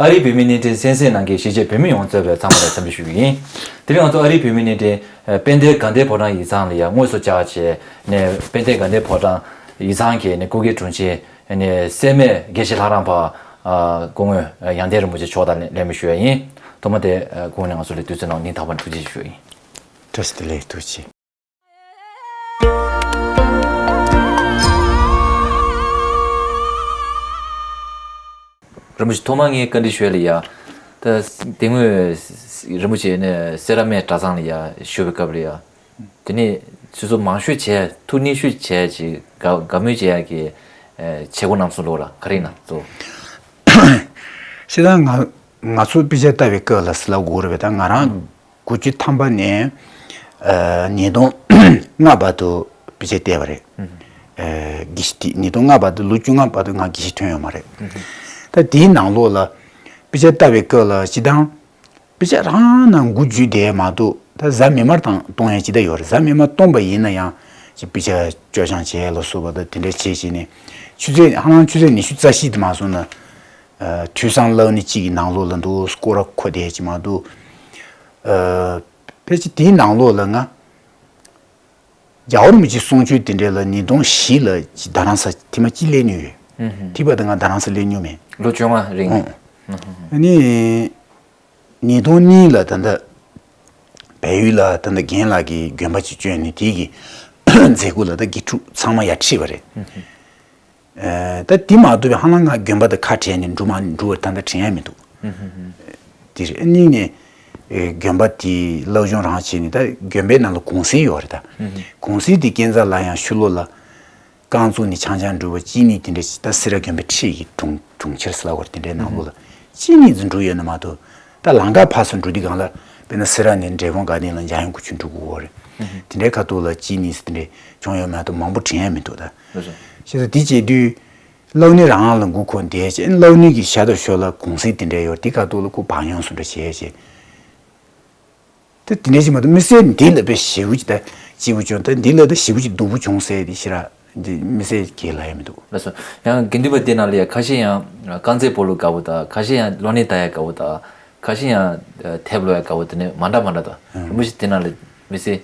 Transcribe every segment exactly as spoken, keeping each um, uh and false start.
ཨ་རིའི་བོད་མིའི་བརྙན་འཕྲིན་གསན་གཟིགས་གནང་མཁན་གཞིས་བྱེས་བོད་མི་ཡོངས་གཙོས་པའི་ཚང་མ་ལ་འཚམས་འདྲི་ཞུ་གི་ཡིན། དེ་རིང་ང་ཚོ་ཨ་རིའི་བོད་མིའི་བརྙན་འཕྲིན་དཔལ་ལྡན་དགའ་ལྡན་ཕོ་བྲང་ཡིག་ཚང་ལ་ཡང་དངོས་སུ་བཅར་བྱས་ནས། དཔལ་ལྡན་དགའ་ལྡན་ཕོ་བྲང་ཡིག་ཚང་གི་ནས་སྐུ་སྒེར་དྲུང་ཆེ་ནས་སྲས་མོ་དགེ་བཤེས་ལྷ་རམས་པ་སྐུ་ངོ་ཡང་སྟེང་རིན་པོ་ཆེ་མཆོག་དང་ལན་མི་ཞུ་ཡ་ཡིན། ཐོག་མ་དེ་སྐུ་ངོ་ནས་ང་ཚོ་ལ་དུས་ཚོད་གནང་བ་སྙིང་ཐག་པ་ནས་ཐུགས་རྗེ་ཆེ་ཞུ་ཡ་ཡིན། བཀྲ་ཤིས་བདེ་ལེགས། ཐུགས་རྗེ་ཆེ། རིན་པོ་ཆེ། ཐོག་མར་ངས་བཀའ་འདྲི་ཞུ་ཡ་ལ་ཡ། ད་དེ་སྔོན་རིན་པོ་ཆེ་ནས་སེ་ར་སྨད་གྲྭ་ཚང་ལ་ཡ་བཞུགས་པའི་སྐབས་ལ་ཡ། དེ་ནས་སོ་སོ་མང་ཤོས་བྱས་ཐུགས་མཉེས་ཤོས་བྱས་ཅིག་དགའ་དགའ་མོས་བྱེད་ཡ་གི་བྱེད་སྒོ་རྣམ་གསུམ་ལོག་ལ་ག་རེ་ཡིན་ན་གཙོ་བོ། ཤེས་ད་ང་ང་ཚོ་དཔེ་ཆ་ལྟ་བའི་སྐབས་ལ་ཟེར་ལབ་དགོས་རེད་པས། ད་ང་རང་དགུ་བཅུ་ཐམ་པ་ནས་ཉིས་སྟོང་ལྔ་བར་དུ་དཔེ་ཆ་བལྟས་པ་རེད། དགེ་བཤེས་དེ་ཉིས་སྟོང་ལྔ་བར་དུ་ལོ་བཅོ་ལྔ་བར་དུ་ང་དགེ་བཤེས་ཐོན་ཡོད་མ་རེད། ད་དེའི་ནང་ལོགས་ལ་དཔེ་ཆ་ལྟ་བའི་སྐབས་ལ་སྤྱིར་བཏང་དཔེ་ཆ་རང་ནང་འགོ་འཛུལ་བསྡད་མ་གཏོགས། ད་གཟའ་མིག་དམར་དང་གཏོང་ཡ་ཅི་ལྟར་ཡོད་རེད། གཟའ་མིག་དམར་གཏོང་པ་ཡིན་ན་ཡང་ཅིག་དཔེ་ཆ་སྤྱོད་སྦྱང་བྱས་ལ་སོགས་པ་དང་དེ་འདྲ་བྱས་བྱས་ནས། ཆུ་ཚོད་ཧ་ལམ་ཆུ་ཚོད་ཉི་ཤུ་རྩ་བཞི་དེ་མ་སོང་ན། ཨ། དུས་སང་སློབ་གཉེར་གཅིག་གི་ནང་ལོགས་ལ་འདུག་སྐོར་ར་འཁོར་བསྡད་ཅིག་མ་འདུག་ཨ། ཕལ་ཆེར་དེའི་ནང་ལོགས་ལ་ང་རྒྱལ་བ་རིན་པོ་ཆེའི་གསུང་ཆོས་དེ་འདྲ་ལ་ཉིས་སྟོང་བཞི་ལ་ཅིག་རྡ་རམ་ས་ཐེངས་མ་གཅིག་སླེབས་མྱོང་ཡོད། ཨུ་ཧུམ། དེ་བར་དུ་ང་རྡ་རམ་ས་སླེབས་མྱོང་མེད། ལོ་བཅོ་ལྔ་རིང་ནས། ཨ་ནི། ཉིས་སྟོང་གཉིས་ལ་ད་ལྟ་བལ་ཡུལ་ལ་ད་ལྟ་རྒན་ལགས་ཀྱིས་དགོན་པ་ཅིག་བཅོས་ནས། དེའི་གི་མཛད་སྒོ་ལ་ད་དགེ་ཕྲུག་ཚང་མ་ཡར་ཁྲིད་པ་རེད། ཨ། ད་དེ་མ་གཏོགས་པའི་ཧ་ལམ་ང་དགོན་པ་དང་ཁ་བྲལ་ནས་འགྲོ་མ་འགྲོ་བར་ད་ལྟ་དྲན་ཡ་མི་འདུག་དེ་རེད། གཉིས་ནས་དགོན་པ་དེའི་སློབ་སྦྱོང་རང་བྱས་ནས། ད་དགོན་པའི་ནང་ལ་གུང་སེང་ཡོད་རེད། ད་གུང་སེང་དེ་སྐས་འཛེག་ལ་ཡང་ཕྱི་ལོགས་ལ། རྐང་བཙུགས་ནས་འཆང་འཆང་འགྲུལ་པ་གཅིག་གཉིས་དེ་འདྲ་ཞིག་ད་སེ་ར་དགོན་པའི་འཁྲིས་ཀྱི་གྲོང་གྲོང་ཁྱེར་ཟེར་ལབ་དགོས་རེད། དེ་འདྲའི་ནང་ལོགས་ལ་གཅིག་གཉིས་ཙམ་འགྲོ་ཡོད་ན་མ་གཏོགས། ད་ལམ་ཁ་ཕར་ཚུར་འགྲོ་དུས་སྒང་ལ། དཔེར་ན་སེ་ར་ནས་འབྲས་སྤུངས་དགའ་ལྡན་ལ་འཇམ་དབྱངས་སྐུ་མཆོད་འགྲོ་དགོས་རེད། དེ་འདྲའི་ཁ་ཐུག་ལ་གཅིག་གཉིས་ཙམ་དེ་འདྲའི་བྱུང་ཡོད་མ་གཏོགས་མང་པོ་དྲན་ཡ་མི་འདུག་ད་ལགས་སོ། བྱས་ཙང་དེ་བྱེད་དུས་སློབ་གཉེར་རང་ལ་མགོ་འཁོར་བསྡད་བྱས། སློབ་གཉེར་གྱི་ཞར་དང་ཞོར་ལ་གུང་སེང་དེ་འདྲ་ཡོད་རེད། དེ་ཁ་ཐུག་ལ་ཁོ་བག་ཉོ་བཟོ་འདྲ་བྱས་བྱས། དེ་དེ་འདྲ་ཞིག་མ་གཏོགས་དམིགས་བསལ་འདི་ལ་དཔེ་ཞེ་པོ་ཅིག་ད་སྐྱིད་པོ་བྱུང་། ད་འདི་ལ་ད་ཞེ་པོ་ཅིག་སྡུག་པོ་བྱུང་ཟེར་དེ་ཞེ་དྲག་འདི་དམིགས་བསལ་གྱི་ལབ་ཡ་མི་འདུག་ལགས་སོ། ཡང་དགེ་འདུན་པ་དེ་ནང་ལ་ཡང་ཁ་ཤས་ཡང་རྐང་རྩེད་སྤོ་ལོ་དགའ་པོ་དང་། ཁ་ཤས་ཡང་གློ་ནད་ལྟ་ཡ་དགའ་པོ་དང་། ཁ་ཤས་ཡང་ཨ་ཐབ་ལོག་ཡ་དགའ་པོ། དེ་ནས་མ་འདྲ་མ་འདྲ་དང་། རིན་པོ་ཆེ་དེ་ནང་ལ་དམིགས་བསལ་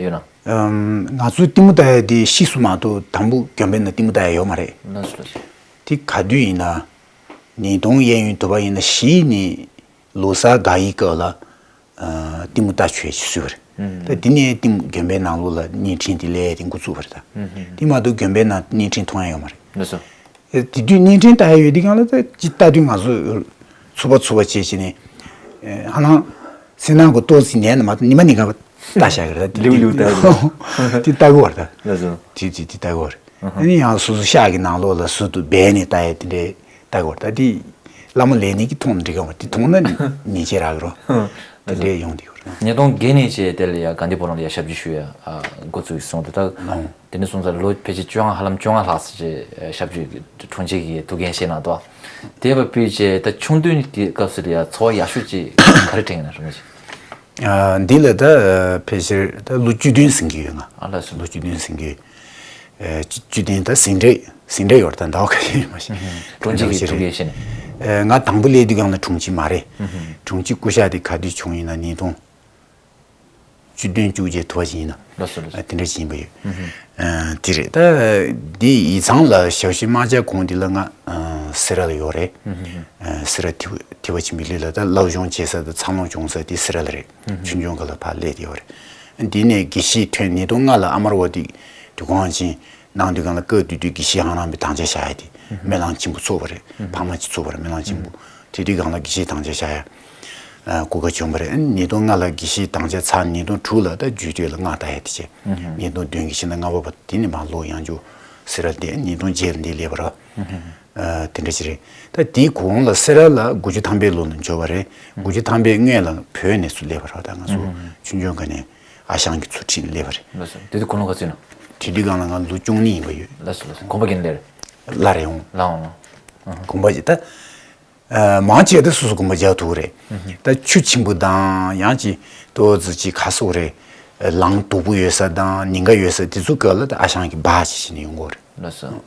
ཡོད་ན། ཨམ། ང་ཚོའི་གཏི་མུག་ལྟ་ཡ་དེ་ཕྱིས་སུ་མ་གཏོགས་དང་པོ་དགོན་པའི་ནང་གཏི་མུག་ལྟ་ཡ་ཡོད་མ་རེད། ལགས་སོ་ལགས་སོ། དེ་ག་དུས་ཡིན་ན། ཉིས་སྟོང་གཡས་གཡོན་དུ་བ་ཡིན་ན་གཞིས་ནས་ལོ་གསར་དགའ་ཡི་སྐབས་ལ། ཨ། གཏི་མུག་ལྟ་བྱས་ཤིག་གསོལ་བ་རེད། ཨུམ། ད་དེ་ནས་གཏི་མུག་དགོན་པའི་ནང་ལོགས་ལ་བརྙན་འཕྲིན་དེ་ལས་དེ་འགོ་བཙུགས་པ་རེད་ད། ཨུམ། དེ་མ་གཏོགས་དགོན་པའི་ནང་བརྙན་འཕྲིན་མཐོང་ཡ་ཡོད་མ་རེད། ལགས་སོ། ཨེ། དེ་དུས་བརྙན་འཕྲིན་ལྟ་ཡ་ཡོད་དུས་སྒང་ལ་ད་ཅི་ལྟ་དུས་ང་ཚོ་ཚུགས་པ་ཚུགས་པ་བྱས་བྱས་ནས། ཨེ། ཧ་ལམ་སེམས་ནང་གི་ཏོག་ཙམ་ཉལ་ན་མ་གཏོགས་ཉི་མ་ཉིན་གང་ལྟ་བཞག་གི་རེད། ད་དེ་ལེའུ་ལེའུ་ལྟ་གི་རེད། དེ་ལྟ་གི་བ་རེད་ད། ལགས་སོ། དེ་དེ་དེ་ལྟ་གི་བ་རེད། ཨ་ནི་ཡང་སོ་སོ་ཤག་གི་ནང་ལོགས་ལ་ཟུར་དུ་སྦས་ནས་ལྟ་ཡ་དེ་འདྲའི་ལྟ་གི་བ་རེད། ད་དེ་བླ་མ་ལས་སྣེ་གིས་མཐོང་ན་འགྲིག་གི་བ། དེ་མཐོང་ན་ཉེས་ཆད་རག་གི་རེད། དེ་འདྲའི་ཡོང་བསྡད་ཡོད་རེད། ཉིས་སྟོང་བརྒྱད་ནས་བྱས་དེ་ལ་ཡ་དགའ་ལྡན་ཕོ་བྲང་ལ་ཡ་ཞབས་ཕྱི་ཞུ་ཡ་འགོ་བཙུགས་སོང་སྟེ། ད་དེ་ནས་བཟུང་ཙང་ལོ་ཕལ་ཆེར་བཅོ་ལྔ། ཧ་ལམ་བཅོ་ལྔ་ལྷག་ཙམ་ཞབས་ཕྱི་དྲུང་ཆེ་གི་ཐུགས་འགན་བཞེས་གནང་འདུག་དེ་བ་སྤུས་བྱས་ད་ཆུང་དུས་ཀྱི་སྐབས་སུ་ལ་ཡ་ཚོར་བ་ཡག་ཤོས་ཅིག་ག་རེ་དྲན་ཡོད་ན། རིན་པོ་ཆེ། ཨ། འདི་ལ་ད་ཕལ་ཆེར་ད་ལོ་བཅུ་བདུན་ཟིན་གྱི་ཡོད་ང་། ཨ། ལགས་སོ། ལོ་བཅུ་བདུན་ཟིན་གྱི་ཡོད། ཨ། བཅུ་བཅུ་བདུན་ད་ཟིན་བྲིས་ཟིན་བྲིས་ཡོད་རེད། ད་ཟླ་བ་ཁ་ཤས་ཡོད་མ་གཏོགས། དྲུང་ཆེ་གི་ཐུགས་འགན་བཞེས་ནས། ཨ། ང་དང་པོ་སླེབས་དུས་སྒང་ལ་དྲུང་ཆེ་མ་རེད། དྲུང་ཆེ་སྐུ་ཞབས་དེ་ག་དུས་བྱུང་ཡིན་ན་ཉིས་སྟོང་བཅུ་བདུན་བཅུ་བརྒྱད་དུ་བ་ཞིག་ཡིན་ན། ལགས་སོ་ལགས་སོ། ཨ། དེ་འདྲ་ཞིག་ཡིན་པ་ཡོད། ཨ། དེ་རེད། ད་འདི་ཡིག་ཚང་ལ་ཞབས་ཕྱི་མ་བྱས་གོང་འདི་ལ་ང་ཨ་སེ་ར་ལ་ཡོད་རེད། ཨ། སེ་ར་ཐི་ཐི་བ་ཆེན་པོའི་གླིང་ལ་ད་སློབ་སྦྱོང་བྱེད་ས་དང་འཚར་ལོངས་བྱུང་ས་དེ་སེ་ར་ལ་རེད། ཆོས་འབྱུང་ཁ་ལ་ཕར་སླེབས་ཏེ་ཡོད་རེད། འདི་ནས་དགེ་བཤེས་ཐོན། ཉིས་སྟོང་ལྔ་ལ་ཨ་མར་བ་དེ་དུས་གང་ཅིན་གནང་དུས་སྒང་ལ་སྐབས་དེ་དུས་དགེ་བཤེས་ཧང་རང་པའི་དམ་བཅའ་བཞག་ཡ་དེ་སྨོན་ལམ་ཆེན་པོ་ཚོགས་པ་རེད། འཕགས་མ་ཅིག་ཚོགས་པ་རེད། སྨོན་ལམ་ཆེན་པོ། དེ་དུས་སྒང་ལ་དགེ་བཤེས་དམ་བཅའ་བཞག་ཡ། ཨ། གོ་སྐབས་བྱུང་བ་རེད། ཉིས་སྟོང་ལྔ་ལ་དགེ་བཤེས་དམ་བཅའ་ཚར། ཉིས་སྟོང་དྲུག་ལ་ད་རྒྱུད་སྟོད་ལ་སྔགས་བཏགས་ཡ་དེ་བྱས། ཉིས་སྟོང་བདུན་གྱི་ཕྱི་ཟླ་ལྔ་པ་བར་དེ་ནས་མར་ལོག་ཡང་བསྐྱར་སེ་ར་བསྡད། ཉིས་སྟོང་བརྒྱད་ལ་འདི་སླེབས་པ་རེད། ཨ། དེ་འདྲ་ཞིག་རེད། ད་དེའི་གོང་ལ་སེ་ར་ལ་དགུ་བཅུ་ཐམ་པའི་ལོ་ལ་འབྱོར་བ་རེད། དགུ་བཅུ་ཐམ་པའི་སྔོན་ལ་བོད་ནས་ཚུར་སླེབས་པ་རེད། ད་ང་ཚོ་ཆོས་འབྱུང་ཁ་ནས་ཨ་ཞང་གི་ཚུར་ཁྲིད་ནས་སླེབས་པ་རེད། ལགས་སོ། དེ་དུས་དགུང་ལོ་ག་ཚོད་ཡིན་ན། དེ་དུས་སྒང་ལ་ང་ལོ་བཅུ་གཉིས་ཡིན་པ་ཡོད། ལགས་སོ་ལགས་སོ། དགོན་པ་ག་ནས་སླེབས་རེད། སླར་ཡོང་། སླར་ཡོང་། ཨ། དགོན་པ་ཅིག་ད། ཨ། མང་ཆེ་ད་སོ་སོ་དགོན་པ་རྒྱག་ཐུབ་རེད། ད་ཆུ་ཆེན་པོ་དང་ཡང་ཅིག་ཏོག་ཙམ་ཅིག་ག་སོགས་རེད། ལམ་སྡུག་པོ་ཡོད་ས་དང་ཉེན་ཁ་ཡོད་ས་དེ་ཚོ་སྐབས་ལ་ད་ཨ་ཞང་གིས་འབག་བྱས་བྱས་ནས་ཡོང་གི་ཡོད་རེད། ལགས་སོ།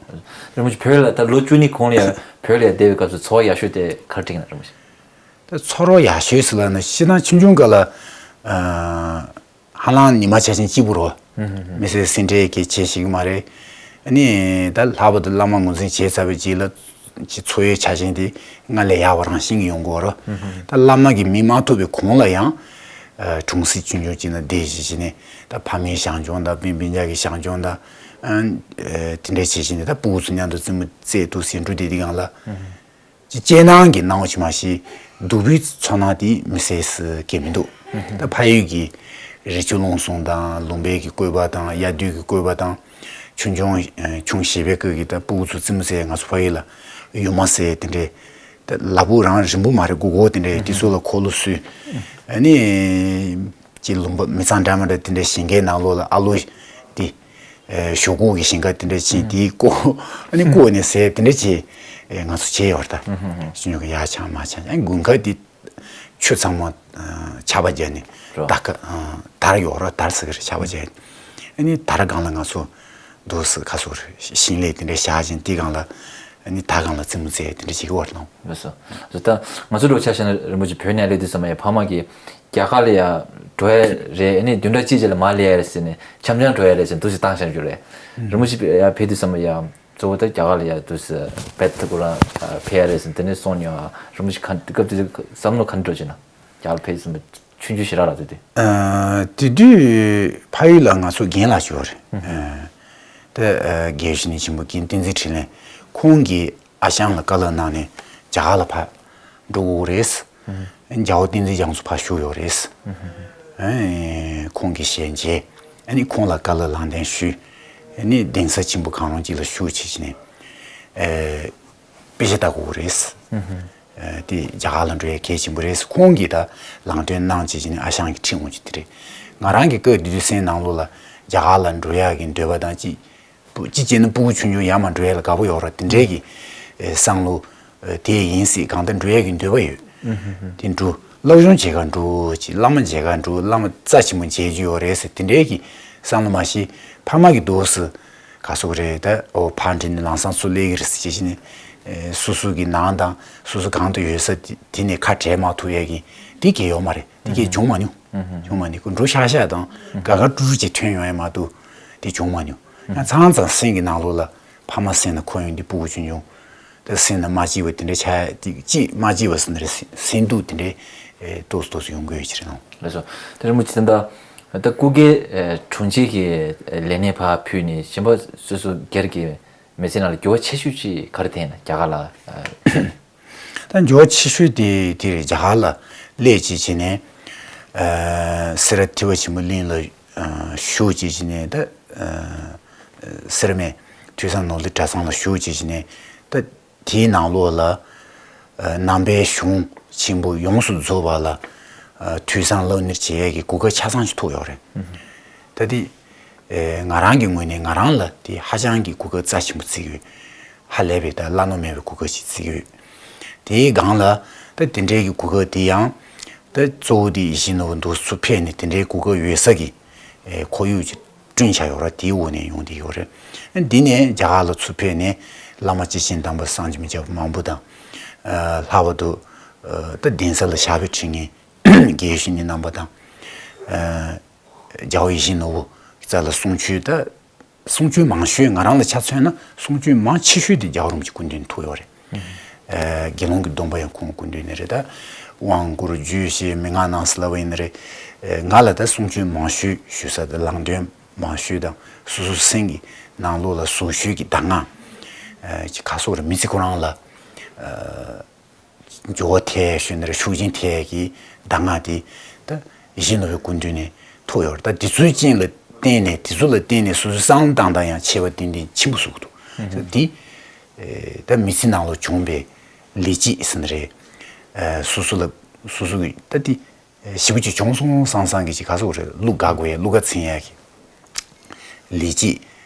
རིན་པོ་ཆེ་བོད་ལ་ད་ལོ་བཅུ་གཉིས་གོང་ལ་ཡང་བོད་ལ་ཡང་བསྡད་པའི་སྐབས་སུ་ཚོར་བ་ཡག་ཤོས་དེ་ག་རེ་འཕྲད་ཀྱི་ན་རིན་པོ་ཆེ། ད་ཚོར་བ་ཡག་ཤོས་ཟེར་ལབ་ན་སྤྱིར་བཏང་ཆུང་ཆུང་སྐབས་ལ་ཨ་ཧ་ལམ་ཉི་མ་ཆ་ཆེན་གཅིག་པུ་རོ། མི་ཚེ་ཟིན་བྲིས་ཀྱི་བྱེད་ཤེས་ཀྱི་མ་རེད། ཨ་ནི་ད་ལྷག་པར་དུ་བླ་མ་ངོས་འཛིན་བྱས་ཚར་བའི་རྗེས་ལ་ཅིག་འཚོ་བའི་ཆ་རྐྱེན་དེ་སྔར་ལས་ཡག་པ་རང་བཞིན་གྱིས་ཡོང་གི་ཡོད་རེད། ད་བླ་མ་གི་མིང་མ་ཐོབ་པའི་གོང་ལ་ཡང་ཨ་གྲོང་གསེབ་ཆུང་ཆུང་ཅིག་ན་བསྡད་བྱས་བྱས་ནས་ད་ཕ་མའི་ཞབས་འཇུག་དང་སྤུན་སྤུན་ཀྱག་གི་ཞབས་འཇུག་དང་ཨ་དེ་འདྲ་བྱས་བྱས་ནས་ད་སྤུ་གུ་ཚོ་མཉམ་དུ་རྩེད་མོ་རྩེ་འདུག་ཟེར་འགྲོ་བསྡད་དུས་སྒང་ལ། ཅིག་སྐྱིད་སྣང་གི་སྣང་བ་ཅིག་མ་གཏོགས་སྡུག་པོའི་ཚོར་སྣང་དེ་མི་སེམས་སུ་སྐྱེ་མི་འདུག་ད་ཕ་ཡུལ་གྱི་རི་ཆུ་ཀླུང་གསུམ་དང་ལུང་པའི་གི་བཀོད་པ་དང་དབྱར་དུས་ཀྱི་བཀོད་པ་དང་ཆུང་ཆུང་ཆུང་བྱིས་པའི་སྐབས་ཀྱི་ད་སྤུ་གུ་ཚོ་རྩེད་མོ་རྩེ་ང་ཚོ་ཕ་ཡུལ་ལ་ཡུལ་མ་ཟེར་དེ་འདྲའི་ད་ལ་ཕུག་རང་རིང་པོ་མ་རེད། སྒུག་སྒུག་དེ་འདྲའི་དེ་ཚོ་ལ་འཁོར་ལོ་བསུས། ཨ་ནི་ཅིག་ལུང་པ་མི་ཚང་འདྲ་མི་འདྲ་དེ་འདྲའི་ཞིང་ཁའི་ནང་ལོགས་ལ་ཨ་ལོ་དེ། ཞོག་ཁོག་གི་ཞིང་ཁ་དེ་འདྲ་ཅིག་དེའི་བརྐོས། ཨ་ནི་བརྐོས་ནས་ཟས་དེ་འདྲ་ཅིག་ང་ཚོ་བྱས་ཡོད་རེད་ད། ཤིང་ཡོག་གི་ཡར་འཕྱང་མར་འཕྱང་ཨ་ནི་དགུན་ཁ་དེ་ཆུ་ཚང་མ་ཆར་པ་བརྒྱབ་ནས་རོ། དར་ཁ་དར་ཡོད་རེད། དར་ཟེར་གི་རེད། ཆར་པ་བརྒྱབ་ནས་ཨ་ནི་དར་སྒང་ལ་ང་ཚོ་འདུག་སེ་ཁ་སོ་རེད། ཞིང་ལས་དེ་འདྲ་བཞག་ཅིང་དེ་སྒང་ལ་ཨ་ནི་དར་སྒང་ལ་རྩེད་མོ་རྩེ་དེ་འདྲ་བྱེད་ཀྱི་ཡོད་རེད་ལགས། ལགས་སོ། ད་ང་ཚོ་འདྲ་བོ་ཆ་བཞག་ན་རིན་པོ་ཆེ་བོད་ནས་སླེབས་དུས་ཙམ་པ་ཡང་ཕ་མ་གིས་རྒྱ་གར་ལ་ཡ་འགྲོ་ཡ་རེད། ཨ་ནི་བདུན་ཕྲག་གཅིག་རྗེས་ལ་མར་སླེབས་ཡ་རེད་ཟེར་ནས་འཆམ་འཆམ་འགྲོ་ཡ་རེད་ཟེར་འདུག་སེ་བཏང་བཞག་རྒྱུ་རེད། རིན་པོ་ཆེ་ཡར་ཕེབས་དུས་ཙམ་པ་ཡ་གཙོ་བོ་ད་རྒྱ་གར་ལ་ཡ་འདུག་སེ་བེད་ཐུག་གུ་ར་ཕེབས་ཡ་རེད་ཟེར་དེ་ནས་སོང་ནས་ཡ་རིན་པོ་ཆེ་ག་སྐབས་དེ་དུས་བསམ་བློ་ག་འདྲ་འདྲ་བྱས་ན་རྒྱ་གར་ཕེབས་དུས་ཙམ་པ་ཆུང་ཆུང་ཞིག་རག་ལ་དེ་དུས། ཨ་དེ་དུས་ཕ་ཡུལ་ལ་ང་ཚོ་རྒན་ལགས་ཅིག་ཡོད་རེད། ཨ་ད་ཨ་དགེ་བཤེས་ནི་ཆེན་པོ་རྒན་བསྟན་འཛིན་འཕྲིན་ལས་ཁོང་གིས་ཨ་ཞང་ལ་བཀའ་སློབ་གནང་ནས་རྒྱ་གར་ལ་ཕར་འགྲོ་དགོས་རེད། རྒྱལ་བ་བསྟན་འཛིན་རྒྱ་མཚོ་ཕར་བཞུགས་ཡོད་རེད། ཨེ་ཁོང་གི་ཞལ་མཇལ། ཨ་ནི་ཁོང་ལ་བཀའ་སློབ་ལམ་སྟོན་ཞུས། ཨ་ནི་གདན་ས་ཆེན་པོ་གང་རུང་གཅིག་ལ་བཞུགས་བྱས་བྱས་ནས་ཨེ་དཔེ་ཆ་ལྟ་དགོས་རེད། ཨེ་དེ་རྒྱ་གར་ལ་འགྲོ་ཡ་གལ་ཆེན་པོ་རེད། ཁོང་གིས་ད་ལམ་སྟོན་གནང་བྱས་བྱས་ནས་ཨ་ཞང་གིས་ཁྲིད་འོང་རྒྱུ་དེ་རེད། ང་རང་གི་སྐབས་དེ་དུས་སེམས་ནང་ལོགས་ལ་རྒྱ་གར་ལ་འགྲོ་ཡ་གི་འདོད་པ་དང་གཅིག་སྤུ་གཅིག་བྱས་ན་སྤུ་གུ་ཆུང་ཆུང་ཡར་མར་འགྲོ་ཡ་ལ་དགའ་པོ་ཡོད་རེད། དེ་འདྲའི་གི་ཨེ་བསམ་བློ་ཨེ་དེ་ཡིན་སྲིད། གང་ལྟར་འགྲོ་ཡ་གི་འདོད་པ་ཡོད། དེ་འགྲོ་སློབ་སྦྱོང་བྱེད་ག་འགྲོ་ཅིག་བླ་མ་མཇལ་ག་འགྲོ། བླ་མ་རྩ་ཆེན་པོ་མཇལ་རྒྱུ་ཡོད་རེད་ཟེར་དེ་འདྲའི་གི་བསམ་བློ་མ་གཞི་ཕ་མ་གི་འདུག་སེ་ག་སོག་རེད། ད་ཨོ་ཕར་འགྲིལ་ནས་ལམ་སང་ཚུར་སླེབས་ཀྱི་རེད་ཟེར་བྱས་བྱས་ནས་ཨེ་སོ་སོ་གི་ནང་དང་སོ་སོ་གང་དུ་ཡོད་ས་དེ་དེ་ནས་ཁ་བྲལ་མ་ཐུབ་ཡ་གི་དེ་གི་ཡོད་མ་རེད། དེ་གི་བྱུང་མ་མྱོང་། བྱུང་མ་མྱོང་། ཁོ་འགྲོ་ཤག་ཤག་དང་དགའ་དགའ་སྤྲོ་སྤྲོ་ཅིག་ཐོན་ཡོང་ཡ་མ་གཏོགས་དེ་བྱུང་མ་མྱོང་། ཡང་ཚང་ཚང་སེམས་ཀྱི་ནང་ལོགས་ལ་ཕ་མ་སེམས་ནང་འཁོར་ཡོང་དུས་སྤུ་གུ་ཆུང་ཆུང་། ད་སེམས་ནང་མ་སྐྱིད་པ་དེ་འདྲ་ཆགས་ཡ་དེ་གཅིག་མ་སྐྱིད་པ་སེམས་ནང་སེམས་སྡུག་དེ་འདྲའི་ཏོག་ཙམ་ཏོག་ཙམ་ཡོང་གི་ཡོད་ཕྱིར་ནང་། ལགས་སོ། དེ་རིན་པོ་ཆེ་ད་ལྟ་སྐུ་སྒེར་དྲུང་ཆེ་གི་ལས་གནས་ཕར་ཕུད་ནས་གཞན་པ་སོ་སོ་སྒེར་གྱི་མི་ཚེ་ནང་ལ་འགྱུར་བ་ཆེ་ཤོས་ཅིག་ག་རེ་ཐེབས་ན་རྒྱ་གར་ལ་ཕྱིན། ད་འགྱུར་བ་ཆེ་ཤོས་དེ་དེ་རེད། རྒྱ་གར་ལ་སླེབས་བྱས་བྱས་ནས་ཨ་སེ་ར་ཐེ་བ་ཆེན་པོ་གླིང་ལ་ཨ་བཞུགས་བྱས་བྱས་ནས་ད་ཨ་སེར་སྨད་ཐོས་བསམ་ནོར་བུའི་གྲྭ་ཚང་ལ་བཞུགས་བྱས་བྱས་ནས་ད་དེའི་ནང་ལོགས་ལ་ཨ་ནང་པའི་གཞུང་ཆེན་པོ་ཡོངས་སུ་རྫོགས་པ་ལ་ཨ་ཐོས་བསམ་སློབ་གཉེར་བྱེད་ཡས་ཀྱི་གོ་སྐབས་ཆ་ཚང་ཞིག་ཐོབ་ཡོད་རེད། ད་དེ་ཨེ་ང་རང་གི་ངོས་ནས་ང་རང་ལ་དེ་ཧ་ཅང་གི་གོ་སྐབས་རྩ་ཆེན་པོ་བརྩི་གི་ཡོད། ཧ་ལས་པའི་ད་བླ་ན་མེད་པའི་གོ་སྐབས་ཤིག་བརྩི་གི་ཡོད། དེའི་སྒང་ལ་ད་དེ་འདྲའི་གི་གོ་སྐབས་དེ་ཡང་ད་གཙོ་བོ་དེ་ཡིད་བཞིན་ནོར་བུ་འདུག་སེ་ཕེབས་ནས་དེ་འདྲའི་གོ་སྐབས་ཡོད་ས་གི་ཨེ་ཁོར་ཡུག་ཅིག་བསྐྲུན་བྱས་ཡོད་ར། དེའི་འོག་ནས་ཡོང་བསྡད་ཡོད་རེད། འདི་ནས་རྒྱ་གར་ལ་ཚུར་ཕེབས་ནས་བླ་མ་སྐྱེས་ཆེན་དམ་པ་སངས་རྒྱས་མི་སྐྱ་མང་པོ་དང་ཨ་ལྷག་པར་དུ་ཨ་ད་གདན་ས་ལ་ཞབས་པད་ཁྲིད་མཁན་དགེ་བཤེས་གཉེན་རྣམ་པ་དང་ཨ་རྒྱལ་བ་ཡིད་བཞིན་ནོར་བུ་རྩ་ལ་གསུང་ཆོས་ད་གསུང་ཆོས་མང་ཤོས་ང་རང་ལ་ཆ་མཚོན་ན་གསུང་ཆོས་མང་ཆེ་ཤོས་དེ་རྒྱལ་བ་རིན་པོ་ཆེ་སྐུ་མདུན་ཐུག་ཡོད་རེད། ཨ་དགེ་སློང་གི་སྡོམ་པ་ཡང་ཁོང་སྐུ་མདུན་ནས་རེད། ད་དབང་བསྐུར་རྒྱུད་བཤད་མན་ངག་གནང་ཟེར་ལབ་པ་ཡིན་ན་རེད། ཨ་ང་ལ་ད་གསུང་ཆོས་མང་ཤོས་ཞུ་ས་དང་ལམ་སྟོན་མང་ཤོས་དང་སོ་སོའི་སེམས་ཀྱི་ནང་ལོགས་ལ་བཟོ་ཤོས་ཀྱི་གདམས་ངག་ཨ་ཅིག་ག་སོགས་རེད། མི་ཚེ་ཁོ་རང་ལ་ཨ་འགྱུར་བ་ཐེབས་ཡས་ཞུས་ན་རེད། ཤུགས་རྐྱེན་ཐེབས་ཡས་ཀྱི་གདམས་ངག་དེ་ད་ཡིད་བཞིན་ནོར་བུའི་སྐུ་མདུན་ནས་ཐོབ་ཡོད་རེད། ད་དེ་ཚོའི་རྐྱེན་ལ་བརྟེན་ནས་དེ་ཚོ་ལ་བརྟེན་ནས་སོ་སོའི་བསམ་བློ་བཏང་སྟངས་ཡང་ཁྱད་པར་ཏན་ཏན་ཆེན་པོ་བཟོ་གི་འདུག་ཨ་དེ་ཨེ་ད་མི་ཚེ་ནང་ལ་བྱུང་བའི་ལས་བྱེད་ཟེར་ན་རེད། ཨེ་སོ་སོ་ལ་སོ་སོ་གི་ད་དེ་ཞེ་པོ་ཅིག་བྱུང་སོང་བསམ་བསམ་གི་ཅིག་ག་ཟེར་དགོས་རེད། བློ་དགའ་དགོས་ཡ། བློ་དགའ་འཚེམ་ཡ་གི་ལས་བྱེད།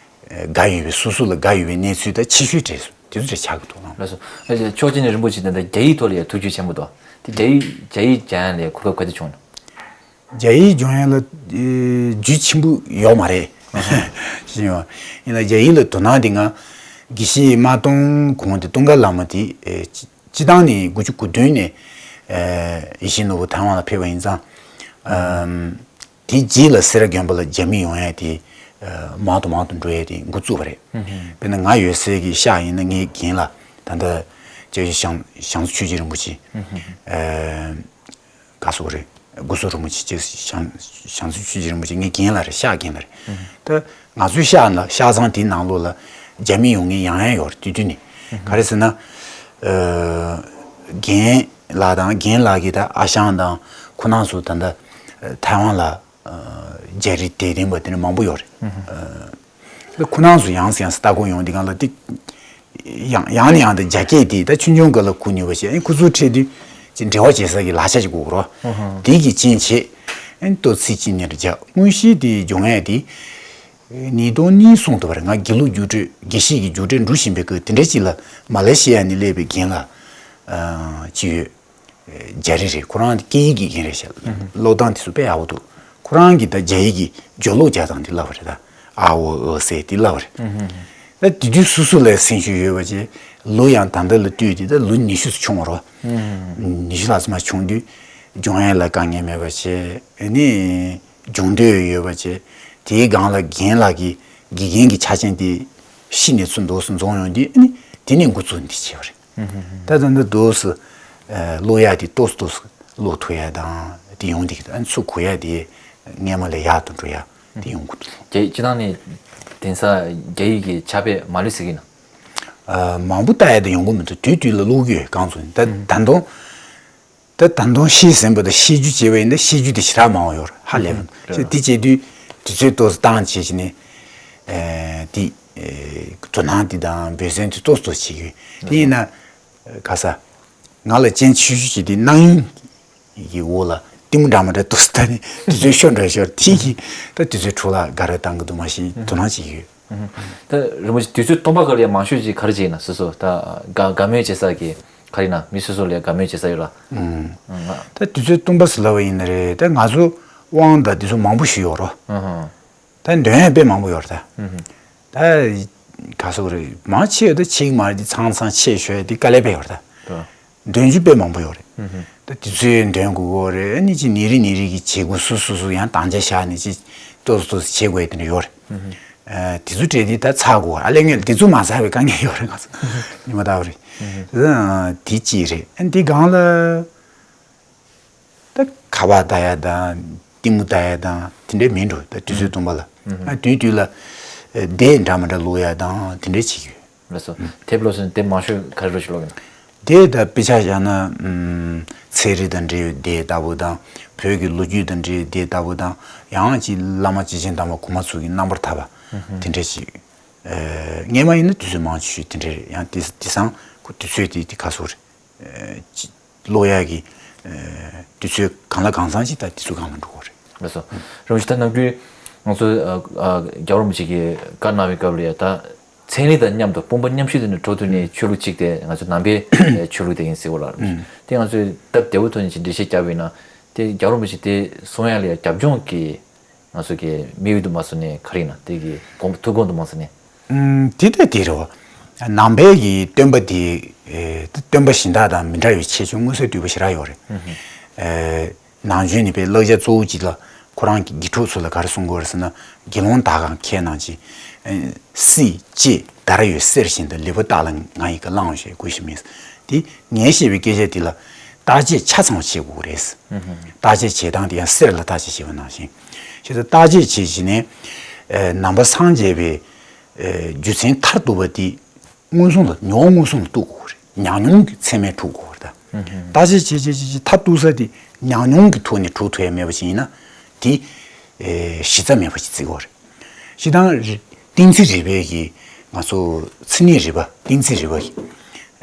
ཨེ་དགའ་ཡོད་པའི་སོ་སོ་ལ་དགའ་ཡོད་པའི་གནས་ཚུལ་ད་ཆེ་ཤོས་གྲས་སུ་དེ་ཚོ་གྲས་ཆགས་ཀྱི་འདུག་ལགས། ལགས་སོ། ཕྱོགས་གཅིག་ནས་རིན་པོ་ཆེ་དེ་འདྲ་རྒྱ་ཡིག་ཐོག་ལ་ཡང་ཐུགས་རྒྱུས་ཆེན་པོ་འདུག་དེ་རྒྱ་ཡིག་རྒྱ་ཡིག་སྦྱང་ཡ་ལ་གོ་སྐབས་ག་དུས་བྱུང་ན། རྒྱ་ཡིག་སྦྱང་ཡ་ལ་ཨེ་རྒྱུས་ཆེན་པོ་ཡོད་མ་རེད། ཤེས་ཡོང་། ཡིན་ན་རྒྱ་ཡིག་ལ་དོ་སྣང་དེ་ང་ དགེ་བཤེས་མ་གཏོང་གོང་དེ་ཀུན་དགའ་བླ་མ་དེ་ཨེ་སྤྱི་སྤྱི་བཏང་ནས་དགུ་བཅུ་གོ་བདུན་ནས་ཨེ་ཡིད་བཞིན་ནོར་བུ་ཐའེ་ཝན་ལ་ཕེབས་པ་ཡིན་ཙང་། ཨམ་དེའི་རྗེས་ལ་སེ་ར་དགོན་པ་ལ་རྒྱ་མི་ཡོང་ཡས་དེ་ཨེ་མང་དུ་མང་དུ་འགྲོ་ཡས་དེ་འགོ་བཙུགས་པ་རེད། དཔེར་ན་ང་ཡོད་སའི་གི་ཤག་ཡིན་ན་ངའི་རྒན་ལགས་ད་ལྟ་སྐྱབས་རྗེ་ཞང་ཞང་བཙུན་ཆོས་རྗེ་རིན་པོ་ཆེ། ཨེ་ག་སོགས་རེད། སྐུ་གསུང་རིན་པོ་ཆེ་བཅས་ཞང་ཞང་བཙུན་ཆོས་རྗེ་རིན་པོ་ཆེ་ངའི་རྒན་ལགས་རེད། ཤག་རྒན་ལགས་རེད། ད་ང་ཚོའི་ཤག་ན་ཤག་ཚང་དེའི་ནང་ལོགས་ལ་རྒྱ་མི་ཡོང་མཁན་ཡང་ཡང་ཡོད་རེད། དུས་དུས་ནས་ག་རེ་ཟེར་ན། ཨ་རྒན་ལགས་དང་རྒན་ལགས་ཀྱིས་ད་ཨ་ཞང་དང་ཁོ་རང་ཚོ་ད་ལྟ་ཐའེ་ཝན་ལ་རྒྱ་རིགས་དད་ལྡན་པ་དེ་འདྲ་མང་པོ་ཡོད་རེད། ཨ། ཁོ་རང་ཚོ་ཡང་སེ་ཡང་སེ་ལྟ་སྐོར་ཡོང་དུས་སྒང་ལ་དེ། ཡང་ཡང་ནས་ཡང་དུ་རྒྱ་སྐད་དེ་ད་ཆུང་ཆུང་སྐབས་ལ་གོ་ནུས་པ་ཞིག་ཨེ་ཁོ་ཚོ་འཕྲད་དུས་ཅིག་འབྲེལ་བ་བྱེད་ས་གི་ལག་ཆ་ཞིག་དགོས་རོ། དེ་གི་རྐྱེན་བྱས་ཨེ་ལྟོ་ཚིག་གཅིག་ནས་རྒྱ་དངོས་གཞི་དེ་སྦྱོང་ཡས་དེ་ཉིས་སྟོང་གཉིས་གསུངས་ཐུབ་པ་རེད། ང་དགེ་ལུགས་རྒྱུགས་སྤྲོད་དགེ་བཤེས་ཀྱི་རྒྱུགས་སྤྲོད་འགྲོ་བཞིན་པའི་སྐབས་དེ་འདྲ་ཅིག་ལ་མ་ལེ་ཤི་ཡ་ནས་སླེབས་པའི་རྒན་ལགས་ཅིག་ཡོད། རྒྱ་རིགས་རེད། ཁོ་རང་སྐད་ཡིག་གི་རྒན་རེད་ཤག་ཀློག་སྟངས་དེ་ཚོ་དཔེ་ཡག་པོ་འདུག་ཁོ་རང་གིས་ད་རྒྱ་ཡིག་གི་སྦྱོར་ཀློག་རྒྱག་སྟངས་དེ་བསླབ་པ་རེད། ད་ཨ་འོ་ཨོ་ཟེར་དེ་བསླབ་པ་རེད། ད་དེ་དུས་སོ་སོ་ལ་སེམས་ཤུགས་ཡོད་པ་བྱས་ལོ་ཡང་ད་ལྟ་ལ་ལྟོས་དེ་ད་ལོ་ཉི་ཤུ་ཙམ་ཆུང་བ་རོ། ཉི་ཤུ་ལྷག་ཙམ་མ་བྱུང་དུས་སྦྱོང་ཡས་ལ་དཀའ་ངལ་མེད་པ་བྱས་ཨ་ནི་སྦྱོང་འདོད་ཡོད་པ་བྱས་དེའི་སྒང་ལ་རྒན་ལགས་ཀྱི་དགེ་རྒན་གྱི་ཆ་རྐྱེན་དེ་ཤི་ནས་ཚུར་འདུག་སེ་འཛོམས་ཡོང་དུས་ཨ་ནི་དེ་ནས་འགོ་བཙུགས་འདི་བྱས་པ་རེད། ད་ད་འདི་འདུག་སེ་ཀློག་ཡ་དེ་ཏོག་ཙམ་ཏོག་ཙམ་ཀློག་ཐུབ་ཡ་དང་དེ་ཡོང་དེ་གི་ཚུར་གོ་ཡ་དེ་སྔས་མ་ལས་ཡག་ཏུ་འགྲོ་ཡ་དེ་ཡོང་གི་འདུག་རྒྱ་ཡིག་སྤྱི་བཏང་ནས་དེང་སང་རྒྱ་ཡིག་གི་ཕྱག་དཔེ་མ་ལུས་ཟེར་གི་ན། མང་པོ་ལྟ་ཡ་དེ་ཡོང་གི་མི་འདུག་དུས་དུས་ལ་ཀློག་གི་ཡོད་གང་ཚོ་ད་ད་དུང་ད་ད་དུང་ཤེས་ཟིན་པ་དང་ཤེས་རྒྱུ་བྱས་པ་ཡིན་ན་ཤེས་རྒྱུ་དེ་ཞེ་དྲག་མང་བ་ཡོད་རེད། ཧ་ལས་པ་ཤེས་དེ་བྱས་དུས་དུས་ཚོད་ཏོག་ཙམ་བཏང་བྱས་བྱས་ནས་དེ་དོ་སྣང་དེ་དང་འབད་བརྩོན་དེ་ཏོག་ཙམ་ཏོག་ཙམ་བྱེད་ཀྱི་ཡོད། དེ་ཡིན་ན་ག་ས་ང་ལ་རྐྱེན་ཆེ་ཤོས་ཅིག་དེ་སྣང་ཡུལ་གྱི་འོག་ལ་གཏི་མུག་འདྲ་མི་འདྲ་འདུག་སེ་ད་ནི་དུས་ཚོད་ཤོར་འགྲོ་ཤོར་དེ་གིས་ད་དུས་ཚོད་འཕྲོ་བརླག་ག་རེ་བཏང་གི་འདུག་མ་ཤེས་དོ་སྣང་བྱེད་ཀྱི་ཡོད། ད་རིན་པོ་ཆེ་དུས་ཚོད་སྟོང་པ་ག་ལ་ཡ་མང་ཤོས་ཅིག་ག་རེ་བྱེད་ན་སོ་སོ་ད་དགའ་དགའ་མོས་བྱེད་ས་གི་ག་རེ་ན་མི་སོ་སོ་ལ་ཡ་དགའ་མོས་བྱེད་ས་ཡོད་ལ། ད་དུས་ཚོད་སྟོང་པ་ཟེར་ལབ་པ་ཡིན་ན་རེད། ད་ང་ཚོ་དབང་དང་དེ་ཚོ་མང་པོ་ཞིག་ཡོད་རོ། ད་འདོན་ཡ་དཔེ་མང་པོ་ཡོད་རེད་ད། ད་ག་སོག་རེད་མང་ཆེ་ཡོད་ད་ཆེ་གི་མ་རེད། དེ་ཚང་ཚང་ཆེ་ཤོས་དེ་དཀའ་ལས་དཔེ་ཡོད་རེད་ད། འདོན་རྒྱུ་དཔེ་མང་པོ་ཡོད་རེད། ད་དེ་ཚོའི་འདོན་དགོས་གོ་རེད། ཨ་ནི་ཅི་ནི་རི་ནི་རི་གི་བྱེད་སྒོ་སུ་སུ་སུ་ཡང་དང་ཆ་བཞག་ནས་ཅི་ཏོག་ཙམ་ཏོག་ཙམ་བྱེད་དགོས་དེ་འདྲ་ཡོད་རེད། ཨ་དེ་ཚོ་བྲིས་དེ་ད་ཚར་དགོས་ཨ་ལས་ངས་དེ་ཚོ་མ་ཚར་བའི་དཀའ་ངལ་ཡོད་རེད། ང་ཚོ་ཉི་མ་ལྟ་བུ་རེད། ཨ་དེ་གཅིག་རེད། ཨ་འདི་སྒང་ལ་ད་ཁ་པར་ལྟ་ཡ་དང་གཏི་མུག་ལྟ་ཡ་དང་དེ་འདྲས་མིན་འགྲོ། ད་དུས་ཚོད་སྟོང་པ་ལ་ཨ་དུས་དུས་ལ་ཨ་དེབ་འདྲ་མི་འདྲ་ཀློག་ཡ་དང་དེ་འདྲས་བྱེད་ཀྱི་ཡོད། ལགས་སོ། དེབ་ཀློག་སོང་དེབ་མང་ཤོས་ག་རེ་རོ་ཞིག་ཀློག་གི་ན། དེ་ད་དཔེ་ཆ་བཞག་ན་ཨམ་ཚན་རིག་དང་འབྲེལ་བའི་དེབ་ལྟ་བུ་དང་བོད་ཀྱི་ལོ་རྒྱུས་དང་འབྲེལ་བའི་དེབ་ལྟ་བུ་དང་ཡང་ཅིག་བླ་མ་སྐྱེས་ཆེན་དམ་པ་གོང་མ་ཚོ་གི་རྣམ་པར་ཐར་པ་དེ་འདྲ་ཞིག་ཨ་སྔས་མ་ཡིན་ན་དུས་ཚོད་མང་ཆེ་ཤོས་དེ་འདྲ་རེད། ཡང་དེ་དེང་སང་ཁོ་དུས་ཚོད་དེ་དེ་ག་སོག་རེད། ཨ་ཅི་ཀློག་ཡག་གི་ཨ་དུས་ཚོད་གང་ལ་གང་འཚམ་ཞིག་ད་དེ་ཚོ་སྒང་ལ་འགྲོ་གི་རེད། ལགས་སོ། རིན་པོ་ཆེ་ད་ནམ་རྒྱུན་ང་ཚོ་ཨ་ཨ་རྒྱལ་བ་རིན་པོ་ཆེ་གིས་བཀའ་གནང་བའི་སྐབས་ལ་ཡ་ད། ཚན་རིག་དང་མཉམ་དུ་དཔུང་པ་མཉམ་གཤིབ་ཏུ་ནས་འགྲོ་ཐུབ་ནས་ཆོས་ལུགས་གཅིག་དེ་ང་ཚོ་ནང་པའི་ཆོས་ལུགས་དེ་ཡིན་ཟེར་བ་ལ། དེ་ང་ཚོས་སྟབས་བདེ་བོ་ཐོག་ནས་ཅིག་འགྲེལ་བཤད་བརྒྱབ་པ་ཡིན་ན་དེ་རྒྱལ་བ་རིན་པོ་ཆེ་དེ་གསུང་ཡ་ལ་ཡ་རྒྱབ་ལྗོངས་ཀྱི་ང་ཚོ་གི་དམིགས་ཡུལ་དུ་མ་སོང་ནས་ག་རེ་ཡིན་ན་དེ་གི་དགོངས་པ་ཐུགས་དགོངས་དུ་མ་སོང་ནས། ཨུམ་དེ་ལྟ་དེ་རེད་བ། ནང་པའི་གི་སྟོན་པ་དེ་ཨེ་སྟོན་པ་གཞན་དག་དང་མི་འདྲ་བའི་ཁྱད་ཆོས་མངོན་གསལ་དོད་པོ་ཞེ་དྲག་ཡོད་རེད། ཨེ། ནང་ཆོས་ནི་པའི་བསླབ་བྱ་གཙོ་བོ་གཅིག་ལ་ཁོ་རང་གི་དགེ་ཕྲུག་ཚོ་ལ་ག་རེ་གསུང་དགོས་རེད་ཟེར་ན། དགེ་སློང་དག་གམ་མཁས་རྣམས་ཀྱིས། ཨེ་སྲིད་ཅེས་བདར་ཡོད་གསེར་བཞིན་དུ། ལེགས་པར་བརྟགས་ལ་ང་ཡི་གེ་བླང་ཞེས་བསྒོ་ཞིག་མིན། དེ་ངས་བཤད་པའི་སྐད་ཆ་དེ་ལ་བརྟག་དཔྱད་ཆ་ཚང་བྱེད་དགོས་རེད། བརྟག་དཔྱད་བྱེད་སྟངས་དེ་ཡང་གསེར་ལ་བརྟག་དཔྱད་བྱེད་པ་ནང་བཞིན། བྱས་ཙང་བརྟག་དཔྱད་བྱེད་བྱས་ནས་ཨེ་ནང་པ་སངས་རྒྱས་པའི་ཨེ་རྒྱུ་མཚན་མཐར་ཐུག་པ་དེ། མངོན་སུམ་ལ་མྱོང་མངོན་སུམ་ལ་གཏུག་དགོས་རེད། ཉམས་མྱོང་གི་ཚད་མས་གྲུབ་དགོས་རེད་ད། བརྟག་དཔྱད་བྱེད་བྱེད་བྱེད་བྱེད་མཐར་གཏུགས་ས་དེ་ཉམས་མྱོང་གི་ཐོག་ནས་གྲུབ་ཐུབ་ཡ་མེད་པ་ཞིག་ཡིན་ན་དེ་ཨེ་གཞི་རྩ་མེད་པ་ཞིག་བརྩི་དགོས་རེད། སྤྱིར་བཏང་རི་གཏན་ཚིགས་རིག་པའི་གི་ང་ཚོ་མཚན་ཉིད་རིག་པ་གཏན་ཚིགས་རིག་པ་གི་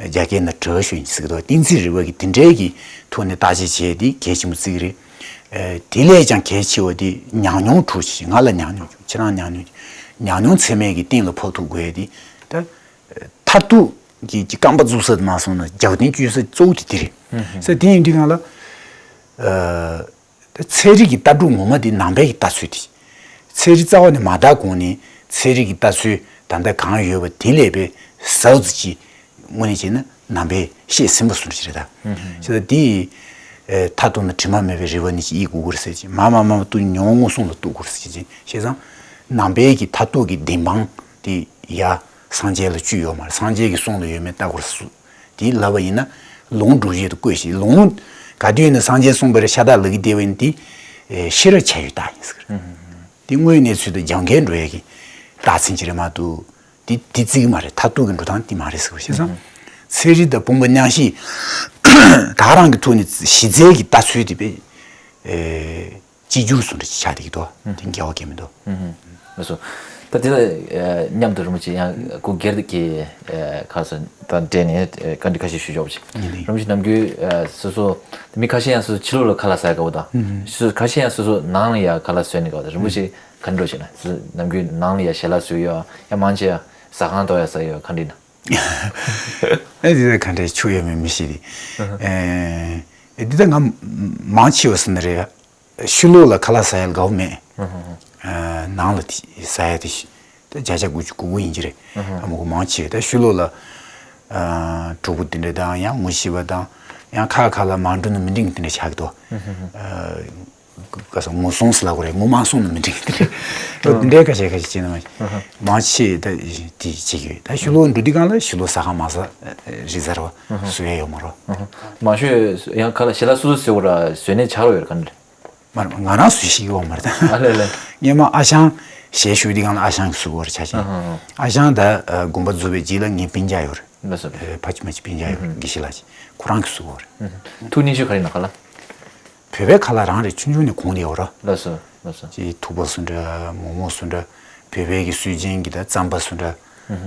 རྒྱ་སྐད་ནང་哲学ཟེར་གི་འདུག་གཏན་ཚིགས་རིག་པ་གི་དེ་འདྲའི་གི་ཐོག་ནས་བརྟག་དཔྱད་བྱས་དེ་གལ་ཆེན་པོ་བརྩི་གི་རེད། ཨེ་དེ་ལས་ཀྱང་གལ་ཆེ་བ་དེ་ཉམས་མྱོང་གྲུབ་ཅིག་ང་ལ་ཉམས་མྱོང་བྱུང་ཁྱེད་རང་ཉམས་མྱོང་ཉམས་མྱོང་ཚད་མའི་གི་སྟེང་ལ་ཕོག་ཐུབ་དགོས་ཡ་དེ་ད། མཐར་ཐུག་གི་ཀྱི་རྐང་པ་འཛུགས་ས་དུ་མ་སོང་ན་རྒྱབ་རྟེན་བཅོལ་ས་གཙོ་བོ་དེ་དེ་རེད། ས་དེ་ཡིན་དུས་སྒང་ལ། ཨ་ཚན་རིག་གི་ལྟ་གྲུབ་ངོ་མ་དེ་ནང་པའི་གི་ལྟ་ཚུལ་དེ། ཚན་རིག་རྩ་བ་ནས་མ་དར་གོང་ནས་ཚན་རིག་གི་ལྟ་ཚུལ་ ད་ལྟ་གང་ཡོད་པ་དེ་ལས་པའི་ཟག་ཙི་ཅི་དངོས་གནས་བྱས་ན་ནང་པའི་བཤད་སྲིན་པོ་སུ་རེད་ད། ཤེས་ད་དེ་མཐའ་གཏུགས་ན་དྲི་མ་མེད་པའི་རིལ་བ་ནི་ཅི་ཡིད་མགུ་གུར་ཟེར་ཅིག་མ་མ་མ་གཏུགས་མྱོང་དངོས་གསུང་ལ་གཏུག་གུར་ཟེར་ཅིག་ཅིག་ཤེས་ཙང་ནང་པའི་གི་མཐའ་གཏུགས་ཀྱི་བདེན་དཔང་དེ་ཡ་སངས་རྒྱས་ལ་བཅུད་ཡོད་མ་རེད། སངས་རྒྱས་ཀྱི་གསུང་ལ་ཡོད་མེད་ལྟ་གུར་སུ་དེ་ལབ་པ་ཡིན་ན་ལུང་སྒྲུབ་བྱེད་དུ་བཀོད་ཤིག་ལུང་ག་དུས་ཡིན་ན་སངས་རྒྱས་གསུངས་པ་རེད་ཤ་སྟག་ལ་གི་བདེ་བ་ཡིན་དེ་ཤེས་རབ་བྱ་ཡུལ་རྟགས་ཡིན་ཟེར། དེ་དངོས་ཡོད་གནས་ཚུལ་དང་རྒྱབ་འགལ་འགྲོ་ཡ་གི་རྟགས་མཚན་ཅིག་རེད་མ་གཏོགས། དེ་དེ་བརྩི་གི་མ་རེད། མཐར་ཐུག་གི་འགྲོ་སྟངས་དེ་མ་རེད་ཟེར་བ་ཤེས་སོང་། ཚན་རིག་དང་བུམ་པ་མཉམ་བཤད་ད་རང་གི་ཐོག་ནས་གཞི་རྩའི་གི་ལྟ་ཚུལ་དེ་དཔེ་གཅིག་གྱུར་སུ་འདྲ་ཆགས་བསྡད་ཀྱི་འདུག་དེ་འགལ་བ་གང་ཡང་མི་འདུག་ལགས་སོ། ད་དེ་ལ་མཉམ་དུ་རིན་པོ་ཆེ་ཡང་སྐུ་སྒེར་གྱི་ཁ་སང་དང་འབྲེལ་ནས་བཀའ་འདྲི་ཁ་ཤས་ཞུ་ཆོག་པ་ཅིག་ཡིན་ནི། རིན་པོ་ཆེ་ནམ་རྒྱུན་སོ་སོ་མི་ཁ་ཤས་ཡང་སོ་སོ་ཕྱི་ལོགས་ལ་ཁ་ལག་ཟ་ཡ་དགའ་བོ་དང་། སོ་སོ་ཁ་ཤས་ཡང་སོ་སོ་ནང་ལ་ཡ་ཁ་ལག་བཟོས་ནས་དགའ་བོ་དང་རིན་པོ་ཆེ་ག་འདྲ་ཞིག་ན་ནམ་རྒྱུན་ནང་ལ་ཡ་ཞལ་ལག་བཟོས་ཡོད་ཡ་མང་ཆེ་ཡ་ཟ་ཁང་དོ་ཡ་ཟ་ཡོད་ག་འདྲ་ན། ཨེ་འདི་ད་ག་འདྲ་ཆུ་ཡོད་མེད་མི་ཤེས་ཏེ། ཨེ་འདི་ད་ང་མང་ཆེ་བ་ཟེར་ན་རེད། ཕྱི་ལོགས་ལ་ཁ་ལག་ཟ་ཡ་དགའ་བོ་མེད། ཨ་ནང་ལ་དེ་ཟ་ཡ་དེ་ཤི་ད་བརྒྱ་ཆ་དགུ་བཅུ་གོ་དགུ་ཡིན་གྱི་རེད། ཨ་མ་གོ་མང་ཆེ་ད་ཕྱི་ལོགས་ལ་ཨ་གྲོགས་པོ་དེ་འདྲ་དང་ཡང་ངོ་ཤེས་པ་དང་ཡང་ཁ་ཁ་ལ་མ་འགྲོ་ན་མི་འགྲིག་དེ་འདྲ་ཆགས་ཀྱི་འདུག་ཨ་ག་ས་ངོ་སོང་ཟེར་ལ་གོ་རེད། ངོ་མ་སོང་ན་མི་འགྲིག་དེ་འདྲ་དེ་འདྲའི་ཁ་ཤས་ཁ་ཤས་བྱས་ན་མ་མང་ཆེ་ད་དེ་བྱེད་ཀྱི་ཡོད། ད་ཕྱི་ལོགས་འགྲོ་དུས་སྒང་ལ་ཕྱི་ལོགས་ཟ་ཁང་མ་ཟ་རི་ཟ་ར་བ་བཟོ་ཡ་ཡོད་མ་རོ། མང་ཤོས་ཡང་ཁ་ལག་ཞལ་ལག་སོ་སོ་བཟོས་གོ་ར་བཟོས་ནས་ཆགས་རོགས་ཡོད་ར་ག་འདྲ། མ་རེད། ང་རང་སུ་ཞིག་ཡོད་མ་རེད་ད། ཨ་ལེ་ལེ། སྔོན་མ་ཨ་ཞང་ཞལ་ཞུ་དེ་གང་ལ་ཨ་ཞང་གི་སུ་གོ་རེ་ཆ་ཆེ། ཨ་ཞང་ད་དགོན་པ་རྫོགས་པའི་རྗེས་ལ་ངའི་སྤུན་ཀྱག་ཡོད་རེད། ལགས་སོ། ཕ་ཆི་མ་ཆི་སྤུན་ཀྱག་ཡོད་རེད། དགེ་བཤེས་ལགས་ཆེ་ཁོ་རང་གི་སུ་གོ་རེད། ཐུག་ནི་ཤོད་ག་རེ་ན་ག་ལ། བོད་པའི་ཁ་ལག་རང་རེད། ཆུང་ཆུང་ནས་གོང་ལ་ཡོད་ར། ལགས་སོ་ལགས་སོ། ཅི་ཐུག་པ་སུ་འདྲ་མོག་མོག་སུ་འདྲ་བོད་པའི་གི་སྲོལ་རྒྱུན་གི་ད་རྩམ་པ་སུ་འདྲ།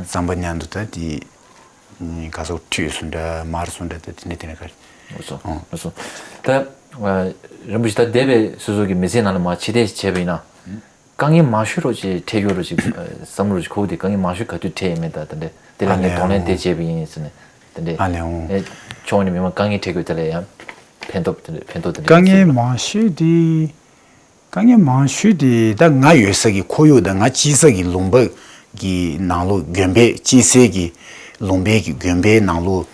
རྩམ་པ་མཉམ་དུ་ད་དེ། ག་སོགས་ཁྲུས་སུ་འདྲ་མར་སུ་འདྲ་ད་དེ་འདྲ་དེ་འདྲ་ག་རེད། ལགས་སོ་ལགས་སོ། ད་རིན་པོ་ཆེ་ད་འདས་པའི་སོ་སོ་གི་མི་ཚེའི་ནང་ལ་མ་ཕྱི་བལྟས་བྱས་པ་ཡིན་ན། དཀའ་ངལ་མང་ཤོས་རོ་ཅིག་འཕྲད་ཡོད་རོ་ཅིག་བསམ་རོ་ཅིག་ཁོ་བོ་དེ་དཀའ་ངལ་མང་ཤོས་ག་དུས་འཕྲད་ཡིན་མེད་ད་དེ་འདྲ་དེ་ལ་ངས་གདོང་ལེན་དེ་བྱས་པ་ཡིན་ཟེར་ནས་དེ་འདྲ་ཨ་ལེ་འོང་། ཕྱོགས་ནས་མི་མང་དཀའ་ངལ་འཕྲད་དགོས་དེ་ལ་ཡང་ཕན་ཐོགས་དེ་འདྲ་ཕན་ཐོགས་དེ་འདྲ་དཀའ་ངལ་མང་ཤོས་དེ། དཀའ་ངལ་མང་ཤོས་དེ་ད་ང་ཡོད་ས་གི་ཁོར་ཡུག་དང་ང་སྐྱེས་ས་གི་ལུང་པ་གི་ནང་ལོགས་དགོན་པའི་སྐྱེས་སའི་གི་ལུང་པའི་གི་དགོན་པའི་ནང་ལོགས་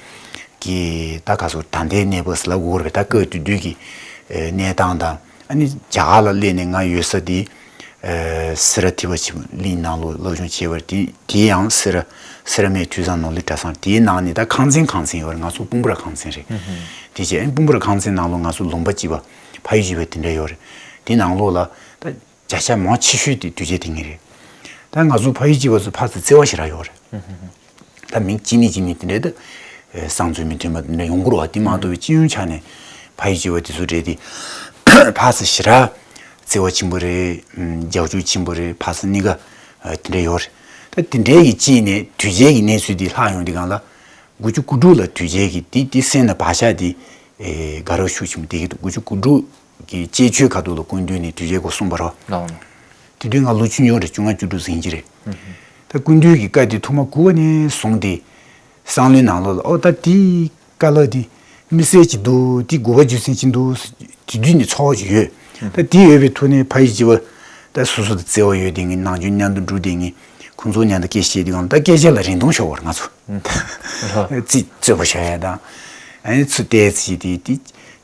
ཀྱི་ད་ག་སོ་ད་ལྟའི་གནས་བབ་ཟེར་ལབ་དགོས་རེད་པས། ད་སྐབས་དེ་དུས་ཀྱི་གནས་སྟངས་དང་ཨ་ནི་རྒྱ་གར་ལ་སླེབས་ནས་ང་ཡོད་ས་དེ་སེ་ར་ཐི་བ་ཆེན་པོ་གླིང་ནང་ལོགས་སློབ་སྦྱོང་བྱས་པར་དེ་དེ་ཡང་སེ་ར་སེ་ར་སྨད་ཐོས་བསམ་ནོར་གླིང་གྲྭ་ཚང་དེའི་ནང་ནས་ད་ཁང་ཚན་ཁང་ཚན་ཡོད་རེད། ང་ཚོ་སྤུན་པ་ར་ཁང་ཚན་རེད། དེ་རྗེས་ཨ་ནི་སྤུན་པ་ར་ཁང་ཚན་ནང་ལོགས་ང་ཚོ་ལུང་པ་གཅིག་པ་ཕ་ཡུལ་གཅིག་པ་དེ་འདྲ་ཡོད་རེད། དེ་ནང་ལོགས་ལ་ད་བརྒྱ་ཆ་མང་ཆེ་ཤོས་དེ་དུས་ཆེན་དེ་ཉིད་རེད། ད་ང་ཚོ་ཕ་ཡུལ་གཅིག་པ་ཚོ་ཕར་ཚུར་བརྩེ་བ་ཞེ་དྲག་ཡོད་རེད། ད་མི་གཅིག་ནས་གཅིག་ནས་དེ་འདྲའི་ད་བསམ་ཚུལ་མི་མཐུན་པ་དེ་འདྲ་ཡོང་གི་རེད་བ། དེ་མ་གཏོགས་པའི་སྤྱི་ཡོངས་ཆ་ནས་ཕ་ཡུལ་གཅིག་པ་དེ་ཚོ་རེད་དེ། ཕར་ཚུར་ཞེ་དྲག་བརྩེ་བ་ཆེན་པོ་རེད། རྒྱབ་སྐྱོར་ཆེན་པོ་རེད། ཕར་ཚུར་གཉིས་ཀ་དེ་འདྲ་ཡོད་རེད། ད་དེ་འདྲའི་གི་གཅིག་ནས་དུས་ཆེན་གྱི་གནས་ཚུལ་དེ་ལྷག་ཡོང་དུས་སྒང་ལ། དགུ་བཅུ་གོ་དྲུག་ལ་དུས་ཆེན་གྱི་དེ་དེ་སེམས་ལ་བག་ཆགས་དེ་ཨེ་དགའ་རབ་ཤུགས་ཆེན་པོ་དེ་གི་འདུག་དགུ་བཅུ་གོ་དྲུག་གི་དཔྱད་བརྗོད་ཁ་ཐུག་ལ་སྐུ་མདུན་ནས་དུས་ཆེན་སྐོར་གསུངས་པ་རེད། ལགས་འོང་། དེ་དུས་ང་ལོ་ཆུང་ཆུང་རེད། བཅོ་ལྔ་བཅུ་དྲུག་ཟིན་གྱི་རེད། ད་སྐུ་མདུན་གྱི་བཀའ་དེ་ཐོག་མ་གོ་བ་ནས་བཟུང་སྟེ་བསམ་བློའི་ནང་ལོགས་ལ་ཨོ་ད་དེའི་བཀའ་སློབ་དེ་དམིགས་བསལ་ཅིག་འདུག་དེ་དགོས་པ་རྒྱུ་མཚན་ཅིག་འདུག་དེ་དུས་ནས་ཚོར་བ་ཅིག་ཡོད། ད་དེ་ཡོད་པའི་ཐོག་ནས་ཕ་ཡུལ་གཅིག་པ་ད་སོ་སོ་དང་བརྩེ་བ་ཡོད་དེ་ངས་ནམ་རྒྱུན་མཉམ་དུ་འགྲོ་དེ་ངས་ཁོང་ཚོ་མཉམ་དུ་སྐད་ཆ་བཤད་དུས་སྒང་ད་སྐད་ཆ་ལ་རིན་ཐང་ཤོར་བ་རེད་ང་ཚོ། རྩིས་རྩོད་པ་བྱ་ཡ་དང་། ཨ་ནི་ཚུར་བལྟས་ཚེ་དེ་དེ་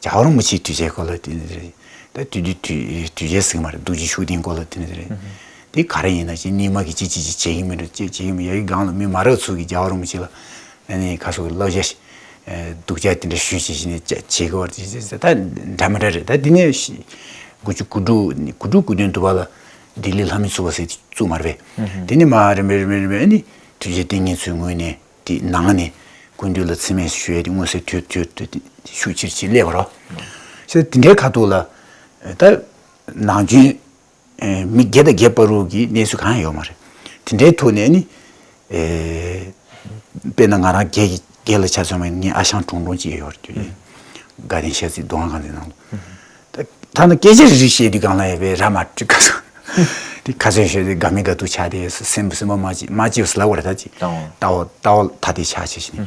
རྒྱལ་བ་རིན་པོ་ཆེའི་དུས་ཆེན་སྐོར་ལ་དེ་འདྲ་རེད། ད་དུས་དུས་དུས་དུས་ཆེན་ཟེར་གི་མ་རེད། རྡོ་རྗེ་ཤུགས་ལྡན་སྐོར་ལ་དེ་འདྲ་རེད། དེ་ག་རེ་ཡིན་ན་ཅི་སྙིགས་མ་གི་ཅི་ཅི་ཅི་བྱེད་ཀྱི་མི་འདུག་ཅི་བྱེད་ཀྱི་མི་ཡ་གི་སྒང་ལ་མི་མ་རབས་ཚོ་གི་རྒྱལ་བ་རིན་པོ་ཆེ་ལ་ཨ་ནི་ཁ་སོ་གི་བསླབ་བྱ་ཞིག་སྡུག་ཅག་དེ་འདྲ་ཞུས་བྱས་བྱས་ནས་བྱེད་ཀྱི་བར་དུ་ད་འདྲ་མི་འདྲ་རེད། ད་དེ་ནས་དགུ་བཅུ་གོ་དྲུག་ནས་གོ་དྲུག་གོ་བདུན་དུ་བ་ལ་ལྡི་ལི་ལྷ་མི་ཚུགས་པ་ཟེར་བཙུགས་མ་རེད་པས། དེ་ནས་མ་རིམ་པས་རིམ་པས་རིམ་པས་ཨ་ནི་དུས་ཆེན་དེ་ངེད་ཚོའི་ངོས་ནས་དེ་ནང་ནས་སྐུ་མདུན་ལ་མཚན་སྨད་ཞུ་ཡས་དེ་མངོན་གསལ་དོད་དོད་དོད་དེ་ཤུགས་ཆེར་ཆེར་སླེབས་པ་རེད། ཟེར་དེ་འདྲའི་ཁ་ཐུག་ལ་ད་ནམ་རྒྱུན་མི་སྒེར་དང་སྒེར་བར་དུ་གི་གནས་ཚུལ་གང་ཡང་ཡོད་མ་རེད། དེ་འདྲའི་ཐོག་ནས་ནི། དཔེར་ན་ང་རང་སྒེར་གྱི་སྒེར་ལ་ཆ་མཚོན་པ་ཡིན་ན་ངའི་ཨ་ཞང་གྲོང་གྲོང་ཅིག་ཡོད་རེད་དུས། དགའ་ལྡན་ཤར་རྩེ་མདོ་སྒང་གང་དེ་ནང་ལ། ད་ཐ་ན་སྐད་ཆ་རེ་རེ་བཤད་དུས་སྒང་ལ་ཡ་བའི་ར་མ་སྤྲི་ཁ་སོ། དེ་ཁ་ཚོན་ཤོད་དེ་དགའ་མི་དགའ་སྡུག་ཆགས་དེ་སེམས་སེམས་པ་མ་སྐྱིད་མ་སྐྱིད་ཟེར་ལབ་པ་རེད་ད་ཅིག་ལྟ་བ་ལྟ་བ་ཐ་དད་ཆགས་བྱས་ཤིང་།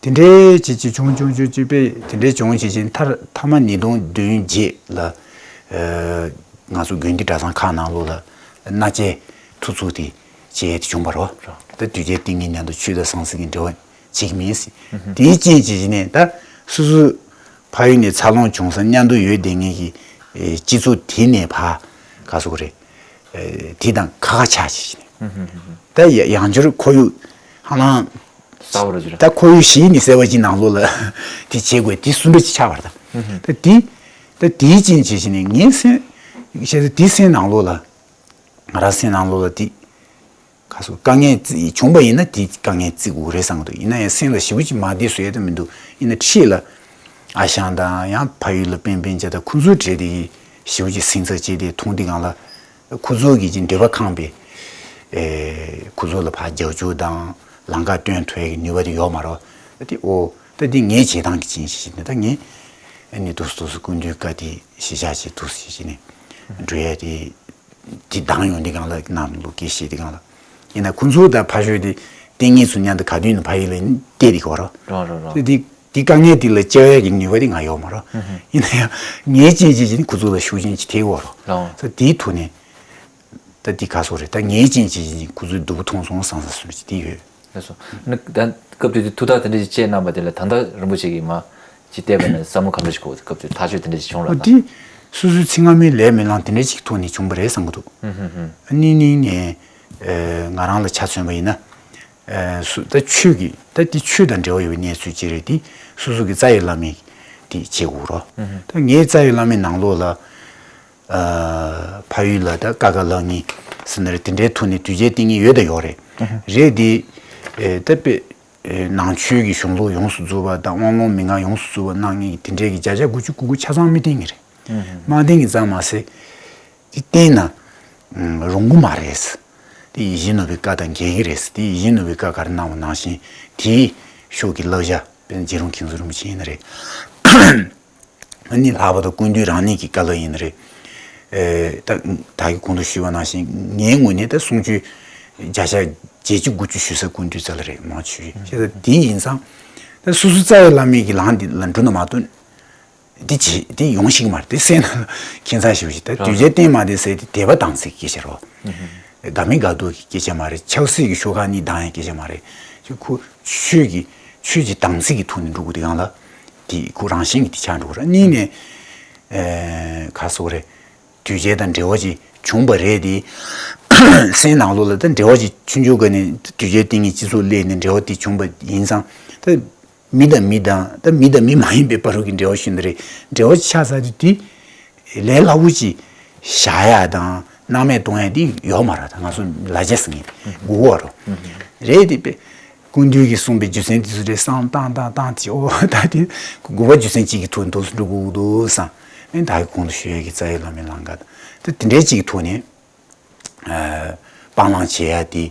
དེ་འདྲའི་ཅི་ཅི་བྱུང་བྱུང་བྱུང་བྱུང་པས་དེ་འདྲའི་བྱུང་བྱས་ཤིང་མཐར་མཐའ་མ་ཉིས་སྟོང་བདུན་རྗེས་ལ། ང་ཚོ་དགོན་སྡེ་གྲྭ་ཚང་ཁག་ནང་ལོགས་ལ་གནའ་དཔྱད་ཐུག་ཚུགས་དེ་ བྱས་ཏེ་བྱུང་བ་རེད། ད་དུས་རྒྱལ་ཏིང་ངེ་མཉམ་དུ་ཆོས་དང་ཟང་ཟིང་གི་འབྲེལ་བ་བྱེད་ཀྱི་མིན་ཟེར། དེའི་རྐྱེན་བྱས་བྱས་ནས་ད་སོ་སོ་ཕ་ཡུལ་ནས་འཚར་ལོངས་བྱུང་ས་མཉམ་དུ་ཡོད་བསྡད་མཁན་གྱི་སྤྱི་ཚོགས་དེ་ནས་ཕར་ག་སོག་རེད། དེ་དང་ཁ་ཁ་ཆགས་བྱས་བྱས་ནས་ད་ཡང་བསྐྱར་ཁོར་ཡུག་ཧ་ལམ་ས་བ་རུ་གྱུར། ད་ཁོར་ཡུག་གཞན་ནས་གསར་པ་ཅིག་ནང་ལོགས་ལ་དེ་བྱེད་དགོས་དེ་སུ་འདྲ་ཅིག་ཆགས་པ་རེད། ད་དེ་ད་དེའི་རྐྱེན་བྱས་བྱས་ནས་ངའི་སེམས་བྱས་ཙང་དེ་སེམས་ནང་ལོགས་ལ་ང་རང་སེམས་ནང་ལོགས་ལ་དེ། ག་སོ་དཀའ་ངལ་བརྩི་བྱུང་པ་ཡིན་ན་དེ་དཀའ་ངལ་བརྩི་དགོས་རེད་བསམ་གི་འདུག་ཡིན་ན་ཡང་སེམས་ལ་ཞེ་པོ་ཅིག་མ་བདེ་བཟོ་ཡ་དེ་མི་འདུག་ཡིན་ན་འཁྲིས་ལ་ཨ་ཞང་དང་ཡང་ཕ་ཡུལ་ལ་སྤུན་སྤུན་མཆེད་དང་ཁོ་ཚོའི་གྲས་དེ་གིས་ཞེ་པོ་ཅིག་སེམས་འཚབ་བྱས་ཏེ་མཐོང་དུས་སྒང་ལ་ཁོ་ཚོ་གིས་ཅིག་འདོད་པ་ཁེངས་པའི་ཨེ་ཁོ་ཚོ་ལ་ཕར་རྒྱབ་སྐྱོར་དང་ལམ་ཁ་སྟོན་ཐུབ་ཡ་གི་ནུས་པ་དེ་ཡོད་མ་རེད། དེ་ཨོ་ད་དེ་ངའི་བྱེད་སྟངས་ཀྱི་རྐྱེན་ཞིག་བྱས་ནས་ད་ངས་ཨ་ནི་འདུག་སེ་འདུག་སེ་སྐུ་མདུན་བཀའ་དེ་གཞི་བཞག་བྱས་འདུག་སེ་བྱས་ནས་འགྲོ་ཡ་དེ། དེ་སྡང་ཡོང་དུས་སྒང་ལ་ནང་ལོགས་སྐད་བཤད་དུས་སྒང་ལ། ཡིན་ན་ཁོང་ཚོ་དང་ཕ་ཤོས་དེ་ལྟས་ངན་ཚོ་མཉམ་དུ་ག་དུས་ནས་ཕ་ཡུལ་ལ་བལྟས་དེ་གོ་རོ། རོ་རོ་རོ། དེ་དེ་དེ་དཀའ་ངལ་དེ་ལ་བཅར་ཡ་གི་ནུས་པ་དེ་ང་ཡོད་མ་རོ། ཧུམ་ཧུམ། ཡིན་ན་ཡང་ངའི་ཅན་ཅན་ཅན་ནི་ཁོང་ཚོ་ལ་ཤུགས་རྐྱེན་ཅིག་ཐེབས་ཡོད་རོ། རོ། ས་དེའི་ཐོག་ནས་ད་དེ་ག་སོ་རེད། ད་ངའི་ཅན་ཅན་ཅན་ནི་ཁོང་ཚོའི་སྡུག་པོ་མཐོང་སོང་བསམ་བསམ་སོང་ཅིག་དེ་ཡོད། ལགས་སོ། ནི་ད་སྐབས་དེ་དུས་ཐུགས་ཐག་དེ་འདྲ་ཞིག་བཅད་གནང་བ་དེ་ལ་ད་ལྟ་རིན་པོ་ཆེ་གིས་མ་ཅིག་བལྟས་པ་ན་བསམ་བློ་ག་འདྲ་ཞིག་འཁོར། སྐབས་དེ་ཐག་གཅོད་དེ་འདྲ་ཞིག་བྱུང་ལ། ཨོ་དེ་སོ་སོའི་ཚེ་སྔ་མའི་ལས་མི་ལངས་དེ་འདྲ་ཞིག་ཐོག་ནས་བྱུང་བ་རེད་བསམ་གི་འདུག་ཨུ་ཧུ་ཧུ། གཉིས་གཉིས་ནས་ང་རང་ལ་ཆ་མཚོན་པ་ཡིན་ན་སུ་ད་ཆོས་ཀྱི་ད་དེ་ཆོས་དང་འབྲེལ་བ་ཡོད་པའི་གནས་ཚུལ་ཅིག་རེད། དེ་སོ་སོ་གི་རྩ་བའི་བླ་མས་དེ་བྱེད་དགོས་རོ། ཨུ་ཧུ། ད་ངའི་རྩ་བའི་བླ་མའི་ནང་ལོགས་ལ་ཨ་ཕ་ཡུལ་ལ་ད་ཀ་ཁ་ལག་གཉིས་ཟེར་ན་རེད། དེ་འདྲའི་ཐོག་ནས་དུས་བརྒྱད་ཏིང་ངེ་ཡོད་དང་ཡོད་རེད། རེད་དེ་ཨེ་ད་དཔེ་ཨེ་ནང་ཆོས་ཀྱི་གཞུང་ལུགས་ཡོངས་སུ་རྫོགས་པ་དང་དབང་ལུང་མན་ངག་ཡོངས་སུ་རྫོགས་པ་གནང་མཁན་གྱི་དེ་འདྲའི་གི་བརྒྱ་ཆ་དགུ་བཅུ་གོ་དགུ་ཆ་ཚང་མི་བསྟེན་གི་རེད། མ་བསྟེན་གི་ཙང་མ་ཟད་དེ་བསྟེན་ན་རུང་གི་མ་རེད། དེ་ཡིད་བཞིན་ནོར་བུའི་བཀའ་དང་འགལ་གི་རེད། དེ་ཡིད་བཞིན་ནོར་བུའི་བཀའ་ག་རེ་གནང་བ་ནང་བཞིན་དེའི་ཕྱོགས་ཀྱི་བསླབ་བྱ་དཔེར་ན་རྗེ་རོང་མཁན་ཟུར་རིན་པོ་ཆེ་ཡིན་ན་རེད། ཨ་ནི་ལྷག་པར་དུ་སྐུ་མདུན་རང་ཉིད་ཀྱི་བཀའ་སློབ་ཡིན་ན་རེད། ཨེ་ད་ད་གི་གོང་དུ་ཞུས་པ་ནང་བཞིན་ངའི་ངོས་ནས་ད་གསུང་ཆོས་བརྒྱ་ཆ་བརྒྱད་ཅུ་དགུ་བཅུ་ཞུ་ས་སྐུ་མདུན་རྩ་ལ་རེད། མང་ཆོས་ཤེས་ད་དེ་ཡིན་ཙང་ད་སོ་སོ་རྩ་བའི་བླ་མའི་གི་ལམ་འདི་ལ་འགྲོ་ན་མ་གཏོགས་འདི་བྱེད་འདི་ཡོང་ཤེས་ཀྱི་མ་རེད། དེ་སེམས་ནང་ལ་ཁྱད་མཚར་ཞེ་པོ་ཞིག་ད་དུས་རྒྱུན་བསྟེན་མ་བསྟེན་ཟེར་དེ་དད་པ་དྭངས་གསལ་གྱི་སྐད་ཆ་རེད། དགའ་མིན་དགའ་སྡུག་གི་སྐད་ཆ་མ་རེད། ཆབ་སྲིད་ཀྱི་ཤོག་ཁག་གཉིས་བདམས་ཡ་སྐད་ཆ་མ་རེད། ཅིག་ཁོ་ཆོས་ཀྱི་ཆོས་ཀྱི་དྭངས་གསལ་གྱི་ཐོག་ནས་འགྲོ་དགོས་དེ་གང་ལ་དེ་ཁོ་རང་བཞིན་གྱིས་དེ་ཆགས་འགྲོ་གི་རེད། གཉིས་ནས་ཨེ་ག་སོགས་རེད། དུས་ཆེན་དང་འབྲེལ་བ་ཅིག་བྱུང་བ་རེད་དེ། སེམས་ནང་ལོགས་ལ་ད་འབྲེལ་བ་ཅིག་ཆུང་ཆུང་སྒང་ནས་དུས་ཆེན་བསྟེན་མཁན་སྤྱི་ཚོགས་སླེབས་ནས་འབྲེལ་བ་དེ་བྱུང་བ་ཡིན་ཙང་ད་མི་དང་མི་དང་ད་མི་དང་མི་མ་ཡིན་པའི་བར་གྱི་འབྲེལ་བ་ཞུ་ན་རེད། འབྲེལ་བ་ཅིག་ཆགས་ཚར་དུས་དེ་ལས་སླ་པོ་ཅིག་བཞག་ཡ་དང་སྣང་མེད་གཏོང་ཡ་དེ་ཡོད་མ་རེད། ད་ང་ཚོ་ལ་རྒྱ་ཟེར་མཁན་དགོས་པ་རེད། རེད་དེ་དཔེ། སྐུ་མདུན་གྱིས་གསུངས་པའི་རྒྱུ་མཚན་དེ་ཚོ་རེད་བསམ་བཏང་བཏང་བཏང་དེ་ཨོ་ད་དེ་དགོས་པ་རྒྱུ་མཚན་གཅིག་གི་ཐོག་ནས་འདུག་སེ་འགྲོ་དགོས་ཀྱི་འདུག་བསམ། ཨེ་ད་གི་གོང་དུ་ཞུ་ཡ་གི་རྩ་བའི་བླ་མའི་ལམ་ཁ་དང་དེ་དེ་འདྲའི་གཅིག་གི་ཐོག་ནས་ཨ་སྤང་བླང་བྱེད་ཡ་དེ་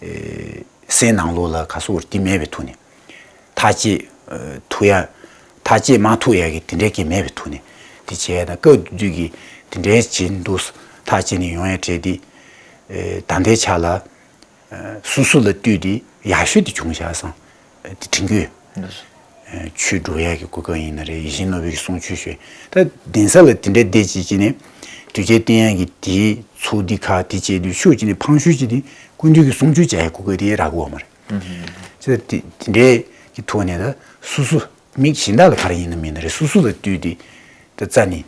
ཨེ་སེམས་ནང་ལོགས་ལ་ག་སོགས་དེ་མེད་པའི་ཐོག་ནས་ཐག་བཅད་ཨ་ཐུག་ཡ་ཐག་བཅད་མ་ཐུག་ཡ་གི་དེ་འདྲའི་གི་མེད་པའི་ཐོག་ནས་དེ་བྱེད་ཡ་དང་སྐབས་དེ་དུས་ཀྱི་དེ་འདྲའི་བྱེད་འདུག་ཐག་བཅད་ནས་ཡོང་ཡ་གྲས་དེ་ཨེ་ད་ལྟའི་ཆ་ལ། སོ་སོ་ལ་ལྟོས་ཏེ་ཡག་ཤོས་དེ་བྱུང་བཞག་བསམ། དེ་དྲན་གྱི་ཡོད། ཆོས་སྒྲུབ་ཡག་གི་གོ་སྐབས་ཡིན་ན་རེད། ཡིད་བཞིན་ནོར་བུའི་གསུང་ཆོས་ཞུས། ད་གདན་ས་ལ་དེ་འདྲའི་བསྡད་ཅིག་ཅིག་ནས་དུས་ཆེན་བསྟན་ཡག་གི་དེའི་ཚོགས་འདི་ཁག་དེ་བྱས་དུས་ཤོག་ཅིག་ནས་ཕངས་ཤོས་ཅིག་དེ་སྐུ་མདུན་གྱི་གསུང་ཆོས་བྱ་ཡག་གོ་སྐབས་དེ་རག་གི་ཡོད་མ་རེད། ཅེས་དེ་དེ་འདྲའི་གི་ཐོག་ནས་ད་སོ་སོ་མི་གཞན་དག་ལ་ག་རེ་ཡིན་ན་མིན་ན་རེད། སོ་སོ་ལ་ལྟོས་ཏེ་ད་རྩ་ནས་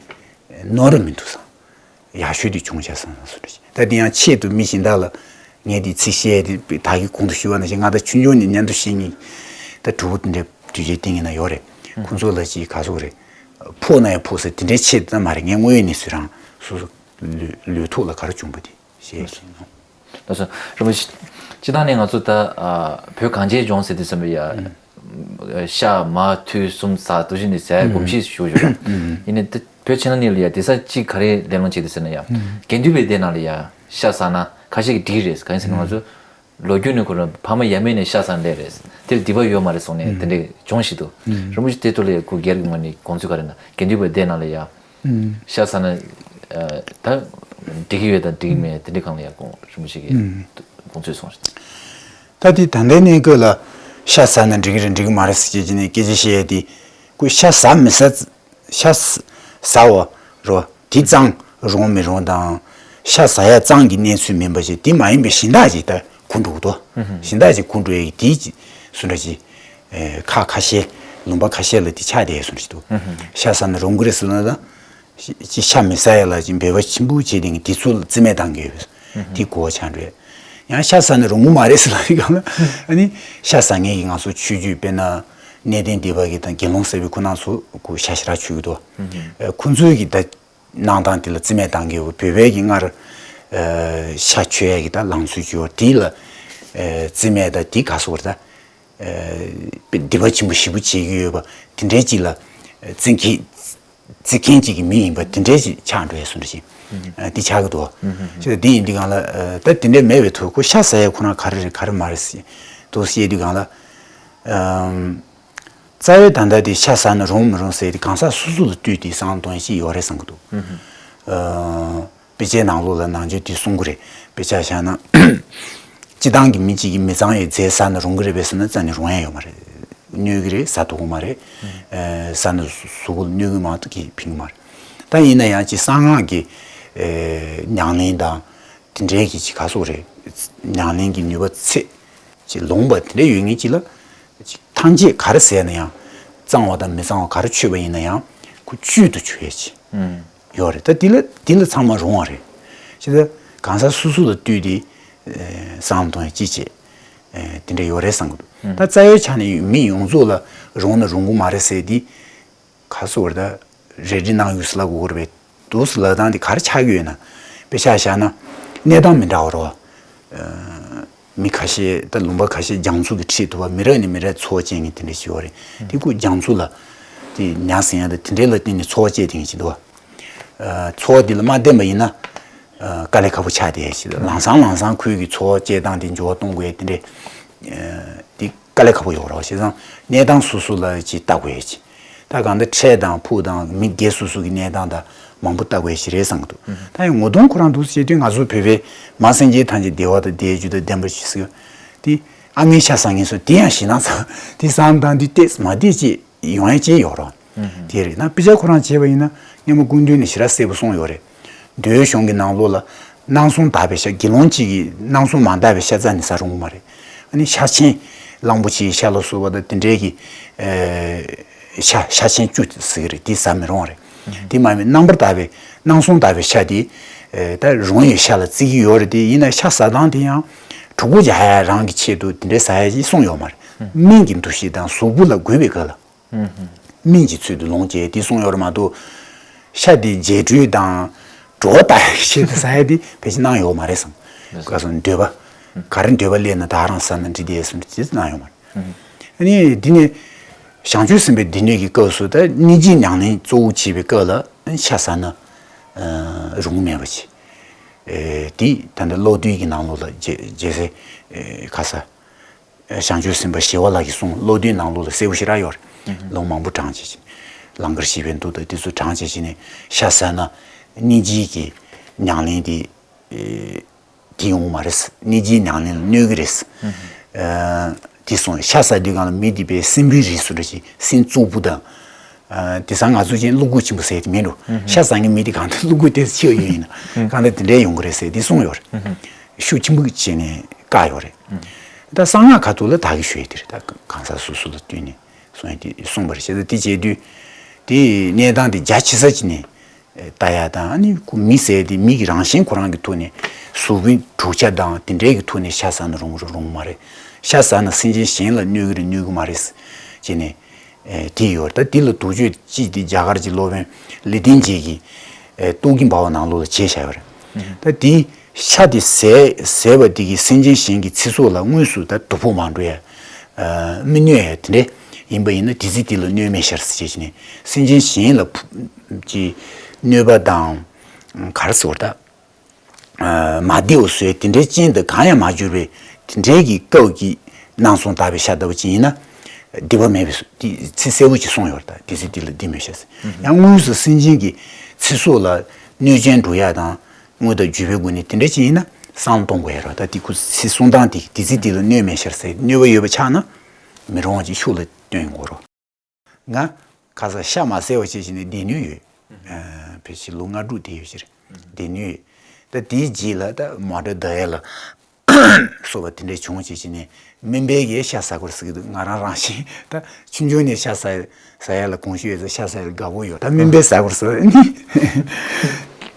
ནོར་ར་མི་འདུག་བསམ། ཡག་ཤོས་དེ་བྱུང་བྱ་བསམ་བསམ་སོ་འདྲ་ཞིག་ད་དེ་ཡང་ཆེད་དུ་མི་གཞན་དག་ལ་ངས་དེ་ཚིག་བཤད་དེ་ད་གི་གོང་དུ་ཞུས་པ་ནང་བཞིན་ང་ད་ཆུང་ཆུང་ནས་མཉམ་དུ་བཤད་མཁན་ད་གྲོགས་པོ་དེ་འདྲ་དུས་ཆེན་བསྟན་མཁན་ན་ཡོད་རེད། ཁོང་ཚོ་ལ་ཅིག་ག་སོག་རེད། ཕོག་ན་ཡང་ཕོག་ས་དེ་འདྲའི་ཆེད་དུ་ད་མ་རེད། ངས་དངོས་ཡོད་གནས་ཚུལ་རང་སོ་སོ་ལུས་ལུས་ཐོག་ལ་ག་རེ་བྱུང་པ་དེ་བཤད་ཀྱི་ཡིན། ལགས་སོ། རིན་པོ་ཆེ། སྤྱིར་བཏང་ནས་ང་ཚོ་ད་ཨ་བོད་གངས་ཅན་ལྗོངས་ཟེར་དུས་ཙམ་པ་ཡ། ཨ་ཤ་མར་ཐུད་གསུམ་ཟ་འདུག་བཞིན་དུ་ཟ་ཡ་གོམས་གཤིས་ཤུགས་ཡོད་རེད། ཡིན་ནའི་ད་བོད་ཕྱི་ནང་གཉིས་ལ་ཡ་སྡོད་ས་གཅིག་ག་རེ་ལས་སླ་བྱེད་འདུག་ཟེར་ན་ཡ། དགེ་འདུན་པའི་སྡེ་ནང་ལ་ཡ་ཤ་ཟ་ན་ཁ་ཤས་ཀྱིས་འགྲིག་རེད། གང་ཡིན་ཟེར་ན་ང་ཚོ་ལོ་རྒྱུས་ནས་ཁོ་རང་ཕ་མ་ཡབ་མེས་ནས་ཤ་ཟ་ནས་སླེབས་རེད། དེར་སྡིག་པ་ཡོད་མ་རེད་གསུངས་ནས་དེ་འདྲས་བྱུང་བཞིན་འདུག་རིན་པོ་ཆེ་དེ་ཐོག་ལ་ཡ་སྐུ་སྒེར་གྱི་ངོས་ནས་དགོངས་ཚུལ་ག་རེ་ན། དགེ་འདུན་པའི་སྡེ་ནང་ལ་ཡ། ཤ་ཟ་ན་ཨ་ད་འགྲིག་གི་ཡོད་དང་འགྲིག་གི་མེད་དེ་འདྲའི་སྒང་ལ་ཡ་དགོངས་རིན་པོ་ཆེ་གིས་དགོངས་ཚུལ་གསུངས་རེད། ད་དེ་ད་ལྟའི་གནས་སྐབས་ལ་ཤ་ཟ་ན་འགྲིག་གི་རེད་འགྲིག་གི་མ་རེད་ཟེར་བྱས་ནས་སྐད་ཆ་བཤད་ཡ་དེ་ཁོ་ཤ་ཟ་མི་ཟ་ཤ་ཟ་བ་རོ་དེ་གཙང་རུང་མི་རུང་དང་ཤ་ཟ་ཡ་གཙང་གི་གནས་ཚུལ་མིན་པ་ཞིག་དེ་མ་ཡིན་པའི་གཞན་དག་ཅིག་ད་ གོ་འགྲོ་གི་འདུག། གཞན་དག་ཅིག་གོ་འགྲོ་ཡས་ཀྱི་དེའི་ཅིག་སུ་འདྲ་ཅིག་ཁ་ཁ་ཤས་ལུང་པ་ཁ་ཤས་ལ་དེ་ཆགས་བསྡད་སུ་འདྲ་ཅིག་འདུག། ཤ་ཟ་ན་རུང་གི་རེད་ཟེར་ན་ད། ཅིག་ཤ་མི་ཟ་ཡ་ལ་ཅིག་འབད་པ་ཆེན་པོ་བྱས་ཏེ་དེ་ཚོ་ལ་རྩིས་མེད་བཏང་གི་ཡོད་པས། དེ་གོ་བ་ཆགས་འགྲོ་ཡ། ཡང་ཤ་ཟ་ན་རུང་གི་མ་རེད་ཟེར་ལབ་དུས་སྒང་ལ་ཨ་ནི་ཤ་ཟ་མཁན་གྱི་ང་ཚོ་ཆོས་བརྒྱུད་དཔེར་ན་གནས་བརྟན་སྡེ་པ་གི་དང་དགེ་སློང་གསར་པའི་ཁོ་རང་ཚོ་ཁོ་ཤ་ཞེ་དྲག་མཆོད་ཀྱི་འདུག། ཁོ་ཚོའི་གི་ད་གནང་སྟངས་དེ་ལ་རྩིས་མེད་བཏང་གི་ཡོད། བོད་པའི་གི་སྔར་ཤ་མཆོད་ཡ་གི་ད་ལམ་སྲོལ་ཅིག་ཡོད། དེ་ལ་རྩིས་མེད་ད་དེ་ག་སོགས་རེད་ད། སྡིག་པ་ཆེན་པོ་ཞེ་པོ་བྱེད་ཀྱི་ཡོད་པ་དེ་འདྲའི་ཅིག་ལ་བརྩི་མཁན་བརྩི་མཁན་ཅིག་གི་མི་ཡིན་པ་དེ་འདྲའི་ཅིག་ཆགས་འགྲོ་ཡས་སུ་འདྲ་ཞིག་འདི་ཆགས་ཀྱི་འདུག། ཅིག་འདི་ཡིན་དུས་སྒང་ལ་ད་དེ་འདྲའི་མེད་པའི་ཐོག་ཁོ་ཤ་ཟ་ཡས་ཁོ་རང་ག་རེ་རེད་ག་རེ་མ་རེད་ཟེར་དུ་བཤད་དུས་སྒང་ལ། རྩ་བའི་ད་ལྟ་དེ་ཤ་ཟ་ན་རུང་མི་རུང་ཟེར་དེ་གང་ཟག་སོ་སོ་ལ་ལྟོས་ཏེ་བསམ་བློ་གཏོང་ཡས་ཅིག་ཡོད་རེད་བསམ་གྱི་འདུག། དཔེ་ཆའི་ནང་ལོགས་ལ་ནང་ཆོས་དེ་གསུང་གི་རེད། དཔེ་ཆ་བཞག་ན། སྤྱི་བཏང་གི་མི་གཅིག་གིས་མི་གཙང་བའི་རྫས་ཟ་ན་རུང་གི་རེད་པས་ཟེར་ན་རྩ་ནས་རུང་ཡ་ཡོད་མ་རེད། གནོད་གི་རེད། ཟ་ཐུབ་གི་མ་རེད། ཨེ་ཟ་ན་གཟུགས་པོ་ལ་གནོད་གི་མ་གཏོགས་ཀྱི་ཕན་གི་མ་རེད། ད་ཡིན་ན་ཡང་ཅིག་གསང་སྔགས་ཀྱི་ཨེ་ཉམས་ལེན་དང་དེ་འདྲའི་གི་ཅིག་ག་སོགས་རེད། ཉམས་ལེན་གྱི་ནུས་པ་ཚད་ཅིག་ལོངས་པ་དེ་འདྲ་ཡོད་ངེས་ཅིག་ལ་ཅིག་ཐམས་ཅད་ག་རེ་ཟེར་ན་ཡང་གཙང་བ་དང་མི་གཙང་བ་ག་རེ་མཆོད་པ་ཡིན་ན་ཡང་ཁོ་བཅུད་དུ་མཆོད་ཡ་ཅིག་ཡོད་རེད། ད་དེ་ལ་དེ་ལ་ཚང་མ་རུང་བ་རེད། ཅི་ད་གང་ཟག་སོ་སོ་ལ་ལྟོས་ཏེ་ཨེ་བསམ་བློ་གཏོང་ཡ་ཅི་བྱེད་ཨེ་དེ་འདྲ་ཡོད་རེད་བསམ་གི་འདུག། ད་རྩ་བའི་ཆ་ནས་མི་ཡོངས་རྫོགས་ལ་རུང་ན་རུང་གི་མ་རེད་ཟེར་དེ་ག་སོ་བར་ད་རེ་འདྲི་གནང་ཡོད་ཟེར་ལབ་དགོས་རེད་པས། འདུག་ཟེར་ལབ་སྟངས་དེ་ག་རེ་ཆགས་ཀྱི་ཡོད་ན། དཔེ་ཆ་བཞག་ན་གནས་སྟངས་མི་འདྲ་བ་རེད་པ། མི་ཁ་ཤས་ད་ལུང་པ་ཁ་ཤས་རྒྱ་མཚོ་གི་འཁྲིས་དུ་བ་མི་རབས་ནས་མི་རབས་འཚོ་བ་སྐྱེལ་མཁན་དེ་འདྲ་ཞིག་ཡོད་རེད། དེ་ཁོ་རྒྱ་མཚོ་ལ་དེ་ཉ་ཟིན་ཡ་ད་དེ་འདྲའི་ལ་བརྟེན་ནས་འཚོ་བ་སྐྱེལ་མཁན་ཞིག་འདུག་པ། འཚོ་བ་དེ་ལ་མ་བརྟེན་པ་ཡིན་ན། དཀའ་ལས་ཁག་པོ་ཆགས་བསྡད་ཞིག་ལ་ལམ་སང་ལམ་སང་ཁོའི་གི་འཚོ་བ་སྐྱེལ་སྟངས་དེ་འགྱུར་བ་གཏོང་དགོས་ཡ་དེ་འདྲའི། དེ་དཀའ་ལས་ཁག་པོ་ཡོད་རེད་པ། བྱས་ཙང་གནས་སྟངས་སོ་སོ་ལ་ཅིག་ལྟ་དགོས་ཡ་ཅིག་ད་གང་ལྟར་འཕྲལ་དང་ཕུགས་དང་མི་སྒེར་སོ་སོ་གི་གནས་སྟངས་དང་མང་པོ་ལྟ་དགོས་ཞིག་རེད་བསམ་གི་འདུག། ད་ཡང་ངོ་གདོང་ཁོ་རང་འདུག་ཟེར་དུས་ང་ཚོ་བོད་པའི་མ་སེམས་ཅན་ཐམས་ཅད་བདེ་བ་དང་བདེ་རྒྱུ་དང་ལྡན་པ་ཞིག་ཟེར། དེ་ཨ་ངའི་ཤ་ཟ་མཁན་ཚོ་དེ་ཡང་ཞེད་སྣང་ཚ་དེ་བསམ་སྟངས་དེ་བལྟས་མ་བལྟས་ཅིག་ཡོང་ཡ་ཅིག་ཡོད་རེད། དེ་རེད་ན་དཔེ་ཆ་ཁོ་རང་བྱས་པ་ཡིན་ན་སྔོན་མ་སྐུ་མདུན་ནས་ཞེ་དྲག་གསལ་པོ་གསུངས་ཡོད་རེད། འདུལ་བའི་གཞུང་གི་ནང་ལོགས་ལ་སྣང་སྲུང་དག་པའི་ཤ་དགེ་སློང་གཅིག་གིས་སྣང་སྲུང་མ་དག་པའི་ཤ་རྩ་ནས་ཟ་རུང་གི་མ་རེད། ཨ་ནི་ཤ་ཆེན་གླང་པོ་ཆེའི་ཤ་ལ་སོགས་པ་དང་དེ་འདྲའི་གི་ཨེ་ཤ་ཤ་ཆེན་བཅུ་ཟེར་གི་རེད། དེ་ཟ་མི་རུང་བ་རེད། དེ་མ་ཡིན་རྣམ་པར་དག་པའི་སྣང་སྲུང་དག་པའི་ཤ་དེ་ཨེ་ད་རུང་བའི་ཤ་ལ་བརྩི་གི་ཡོད་རེད། དེ་ཡིན་ན་ཤ་ཟ་སྟངས་དེ་ཡང་གྲོད་ཁོག་རྒྱགས་ཡ་རང་གི་ཆེད་དུ་དེ་འདྲའི་ཟ་ཡ་ཅིག་གསུངས་ཡོད་མ་རེད། སྨན་གྱི་འདུ་ཤེས་དང་གཟུགས་པོ་ལ་དགོས་པའི་སྐབས་ལ། སྨན་གྱི་ཚུལ་དུ་ལོངས་སྤྱད་དེ་གསུངས་ཡོད་རེད་མ་གཏོགས། ཤ་དེ་རྒྱས་སྤྲོས་དང་གྲོད་པ་ལྟ་ཡག་ཆེད་དུ་ཟ་ཡ་དེ་ཕལ་ཆེར་གནང་ཡོད་མ་རེད་བསམ། ག་སོང་འདོད་པ། ག་རེ་འདོད་པ་སླེབས་ན་ད་རང་ཟ་ན་འགྲིག་དེ་བསམ་དེ་གནང་ཡོད་མ་རེད། ཨ་ནི་འདི་ནས་བྱང་ཆུབ་སེམས་དཔའི་སྡེ་སྣོད་ཀྱི་སྐབས་སུ་ད་སྙིང་རྗེའི་ཉམས་ལེན་གཙོ་བོ་བྱེད་པའི་སྐབས་ལ་ཤ་ཟ་ན་རུང་མེད་པ་བྱེད། དེ་ད་ལྟ་ཀློག་འདོན་གྱི་ནང་ལོགས་ལ་རྒྱལ་རྒྱལ་སྲས་ཁ་ས། བྱང་ཆུབ་སེམས་དཔའ་ཞི་བ་ལྷ་གིས་གསུངས། ཀློག་འདོན་ནང་ལོགས་ལ་གསལ་པོ་ཞེ་དྲག་ཡོད་རེད། ལུང་མང་པོ་དྲངས་བྱས་ཤིང་། ལང་ཀར་གཤེགས་པའི་མདོ་དང་དེ་ཚོ་དྲངས་བྱས་ཤིང་ནས་ཤ་ཟ་ན་སྙིང་རྗེ་གི་ཉམས་ལེན་དེ་དེ་ཡོང་མ་རེད། སྙིང་རྗེའི་ཉམས་ལེན་ལ་གནོད་ཀྱི་རེད། དེ་སོང་ཤ་ཟ་དུས་གང་ལ་མི་དེ་པའི་སྲིན་པོའི་རིགས་སུ་འདྲ་ཞིག་སྲིན་གཙུག་པུ་དང་། དེ་སང་ང་ཚོ་ཅན་བློ་ཁུག་ཆེན་པོ་ཟེར་དེ་མིན་འགྲོ། ཤ་ཟ་མཁན་མི་དེ་གང་ལྟར་བློ་ཁུག་དེ་ཆེ་བ་ཡོད་ཡིན་ན་གང་ལྟར་དེ་འདྲའི་ཡོང་གི་རེད་ཟེར་དེ་གསུངས་ཡོད་རེད། ཤུགས་ཆེན་པོ་བྱས་ནས་བཀག་ཡོད་རེད། ད་གསང་སྔགས་ཁ་ཐུག་ལ་དག་གི་ཞུ་ཡས་དེ་རེད། ད་གང་ཟག་སོ་སོ་ལ་བསྟུན་ནས་གསུང་ཡས་དེ་གསུངས་པ་རེད། བྱས་ཙང་དེ་བྱས་དུས་དེ་གནས་སྟངས་དེ་རྒྱ་ཆེ་ས་ཅིག་ནས་ལྟ་ཡ་དང་ཨ་ནི་ཁོ་མི་ཟེར་དེ་མི་གི་རང་བཞིན་ཁོ་རང་གི་ཐོག་ནས་གཟུགས་པོའི་གྲུབ་ཆ་དང་དེ་འདྲའི་གི་ཐོག་ནས་ཤ་ཟ་ན་རུང་རུང་མ་རེད། ཤ་ཟ་ན་སེམས་ཅན་གཞན་ལ་གནོད་གི་རེད་གནོད་གི་མ་རེད་ཅེས་ནས་དེ་ཡོད་རེད། ད་དེ་ལ་དོགས་གཅོད་ཅིག་དེ་རྒྱ་གར་གྱི་སློབ་དཔོན་ལེགས་ལྡན་འབྱེད་ཀྱིས་ཏོག་གི་འབའ་བ་ནང་ལོགས་ལ་བྱས་བཞག་ཡོད་རེད། ད་དེ་ཤ་དེ་ཟས་ཟས་པ་དེ་གིས་སེམས་ཅན་གཞན་གྱི་ཚེ་སྲོག་ལ་དངོས་སུ་ད་དུག་ཕོག་མ་འགྲོ་ཡ། མི་གནོད་ཡ་དེ་འདྲ་ཡིན་པ་ཡིན་ན་དེ་ཚེ་དེ་ལ་གནོད་མེད་ཤར་ཟེར་བྱས་ནས་སེམས་ཅན་གཞན་ལ་ཕུ་ཀྱི་གནོད་པ་དང་ག་རེ་ཟེར་ད། མ་བདེ་བ་བཟོས་དེ་འདྲའི་རྐྱེན་དང་གང་ཡང་མ་གྱུར་བའི་དེ་འདྲའི་གི་སྐབས་ཀྱི་སྣང་སྲུང་དག་པའི་ཤ་ལྟ་བུ་ཅིག་ཡིན་ན། སྡིག་པ་མེད་པའི་སྡིག་ཚིག་གསལ་པོ་ཅིག་གསུངས་ཡོད་རེད། ད་དེ་ཚེ་འདི་ལ་སྡིག་མེད་ཤ་ཟེར། ཡང་དངོས་སུ་སེམས་ཅན་གྱི་ཚེ་སྲོག་ལ་གནོད་སྐྱོན་འགྲོ་ཡ་དང་དངོས་དང་བརྒྱུད་པའི་སྒོ་ནས་དེ་འདྲ་ཅིག་ཡིན་ན་བསམ་བློ་གཏོང་དགོས་ཡ་རེད། ད་དེ་ཁོ་ཚིག་གསུང་སྟངས་དེ་དེ་ཚེ་འདི་ལ་གནོད་མེད་ཤ་ཟེར་གནོད་པ་ཡོད་པ་ཆགས་ན་མི་རུང་བ་ཅིག་ཤུགས་ལ་སྟོན་དགོས་རེད། ང་ཁ་སང་ཤ་མ་ཟ་བ་བྱས་བྱས་ནས་སྡེ་སྣོད་ཡོད། ཨ་ཕལ་ཆེར་ལོ་ལྔ་དྲུག་དེ་ཡོད་ཕྱིར་སྡེ་སྣོད་ཡོད། ད་དེའི་རྗེས་ལ་ད་མོ་ཊ་བདའ་ཡ་ལ་ སོགས་པ་དེ་འདྲས་བྱུང་བྱས་བྱས་ནས་སྨན་པས་ཀྱིས་ཤ་ཟ་དགོས་ཟེར་གྱི་འདུག་ང་རང་རང་བཞིན་ད་ཆུང་ཆུང་ནས་ཤ་ཟ་ཟ་ཡ་ལ་གོམས་གཤིས་ཡོད་ཙང་ཤ་ཟ་ཡ་ལ་དགའ་པོ་ཡོད། ད་སྨན་པས་ཟ་དགོས་ཟེར་ནི།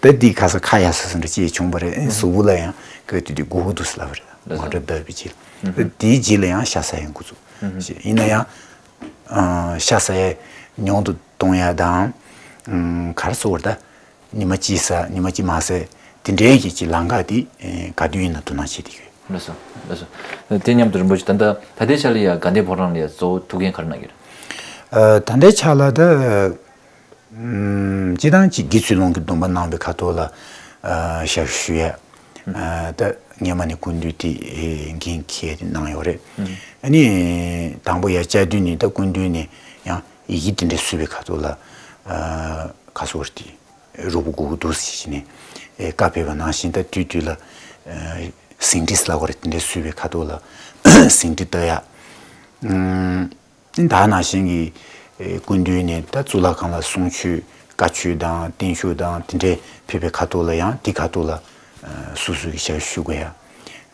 ད་འདི་ཁ་ས་ཁ་ཡ་ས་ས་འདྲ་ཅིག་བྱུང་བ་རེད། གཟུགས་པོ་ལ་ཡང་སྐབས་དེ་དུས་སྒུག་གུ་འདུག་ཟེར་ལབ་པ་རེད། ངོ་སྤྲོད་བཏབ་པའི་རྗེས་ལ། ད་དེའི་རྗེས་ལ་ཡང་ཤ་ཟ་ཡ་འགོ་བཙུགས་ཤིག་ཡིན་ན་ཡང་། ཨ། ཤ་ཟ་ཡ་ཉུང་དུ་གཏོང་ཡ་དང་། ཨ། ག་རེ་ཟེར་དགོས་རེད་ད། ཉི་མ་གཅིག་ཟ་ཉི་མ་གཅིག་མ་ཟ། དེ་འདྲའི་གི་ཅིག་ལམ་ཁ་དེ་ཨེ་ག་དུས་ཡིན་ན་དོ་སྣང་བྱེད་བསྡད་ཡོད། ལགས་སོ། ལགས་སོ། དེ་མཉམ་དུ་རིན་པོ་ཆེ་ད་ལྟ་ད་ལྟའི་ཆ་ལ་ཡ་དགའ་ལྡན་ཕོ་བྲང་ལ་ཡ་གཙོ་བོ་ཐུགས་འགན་ག་རེ་གནང་གི་རེད། ཨ། ད་ལྟའི་ཆ་ལ་ད་ཨམ། སྤྱིར་བཏང་ཅིག་དགེ་ཚུལ་སློང་གི་སྡོམ་པ་གནང་བའི་ཁ་ཐོག་ལ། ཨ། ཞབས་ཞུ་ཡ། ཨ། ད་སྔོན་མ་ནས་སྐུ་མདུན་དེ་འགན་འཁྱེར་ཏེ་གནང་ཡོད་རེད། ཨ་ནི་དང་པོ་ཡ་བཅའ་སྡོད་ནས་ད་སྐུ་མདུན་ནས་ཡང་ཡི་གེ་དེ་འདྲ་བསུས་པའི་ཁ་ཐོག་ལ། ཨ། ཁ་སོར་ཏེ། རུ་བུ་གུ་གུ་འདུག་ཟེར་ནས་ཨེ་བཀའ་ཕེབས་པ་ནང་བཞིན་ད་དུས་དུས་ལ་ཨ་ཟིང་བྲིས་ལབ་དགོས་རེད། དེ་འདྲ་བསུས་པའི་ཁ་ཐོག་ལ་ཟིང་བྲིས་ལྟ་ཡ། ཨུམ། ད་ནང་བཞིན་གྱི་ཨེ་སྐུ་མདུན་ནས་ད་གཙུག་ལག་ཁང་ལ་གསུང་ཆོས་བཀའ་ཆོས་དང་བརྟན་བཞུགས་དང་དེ་འདྲའི་ཕེབས་པའི་ཁ་ཐོག་ལ་ཡང་དེ་ཁ་ཐོག་ལ་ཨ་སོ་སོ་གི་ཞབས་ཞུ་དགོས་ཡ།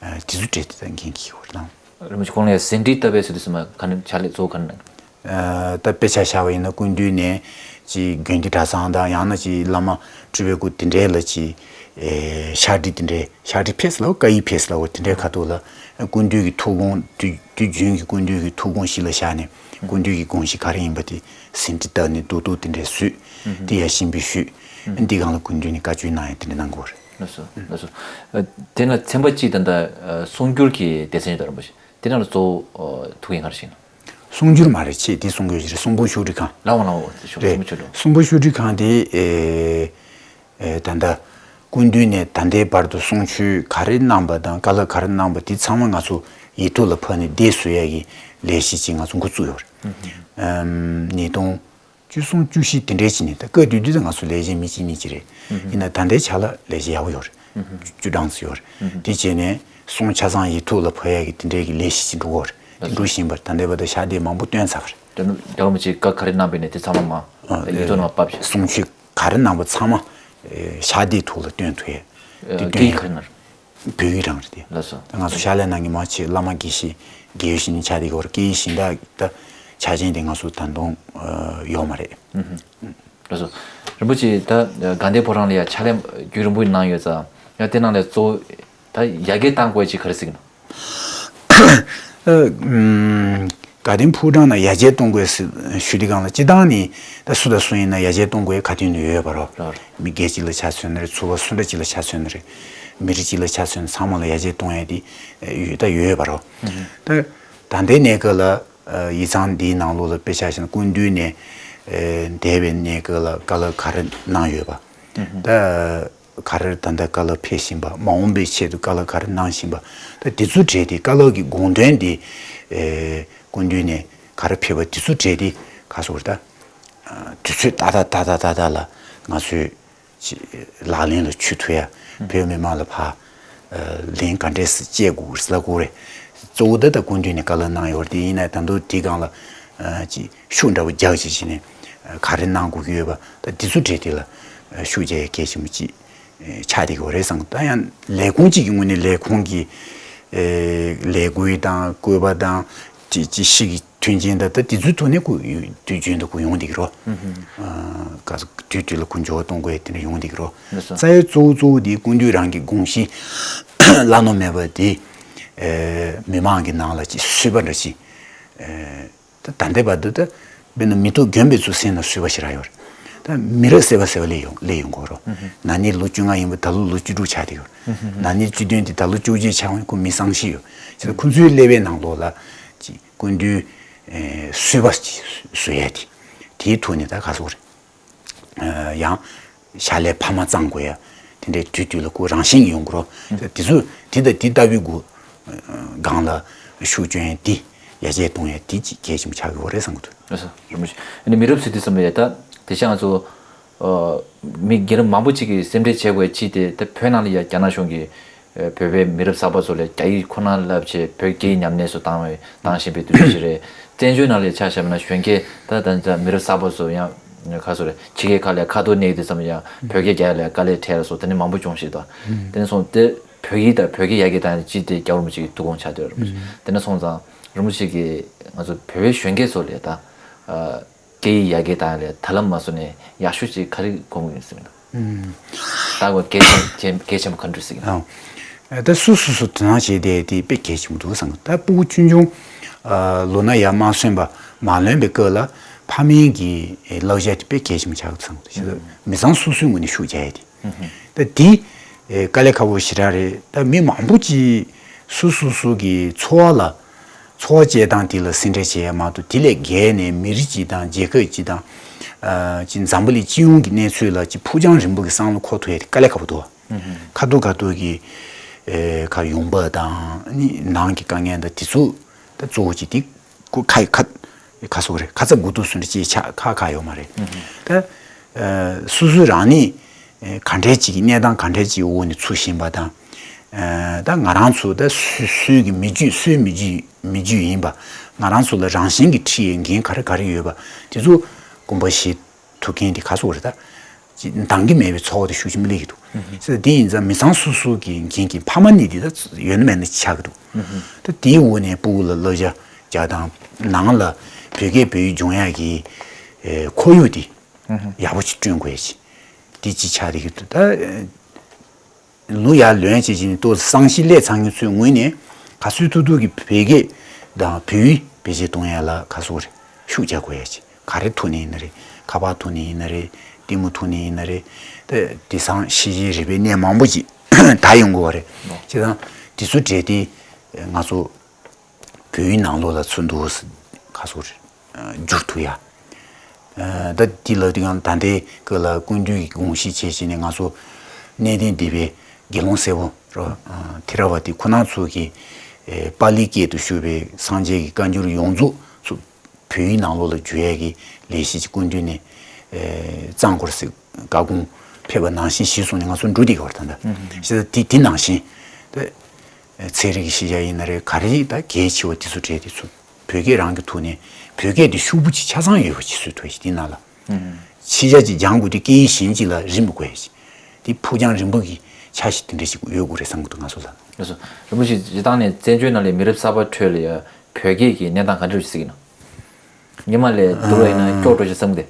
ཨ། དེ་ཚོ་གྲས་དེ་ད་འགན་འཁྱེར་དགོས་རེད་དང་། རིན་པོ་ཆེ་ཁོང་ལ་ཡང་ཟིན་བྲིས་བཏབ་པའི་ཚུལ་དུ་སོང་ན་ག་ནས་ཕྱག་ལས་གཙོ་བོ་ག་ནས། ཨ། ད་དཔེ་ཆ་བཞག་པ་ཡིན་ན་སྐུ་མདུན་ནས་ཅིག་དགོན་སྡེ་གྲྭ་ཚང་དང་ཡང་ན་ཅིག་བླ་མ་སྤྲུལ་པའི་སྐུ་དེ་འདྲའི་ལ་ཅིག་ཨེ་ཕྱག་བྲིས་དེ་འདྲའི་ཕྱག་བྲིས་ཕེབས་ལ་བཀའ་ཡིག་ཕེབས་ལ་འོ་དེ་འདྲའི་ཁ་ཐོག་ལ་སྐུ་མདུན་གྱི་ཐུགས་དགོངས་དུས་དུས་རྒྱུན་གྱི་སྐུ་མདུན་གྱི་ཐུགས་དགོངས་གཞི་ལ་བཞག་ནས་སྐུ་མདུན་གྱི་དགོངས་གཞི་ག་རེ་ཡིན་པ་དེ་ཟིན་བྲིས་བཏབ་ནས་རྡོག་རྡོག་དེ་འདྲའི་བཟོས། དེ་ཡ་ཤིན་པའི་ཞུས། འདི་སྒང་ལ་སྐུ་མདུན་ནས་བཀའ་ཆོས་གནང་ཡ་དེ་འདྲ་གནང་དགོས་རེད། ལགས་སོ། ལགས་སོ། ཨ། དེ་ན་ཚན་པ་གཅིག་ད་ལྟ་ཨ་གསུང་སྒྱུར་གྱི་སྡེ་ཚན་ཡོད་དོ་རིན་པོ་ཆེ། དེ་ནང་ལ་གཙོ་བོ་ཨ་ཐུགས་འགན་ག་རེ་བཞེས་ན། གསུང་སྒྱུར་མ་རེད། ཆེས་དེ་གསུང་དགོས་ཞིག་རེད། གསུང་འབུམ་ཤོག་དྲིལ་ཁང་། ལགས་འོང་ལགས་འོང་། དེ་ཤོག་རེད། གསུང་འབུམ་ཤོག་དྲིལ་ཁང་། གསུང་འབུམ་ཤོག་དྲིལ་ཁང་དེ་ཨེ་ཨེ་ད་ལྟ་སྐུ་མདུན་ནས་ད་ལྟའི་བར་དུ་གསུང་ཆོས་ག་རེ་གནང་པ་དང་བཀའ་སློབ་ག་རེ་གནང་པ་དེ་ཚང་མ་ང་ཚོ་ཡིག་ཐོག་ལ་ཕབ་ནས་བསྡད་བཟོ་ཡ་གི་ལས་གཞི་ཅིག་ང་ཚོ་འགོ་བཙུགས་ཡོད་རེད། ཨམ། ཉིས་སྟོང་བཅུ་གསུམ་བཅུ་བཞི་དེ་འདྲའི་ཕྱི་ནས། ད་སྐབས་དེ་དུས་ད་ང་ཚོ་ལས་བྱེད་མི་གཅིག་གཉིས་ཅིག་རེད། ཡིན་ན་ད་ལྟའི་ཆ་ལ་ལས་བྱེད་ཡག་པོ་ཡོད་རེད། བཅུ་གྲངས་ཙམ་ཡོད་རེད། དེ་བྱས་ནས་གསུང་ཆ་ཚང་ཡིག་ཐོག་ལ་ཕབ་ཡག་གི་དེ་འདྲའི་གི་ལས་གཞི་ཅིག་འགྲོ་གི་ཡོད་རེད། དེ་འགྲོ་བཞིན་པར་ད་ལྟའི་བར་དུ་ཕྱག་དེབ་མང་པོ་བཏོན་ཚར་བ་རེད། དེ་ནི་རྒྱལ་བ་རིན་པོ་ཆེས་བཀའ་ག་རེ་གནང་པ་ཡིན་ནའི་དེ་ཚང་མ་མར་ཡིག་ཐོག་ནང་ཕབ་བཞག་གསུང་ཆོས་ག་རེ་གནང་པ་ཚང་མ་ཨེ་ཕྱག་དེབ་ཐོག་ལ་བཏོན་ཐུབ་ཡ། དེ་སྐད་ཡིག་ག་རེ་གནང་རེད། བོད་ཡིག་རང་རེད་དེ། ལགས་སོ། ད་ང་ཚོ་ཕྱག་ལས་གནང་མཁན་མང་ཆེ་བ་བླ་མ་དགེ་བཤེས་དགེ་བའི་བཤེས་གཉེན་ཆགས་བསྡད་ཀྱི་ཡོད་རེད། སྐད་ཡིག་གཞན་དག་ད་ཆ་རྐྱེན་དེ་ང་ཚོ་ད་དུང་ཨ་ཡོད་མ་རེད། ལགས་སོ། རིན་པོ་ཆེ་ད་དགའ་ལྡན་ཕོ་བྲང་ལ་ཡ་ཕྱག་ལས་རྒྱུན་རིང་པོ་གནང་ཡོད་ཙང་ཡང་དེ་ནང་ལས་གཙོ་བོ་ད་ཡར་རྒྱས་གཏང་དགོས་ཅིག་ག་རེ་གཟིགས་ན། ཨ། ཨམ། དགའ་ལྡན་ཕོ་བྲང་ནང་ཡར་རྒྱས་གཏོང་དགོས་ཟེར་ཞུ་དུས་སྒང་ལ་སྤྱིར་བཏང་ནི་ད་སུ་དང་སུ་ཡིན་ན་ཡར་རྒྱས་གཏོང་དགོས་ཁ་ཐུག་ནས་ཡོད་པ་རོ། རོ། མི་སྒེར་གཅིག་ལ་ཆ་མཚོན་ན་རེད། ཚོགས་པ་སུ་འདྲ་གཅིག་ལ་ཆ་མཚོན་ན་རེད། མི་རིགས་གཅིག་ལ་ཆ་མཚོན་ན་ཚང་མ་ལ་ཡར་རྒྱས་གཏོང་ཡ་དེ་ཡོད་ད་ཡོད་པ་རོ། ད་ད་ལྟའི་གནས་སྐབས་ལ་ཡིག་ཚང་འདིའི་ནང་ལོགས་ལ་དཔེ་ཆ་བཞག་ན་སྐུ་མདུན་ནས་འདས་པའི་གནས་སྐབས་ལ་བཀའ་སློབ་ག་རེ་གནང་ཡོད་པ། ད་ག་རེ་ད་ལྟ་བཀའ་སློབ་ཕེབས་བཞིན་པ། མ་འོངས་པའི་ཆེད་དུ་བཀའ་སློབ་ག་རེ་གནང་བཞིན་པ། ད་དེ་ཚོ་གྲས་དེ་བཀའ་སློབ་ཀྱི་དགོངས་དོན་དེ་ཨེ་སྐུ་མདུན་ནས་ག་རེ་ཕེབས་པ་དེ་ཚོ་གྲས་དེ་ག་སོགས་ད་དུས་ཚོད་ཏག་ཏག་ཏག་ཏག་ཏག་ཏག་ལ་ང་ཚོས་ཅི་ལག་ལེན་ལ་འཁྱོལ་ཐུབ་ཡ། བོད་མི་མང་ལ་ཕར་ལན་ག་འདྲས་སེ་བཅད་དགོས་ཟེར་ལབ་དགོས་རེད། གཙོ་བོ་ད་ད་སྐུ་མདུན་ནས་བཀའ་སློབ་གནང་ཡོད་རེད། དེ་ཡིན་ན་ད་དུང་དེའི་སྒང་ལ་ཅི་ཤུགས་འདྲ་པོ་རྒྱག་ཅིག་བྱས་ནས་ག་རེ་གནང་དགོས་ཀྱི་ཡོད་པ་ད་དེ་ཚོ་གྲས་དེ་ལ་ཤུགས་རྒྱག་ཡ་གལ་ཆེན་པོ་ཅིག་ཆགས་བསྡད་ཀྱི་ཡོད་རེད་བསམ། ད་ཡང་ལས་ཁུངས་གཅིག་གི་ངོས་ནས་ལས་ཁུངས་ཀྱི་ཨེ་ལས་འགུལ་དང་བཀོད་པ་དང་ཅི་ཅི་ཞིག་གི་མཐུན་རྐྱེན་དང་ད་དེ་ཚོའི་ཐོག་ནས་ཁོ་དུས་རྒྱུན་དུ་ཁོ་ཡོང་བསྡད་ཀྱི་རོ། ཨ་ག་ཚོད་དུས་དུས་ལ་ཁོ་འབྱོར་བ་གཏོང་དགོས་དེ་འདྲ་ཡོང་བསྡད་ཀྱི་རོ། རྩ་བའི་གཙོ་བོ་གཙོ་བོ་དེ་སྐུ་མདུན་རང་གི་དགོངས་གཞི་བླ་ན་མེད་པ་དེ་ཨེ་མི་མང་གི་ནང་ལ་ཅིག་བསུས་པ་འདྲ་ཞིག་ཨེ། ད་ད་ལྟའི་བར་དུ་ད་དཔེར་ན་མི་ཐོག་དགོན་པའི་ཚོ་སེམས་ནང་བསུས་པ་ཞེ་དྲག་ཡོད་རེད། ད་མི་རབས་གསར་པ་གསར་པ་སླེབས་ཡོང་སླེབས་ཡོང་གི་རོ། ན་ནིང་ལོ་བཅོ་ལྔ་ཡིན་པ་ད་ལོ་ལོ་བཅུ་དྲུག་ཆགས་བསྡད་ཡོད་རེད། ན་ནིང་བཅུ་བདུན་དེ་ད་ལོ་བཅོ་བརྒྱད་ཆགས་ཡོང་ཁོ་མི་བཟང་ཤེས་ཡོད། བྱས་ཙང་ཁོ་ཚོའི་ཀླད་པའི་ནང་ལོགས་ལ་ཅིག་སྐུ་མདུན་བསུས་པ་ཅིག་བཟོ་ཡ་དེ་དེའི་ཐོག་ནས་ད་ག་ཟེར་དགོས་རེད། ཡང་ཕྱག་ལས་འཕར་མ་གཙང་དགོས་ཡ། དེ་འདྲའི་དུས་དུས་ལ་ཁོ་རང་བཞིན་གྱིས་ཡོང་གི་རོ། དེ་ཚོ་དེ་དང་དེ་ལྟ་བུའི་སྒོ་སྒང་ལ་ཤུགས་སྐྱོན་ཡ་དེ་ཡར་རྒྱས་གཏོང་ཡ་དེ་གཅིག་གལ་ཆེན་པོ་ཆགས་ཀྱི་ཡོད་རེད་བསམ་གྱི་འདུག་ལགས་སོ། རིན་པོ་ཆེ། ཨ་ནི་མི་རབས་ཚོས་དེ་བསམ་པ་ཡ་ད་དེ་ཤ་ང་ཚོ་མི་སྒེར་མང་པོ་ཅིག་གིས་སེམས་ཁྲལ་བྱེད་དགོས་ཡ་གཅིག་དེ་ད་བོད་ནང་ལ་ཡ་རྒྱ་ནག་གཞུང་གིས་བོད་པའི་མི་རབས་གསར་པ་ཚོ་ལ་རྒྱ་ཡིག་ཁོ་ན་བསླབ་བྱས་བོད་སྐད་ཉམས་ལེན་སུ་བཏང་བའི་བཏང་བཞིན་པའི་དུས་ཚོད་ཅིག་རེད། བཙན་བྱོལ་ནང་ལ་ཆ་བཞག་པ་ན་གཞོན་སྐྱེས་ད་ད་ད་མི་རབས་གསར་པ་ཚོ་ཡང་ཁ་སོ་རེད་ཕྱི་རྒྱལ་ཁག་ལ་ཁ་ཐོར་གནས་དུས་ཙམ་ཡང་བོད་སྐད་རྒྱག་ཡ་ལ་དཀའ་ལས་འཕྲད་ལ་སོགས་དེ་ནི་མང་པོ་བྱུང་ཞིག་ད་དེ་ནི་སོང་སྟེ་ བོད་ཡིག་དང་བོད་སྐད་ཡར་རྒྱས་བཏང་ཡ་ཅི་དེ་རྒྱལ་བ་རིན་པོ་ཆེ་གི་ཐུགས་དགོངས་ཆགས་བསྡད་ཡོད་རེད། དེ་འདྲ་སོང་ཙང་རིན་པོ་ཆེ་གིས་ང་ཚོ་བོད་པའི་གཞོན་སྐྱེས་ཚོ་ལ་ད་སྐད་ཡིག་ཡར་རྒྱས་བཏང་ཡ་ལ་ད་ལམ་མ་བཟོ་ནས་ཡག་ཤོས་ཅིག་ག་རེ་དགོངས་ཀྱི་ཡོད་ཟེར་ན། ད་གོ་གལ་ཆེན་གལ་ཆེན་པོ་ག་འདྲ་ཟེར་གྱི་ན། ཨ། ད་སུ་སུ་སུ་དོ་སྣང་བྱས་ཏེ་དེ་དཔེ་གལ་ཆེན་པོ་འདུག་བསམ་གི། ད་སྤུ་གུ་ཆུང་ཆུང་ཨ་ལོ་ན་ཡར་མ་སོན་པ་མ་ལོན་པའི་སྐབས་ལ་ཕ་མའི་གི་ཨེ་བསླབ་བྱ་དེ་དཔེ་གལ་ཆེན་པོ་ཆགས་འདུག་བསམ་གི། བྱས་ཙང་མི་ཚང་སོ་སོའི་ངོས་ནས་ཤུགས་རྒྱག་ཡ་དེ། ད་དེ་ཨེ་དཀའ་ལས་ཁག་པོ་ཞེ་དྲག་རེད། ད་མི་མང་པོ་ཅིག་སོ་སོ་སོ་གི་འཚོ་བ་ལ་འཚོ་བ་སྐྱེལ་སྟངས་དེ་ལ་ཟིན་བྲིས་བྱེད་ཡ་མ་གཏོགས་དེ་ལས་བརྒལ་ནས་མི་རིགས་གཅིག་དང་རྒྱལ་ཁབ་གཅིག་དང་ཨ་ཅིག་འཛམ་བུ་གླིང་སྤྱི་ཡོངས་ཀྱི་གནས་ཚུལ་ལ་ཅིག་ཕུགས་རྒྱང་རིང་པོ་གི་བསམ་བློ་འཁོར་ཐུབ་ཡ་དེ་དཀའ་ལས་ཁག་པོ་འདུག་ཁ་ཐུག་ཁ་ཐུག་གི་ཨེ་ཁ་ཡོང་འབབ་དང་ནི་ནང་གི་དཀའ་ངལ་དང་དེ་ཚོ་ད་གཙོ་བོ་ཅིག་དེ་ཁོ་ཁ་ཁ་ཁ་སོག་རེད། ཁ་ཚ་དགོས་གཏུགས་སུ་འདྲ་ཅིག་ཆགས་ཁ་ཁ་ཡོད་མ་རེད། ད་ཨ་སོ་སོ་རང་ནི་ཨེ་ག་འདྲས་ཅིག་གི་གནས་སྟངས་ག་འདྲས་ཅིག་འོག་ནས་ཚུར་ཕྱིན་པ་དང་། ཨ་ད་ང་རང་ཚོ་ད་སུ་སུའི་གི་མི་རྒྱུད་སུའི་མི་རྒྱུད་མི་རྒྱུད་ཡིན་པ། ང་རང་ཚོ་ལ་རང་བཞིན་གྱི་འཁྲི་ཡའི་འགན་ག་རེ་ག་རེ་ཡོད་པ་དེ་ཚོ་དགོངས་པ་བཞེས་ཐུབ་མཁན་དེ་ག་སོག་རེད། ད་ཅིག་འདང་གི་མེད་པའི་ཚོགས་པ་དེ་ཤུགས་ཆེན་པོ་སླེབས་ཀྱི་འདུག་ཟེར། དེ་ཡིན་ཙང་མི་ཚང་སོ་སོ་གི་འགན་གྱི་ཕ་མ་གཉིས་དེ་ད་ཡོད་ན་མེད་ན་ཆགས་ཀྱི་འདུག་ད་དེའི་འོག་ནས་སྤུ་གུ་ལ་བསླབ་བྱ་རྒྱག་དང་ནང་ལ་བོད་སྐད་བོད་ཡིག་སྦྱོང་ཡག་གི་ཨེ་ཁོར་ཡུག་དེ་ཡག་པོ་ཅིག་བསྐྲུན་དགོས་ཡ་ཅིག་དེ་ཅིག་ཆགས་བསྡད་ཀྱི་འདུག་ད་ལོ་ཡར་ལོན་བྱེད་ཀྱི་ནི་ཏོག་ཙམ་བསམ་ཤེས་སླེབས་ཚར་མཁན་ཚོའི་ངོས་ནས་ག་ཚོད་ཐུབ་ཐུབ་ཀྱི་བོད་སྐད་དང་བོད་ཡིག་བེད་སྤྱོད་གཏོང་ཡ་ལ་ག་སོག་རེད། ཤུགས་རྒྱག་དགོས་ཡ་ཅིག་ག་རེ་ཐོག་ནས་ཡིན་ན་རེད། ཁ་པར་ཐོག་ནས་ཡིན་ན་རེད། ལྟད་མོ་ཐོག་ནས་ཡིན་ན་རེད། ད་དེང་སང་ཤེས་བྱའི་རིག་པའི་གནས་མང་པོ་ཅིག་དར་ཡོང་གི་ཡོད་རེད། བྱས་ཙང་དེ་ཚོ་བྲལ་ཏེ་ང་ཚོ་བོད་ཡིག་ནང་ལོགས་ལ་ཚུར་འདུག་ག་སོག་རེད། བསྒྱུར་ཐུབ་ཡ། ད་དེ་ལ་དེ་གང་ད་ལྟའི་སྐབས་ལ་སྐུ་མདུན་གྱི་དགོངས་གཞི་བྱས་བྱས་ནས་ང་ཚོ་གནས་བརྟན་སྡེ་པའི་དགེ་སློང་སྲས་པོ་ར་ཐེ་ར་བ་ཏི་ཁོ་ན་ཚོ་གི་པཱ་ལིའི་སྐད་དུ་ཞུ་བའི་སངས་རྒྱས་ཀྱི་བཀའ་འགྱུར་ཡོངས་རྫོགས་ཚུར་བོད་ཡིག་ནང་ལོགས་ལ་བསྒྱུར་ཡས་ཀྱི་ལས་གཞི་ཅིག་སྐུ་མདུན་ནས་ཨེ་གཙང་སྐོར་ཟེར་བཀའ་དགོངས་ཕེབས་པ་ནང་བཞིན་གཞིར་བཟུང་ནས་ང་ཚོ་འགྲོ་བསྡད་ཀྱི་ཡོད་རེད། ད་ལྟ་ཞེ་ས་དེ་དེ་ནང་བཞིན་ད་ཚན་རིག་གི་ཤེས་བྱ་ཡིན་ན་རེད། ག་རེ་ད་གལ་ཆེ་བ་དེ་ཚོ་གྲས་དེ་ཚོ་བོད་སྐད་རང་གི་ཐོག་ནས་བོད་སྐད་དེ་ཤུགས་པོ་ཅིག་ཆ་ཚང་ཡོད་པ་ཅིག་བཟོ་ཐུབ་ཡ་ཞིག་དེ་ནང་ལ་ཕྱི་རྒྱལ་ཅིག་སྦྱང་དགོས་དུས་སྐད་ཡིག་གཞན་ཅིག་ལ་རིན་པོ་དགོས་ཡ་ཞིག་དེ་ཕུགས་རྒྱང་རིང་པོ་གི་འཆར་གཞི་དེ་འདྲ་ཞིག་ཡོད་དགོས་རེད་བསམ་གི་འདུག་ང་ཚོ་ལ། ལགས་སོ། རིན་པོ་ཆེ་སྤྱིར་བཏང་ནས་བཙན་བྱོལ་ནང་ལ་མི་རབས་གསར་པ་ཁྲོད་ལ་ཡ་བོད་སྐད་ཀྱི་གནས་སྟངས་ག་འདྲ་ཞིག་གཟིགས་ཀྱི་ན། སྔོན་མ་ལས་བསྡུར་བ་ཡིན་ན་སྐྱོ་འགྲོ་ཞིག་བསམ་གི་འདུག་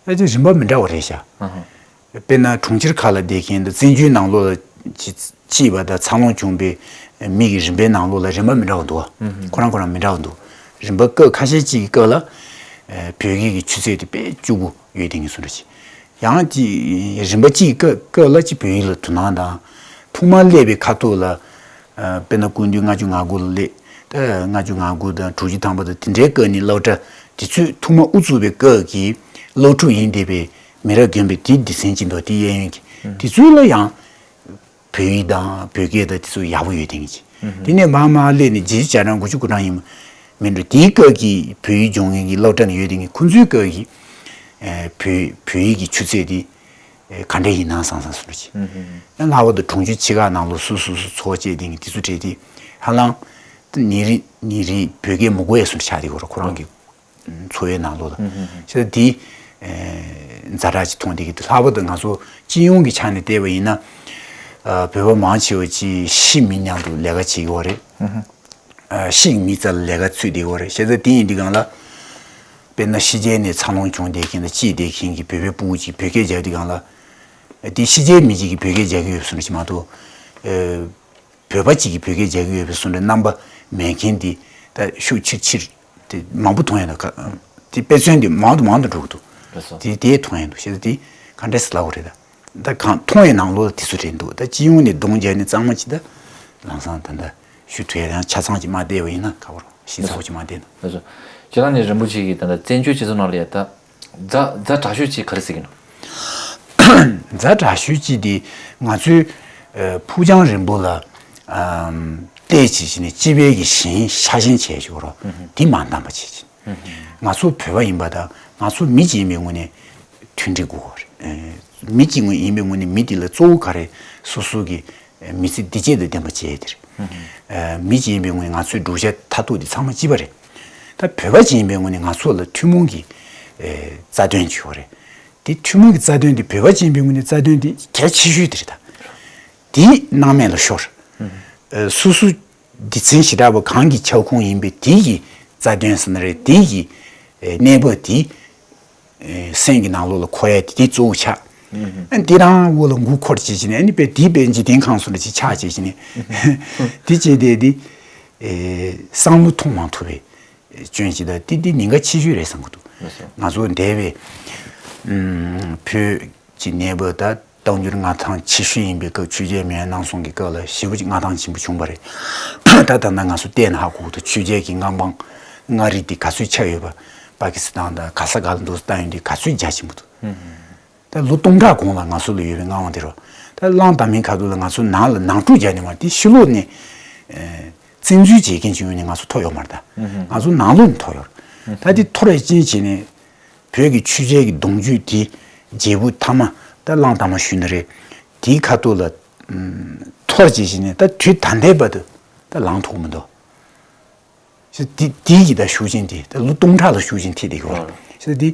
ཨ་ཅེ་རིམ་པ་མི་འདྲ་བ་རེད་ཤག་ཨ་ཧ། དཔེར་ན་གྲོང་ཁྱེར་ཁག་ལ་བསྡད་མཁན་དང་བཙན་བྱོལ་ནང་ལོགས་ལ་ཅི་སྐྱེས་པ་དང་འཚར་ལོངས་བྱུང་པའི་མི་གི་རིམ་པའི་ནང་ལོགས་ལ་རིམ་པ་མི་འདྲ་བ་འདུག་ཨ་ཁོ་རང་ཁོ་རང་མི་འདྲ་བ་འདུག་རིམ་པ་སྐབས་ཁ་ཤས་ཅིག་གི་སྐབས་ལ་ཨ་བོད་སྐད་ཀྱི་ཆུ་ཚད་དེ་དཔེ་སྐྱོ་པོ་ཡོད་དེ་ངས་གསུང་ར་ཅིག་ཡང་ཅིག་རིམ་པ་གཅིག་གི་སྐབས་སྐབས་ལ་ཅིག་བོད་ཡིག་ལ་དོ་སྣང་དང་། ཐོག་མར་སླེབས་པའི་ཁ་ཐུག་ལ་ཨ་དཔེར་ན་སྐུ་མདུན་ལྔ་བཅུ་ང་དགུ་ལ་སླེབས། ད་ལྔ་བཅུ་ང་དགུ་དང་དྲུག་ཅུ་ཐམ་པ་དང་དེ་འདྲའི་སྐབས་ནས་སློབ་གྲྭ་དེ་ཚོས་ཐོག་མར་དབུ་བཙུགས་པའི་སྐབས་ཀྱི་སློབ་ཕྲུག་ཡིན་བསྡད་པའི་མི་རབས་རྒན་པའི་དེའི་སྡེ་ཚན་གཅིག་འདུག་དེ་གཡས་གཡོན་གྱི་དེ་ཚོ་ལ་ཡང་། བོད་ཡིག་དང་བོད་སྐད་དང་དེ་ཚོ་ཡག་པོ་ཡོད་དེ་ངེས་ཅི། དེ་ནས་མར་མར་སླེབས་ནས་བརྒྱད་ཅུ་གྱ་གྲངས་དགུ་བཅུ་གོ་གྲངས་ཡིན་མིན་འགྲོ་དེའི་སྐབས་ཀྱི་བོད་ཡིག་སྦྱོང་མཁན་གྱི་སློབ་གྲྭ་ནས་ཡོད་དེ་ངེས་ཁོང་ཚོའི་སྐབས་ཀྱི་ཨེ་བོད་བོད་ཡིག་གི་ཆུ་ཚད་དེ་ཨེ་ག་འདྲ་ཡིན་ན་བསམ་བསམ་སོང་ཅི། ཨེ་ལྷག་པར་དུ་གྲོང་ཁྱེར་ཆེ་ཁག་ནང་ལོགས་སུ་སུ་སུ་འཚོ་བ་སྐྱེལ་དེ་ངེས་དེ་ཚོ་གྲས་དེ་ཧ་ལམ་ཉིན་རེ་ཉིན་རེ་བོད་སྐད་མི་གོ་ཡས་སུ་ཆགས་དེ་གོ་ར་ཁོ་རང་གི་འཚོ་བའི་ནང་ལོགས་ལ། ཞེས་དེ་ཛ་དྲག་ཅིག་མཐོང་བསྡད་ཀྱི་འདུག་ལྷག་པར་དུ་ང་ཚོ་སྤྱི་ཡོངས་ཀྱི་ཆ་ནས་བལྟས་པ་ཡིན་ན། བོད་པ་མང་ཆེ་བ་ཅིག་ཕྱི་མི་མཉམ་དུ་ལས་ཀ་བྱེད་ཀྱི་ཡོད་རེད། ཕྱི་མི་རྩ་ལ་ལས་ཀ་ཚུད་བསྡད་ཀྱི་ཡོད་རེད། བྱས་ཙང་དེ་ཡིན་དུས་སྒང་ལ། དཔེར་ན་ཕྱི་རྒྱལ་ནས་འཚར་ལོངས་བྱུང་བསྡད་མཁན་དང་སྐྱེས་བསྡད་མཁན་གྱི་བོད་པའི་ཕྲུ་གུ་ཅིག་བོད་སྐད་རྒྱག་དུས་སྒང་ལ། དེ་ཕྱི་རྒྱལ་མི་གཅིག་གིས་བོད་སྐད་རྒྱག་གི་ཡོད་པ་བཟོ་འདྲ་ཅིག་མ་གཏོགས། བོད་པ་གཅིག་གིས་བོད་སྐད་རྒྱག་གི་ཡོད་པའི་བཟོ་འདྲ་རྣམ་པ་མེད་མཁན་དེ་ད་ཤུགས་ཆེར་ཆེར་དེ་མང་པོ་མཐོང་ཡ་ད་ག་དེ་དཔེ་མཚོན་དེ་མང་དུ་མང་དུ་འགྲོ་གི་འདུག་ལགས་སོ། དེ་དེ་མཐོང་ཡ་འདུག་བྱས་ཙང་དེ་ག་འདྲས་སེ་ལབ་དགོས་རེད་ད། ད་གང་མཐོང་ཡའི་ནང་ལོགས་ལ་དེ་ཚོ་རེད་འདུག་ད་སྤྱི་ཡོངས་ནས་གདོང་བརྒྱབ་ནས་གཙང་མ་ཅིག་ད་ལམ་སང་ད་ད་ཞུ་ཐུབ་ཡ་ཡང་ཆ་ཚང་ཅིག་མ་བལྟས་པ་ཡིན་ན་ག་བར་ཞིབ་ཚགས་པོ་ཅིག་མ་བལྟས་ན། ལགས་སོ། སྤྱིར་བཏང་ནས་རིན་པོ་ཆེ་གིས་ད་ལྟ་བཙན་བྱོལ་སྤྱི་ཚོགས་ནང་ལ་ཡ་ད། ཛ་ཛ་དྲག་ཤོས་ཅིག་ག་རེ་ཟེར་གྱི་འདུག་ཛ་དྲག་ཤོས་ཅིག་དེ་ང་ཚོའི་ཨ་ཕུགས་རྒྱང་རིང་པོ་ལ་ཨམ་བལྟས་བྱས་བྱས་ནས་སྤྱི་པའི་གི་ཞེན་ཤ་ཞེན་བྱས་ཞོར་དེ་མ་འདང་བ་བྱས་བྱས། ང་ཚོ་བོད་པ་ཡིན་པ་དང་ང་ཚོ་མི་གཅིག་ཡིན་པའི་ངོས་ནས་མཐུན་སྒྲིལ་དགོས་པ་རེད། ཨེ་མི་གཅིག་ངོས་ཡིན་པའི་ངོས་ནས་མི་དེ་ལ་གཙོ་བོ་ག་རེ་སོ་སོ་གི་མི་ཚེ་བདེ་སྐྱིད་དང་ལྡན་པ་བྱས་དེ་རེད། ཨེ་མི་གཅིག་ཡིན་པའི་ངོས་ནས་ང་ཚོའི་བསྒྲུབ་བྱ་མཐར་ཐུག་དེ་ཚང་མ་གཅིག་པ་རེད། ད་བོད་པ་གཅིག་ཡིན་པའི་ངོས་ནས་ང་ཚོ་ལ་ཐུན་མོང་གི་ཨེ་རྩ་དོན་ཅིག་ཡོད་རེད། དེ་ཐུན་མོང་གི་རྩ་དོན་དེ་བོད་པ་གཅིག་ཡིན་པའི་ངོས་ནས་རྩ་དོན་དེ་གལ་ཆེ་ཤོས་དེ་རེད་ད། དེ་སྣང་མེད་ལ་ཤོར། ཨ་སོ་སོ་སྡེ་ཚན་ཞེ་དྲག་པ་གང་གི་ཁྱབ་ཁོངས་ཡིན་པའི་དེ་གི་རྩ་དོན་ཟེར་ན་རེད། དེ་གི་ཨ་གནས་བབ་དེ་ཨ་སེམས་ཀྱི་ནང་ལོགས་ལ་འཁོར་ཡ་དེ་དེ་གཙོ་བོ་ཆགས། ཨ་འདི་རང་འོག་ལ་མགོ་འཁོར་བྱེད་བྱས་ནས། ཨ་ནི་དཔེ་དེ་དཔེ་འཇིག་རྟེན་ཁམས་སུ་འདྲ་ཅིག་ཆགས་བྱས་བྱས་ནས། དེ་བྱས་ཏེ་དེ་ཨ་བསམ་བློ་ཐོངས་མ་ཐུབ་པའི་སྐྱོན་ཅིག་དང་། དེ་དེ་ཉེན་ཁ་ཆེ་ཤོས་རེད་བསམ་གྱི་འདུག། ང་ཚོ་འདས་པའི་ཨ་བོད་ཀྱི་གནས་བབ་ད་གཏོང་འགྱུར་མངའ་ཐང་ཆེ་ཤོས་ཡིན་པའི་སྐབས། ཆོས་རྒྱལ་མེས་དབོན་རྣམ་གསུམ་གྱི་སྐབས་ལ་ཞེ་པོ་ཅིག་མངའ་ཐང་ཆེན་པོ་བྱུང་བ་རེད། ད་ད་ལྟ་ང་ཚོ་བལྟས་ན་ཧ་གོ་གི་འདུག། ཆོས་རྒྱལ་གྱི་མངའ་འབངས་མངའ་རིས་དེ་ག་ཚོད་ཆགས་ཡོད་པ། པ་ཀི་སི་ཐན་དང་ག་ས་ག་ལ་འདུག་སེ་བཏང་ཡོད་དུས་ག་ཚོད་རྒྱ་ཆེན་པོ་འདུག། ད་ལོ་སྟོང་ཕྲག་གོང་ལ་ང་ཚོ་ལ་ཡོད་པའི་མངའ་དབང་དེ་རེད། ད་གླང་དར་མའི་ཁ་ཐུག་ལ་ང་ཚོ་ནང་ལ་ནང་འཁྲུག་རྒྱག་ནས་མ་དེ་ཕྱི་ལོགས་ནས་ཨ་བཙན་འཛུལ་བྱེད་མཁན་ཅིག་ཡོང་ནས་ང་ཚོ་འཐོར་ཡོད་མ་རེད། ད་ང་ཚོ་ནང་ལོགས་ནས་འཐོར་ཡོད་རེད། ད་དེ་འཐོར་བའི་རྐྱེན་བྱས་ནས་བོད་ཀྱི་ཆོས་རྒྱལ་གྱི་གདུང་རྒྱུད་དེ་རྒྱལ་པོ་མཐའ་མ་ད་གླང་དར་མ་ཞུས་ན་རེད། དེའི་ཁ་ཐུག་ལ་ཨ་འཐོར་བྱས་བྱས་ནས་ད་དུས་ད་ལྟའི་བར་དུ་ད་ལངས་ཐུབ་མི་འདུག། ཞེས་དེ་དེའི་ཡི་ད་ཤུགས་རྐྱེན་དེ་ད་ལོ་སྟོང་ཕྲག་ལ་ཤུགས་རྐྱེན་ཐེབས་བསྡད་ཀྱི་ཡོད་རེད། ཞེས་དེ་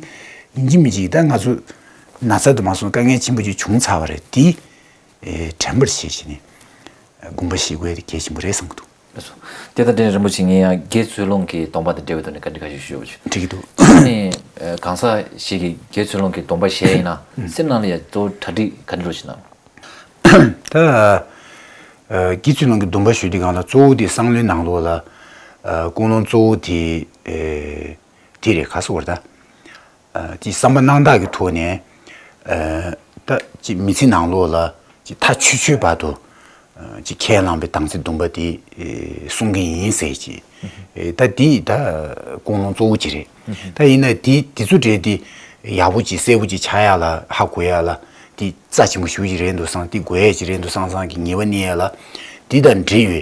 ཡིན་གཅིག་མིན་གཅིག་ད་ང་ཚོ་ན་ཚ་དུ་མ་སོང་དཀའ་ངལ་ཆེན་པོ་ཅིག་བྱུང་ཚར་བ་རེད། དེ་ཨེ་དྲན་པར་བྱེད་བྱས་ནས་དགོངས་པ་བཞེས་དགོས་དེ་གལ་ཆེན་པོ་རེད་བསམ་གྱི་འདུག། ལགས་སོ། དེ་ལྟར་དྲན་རིན་པོ་ཆེ། ངས་ཡང་དགེ་ཚུལ་སློང་གི་སྡོམ་པ་དང་འབྲེལ་བའི་ཐོག་ནས་བཀའ་འདྲི་ཁ་ཤས་ཞུ་བ་བྱུང་། འགྲིག་གི་འདུག། ཨ་ནི་ཨེ་གང་ཟག་ཞིག་གིས་དགེ་ཚུལ་སློང་གི་སྡོམ་པ་བཞེས་ཡིན་ན་སེམས་ནང་ལ་ཡང་གཙོ་བོ་གྲ་སྒྲིག་ག་འདྲ་ཞིག་གནང་། ད་ཨ་དགེ་ཚུལ་སློང་གི་སྡོམ་པ་ཞུ་དུས་སྒང་ལ་གཙོ་བོ་དེ་བསམ་བློའི་ནང་ལོགས་ལ་ཨ་ཀུན་སློང་གཙོ་བོ་དེ་ཨེ་དེ་རེད། ག་ཟེར་བ་རེད་ད། ཨ་དེ་བསམ་པ་སྣང་དག་གི་ཐོག་ནས་ཨ་ད་ཅིག་མི་ཚེ་ནང་ལོགས་ལ་ཅིག་མཐའ་ཆོད་ཆོད་བར་དུ་ཨ་ཅིག་ཁས་བླངས་པའི་དམ་ཚིག་སྡོམ་པ་དེ་ཨེ་སྲུང་གི་ཡིན་ཟེར་ཅིག། ཨེ་ད་དེ་ད་ཀུན་སློང་གཙོ་བོ་ཅིག་རེད། ད་ཡིན་ན་དེ་དེ་ཚོ་གྲས་དེ་ཡག་པོ་ཅིག་གསལ་པོ་ཅིག་ཆགས་ཡག་ལ་ཧ་གོ་ཡག་ལ་དེ་རྩ་ཆེན་པོ་ཞེ་པོ་ཅིག་རེད་འདུག་བསམ། དེ་དགོས་ཡག་ཅིག་རེད་འདུག་བསམ་བསམ་གྱི་ངེས་པ་གནས་ཡག་ལ། དེ་དང་འབྲེལ་བའི་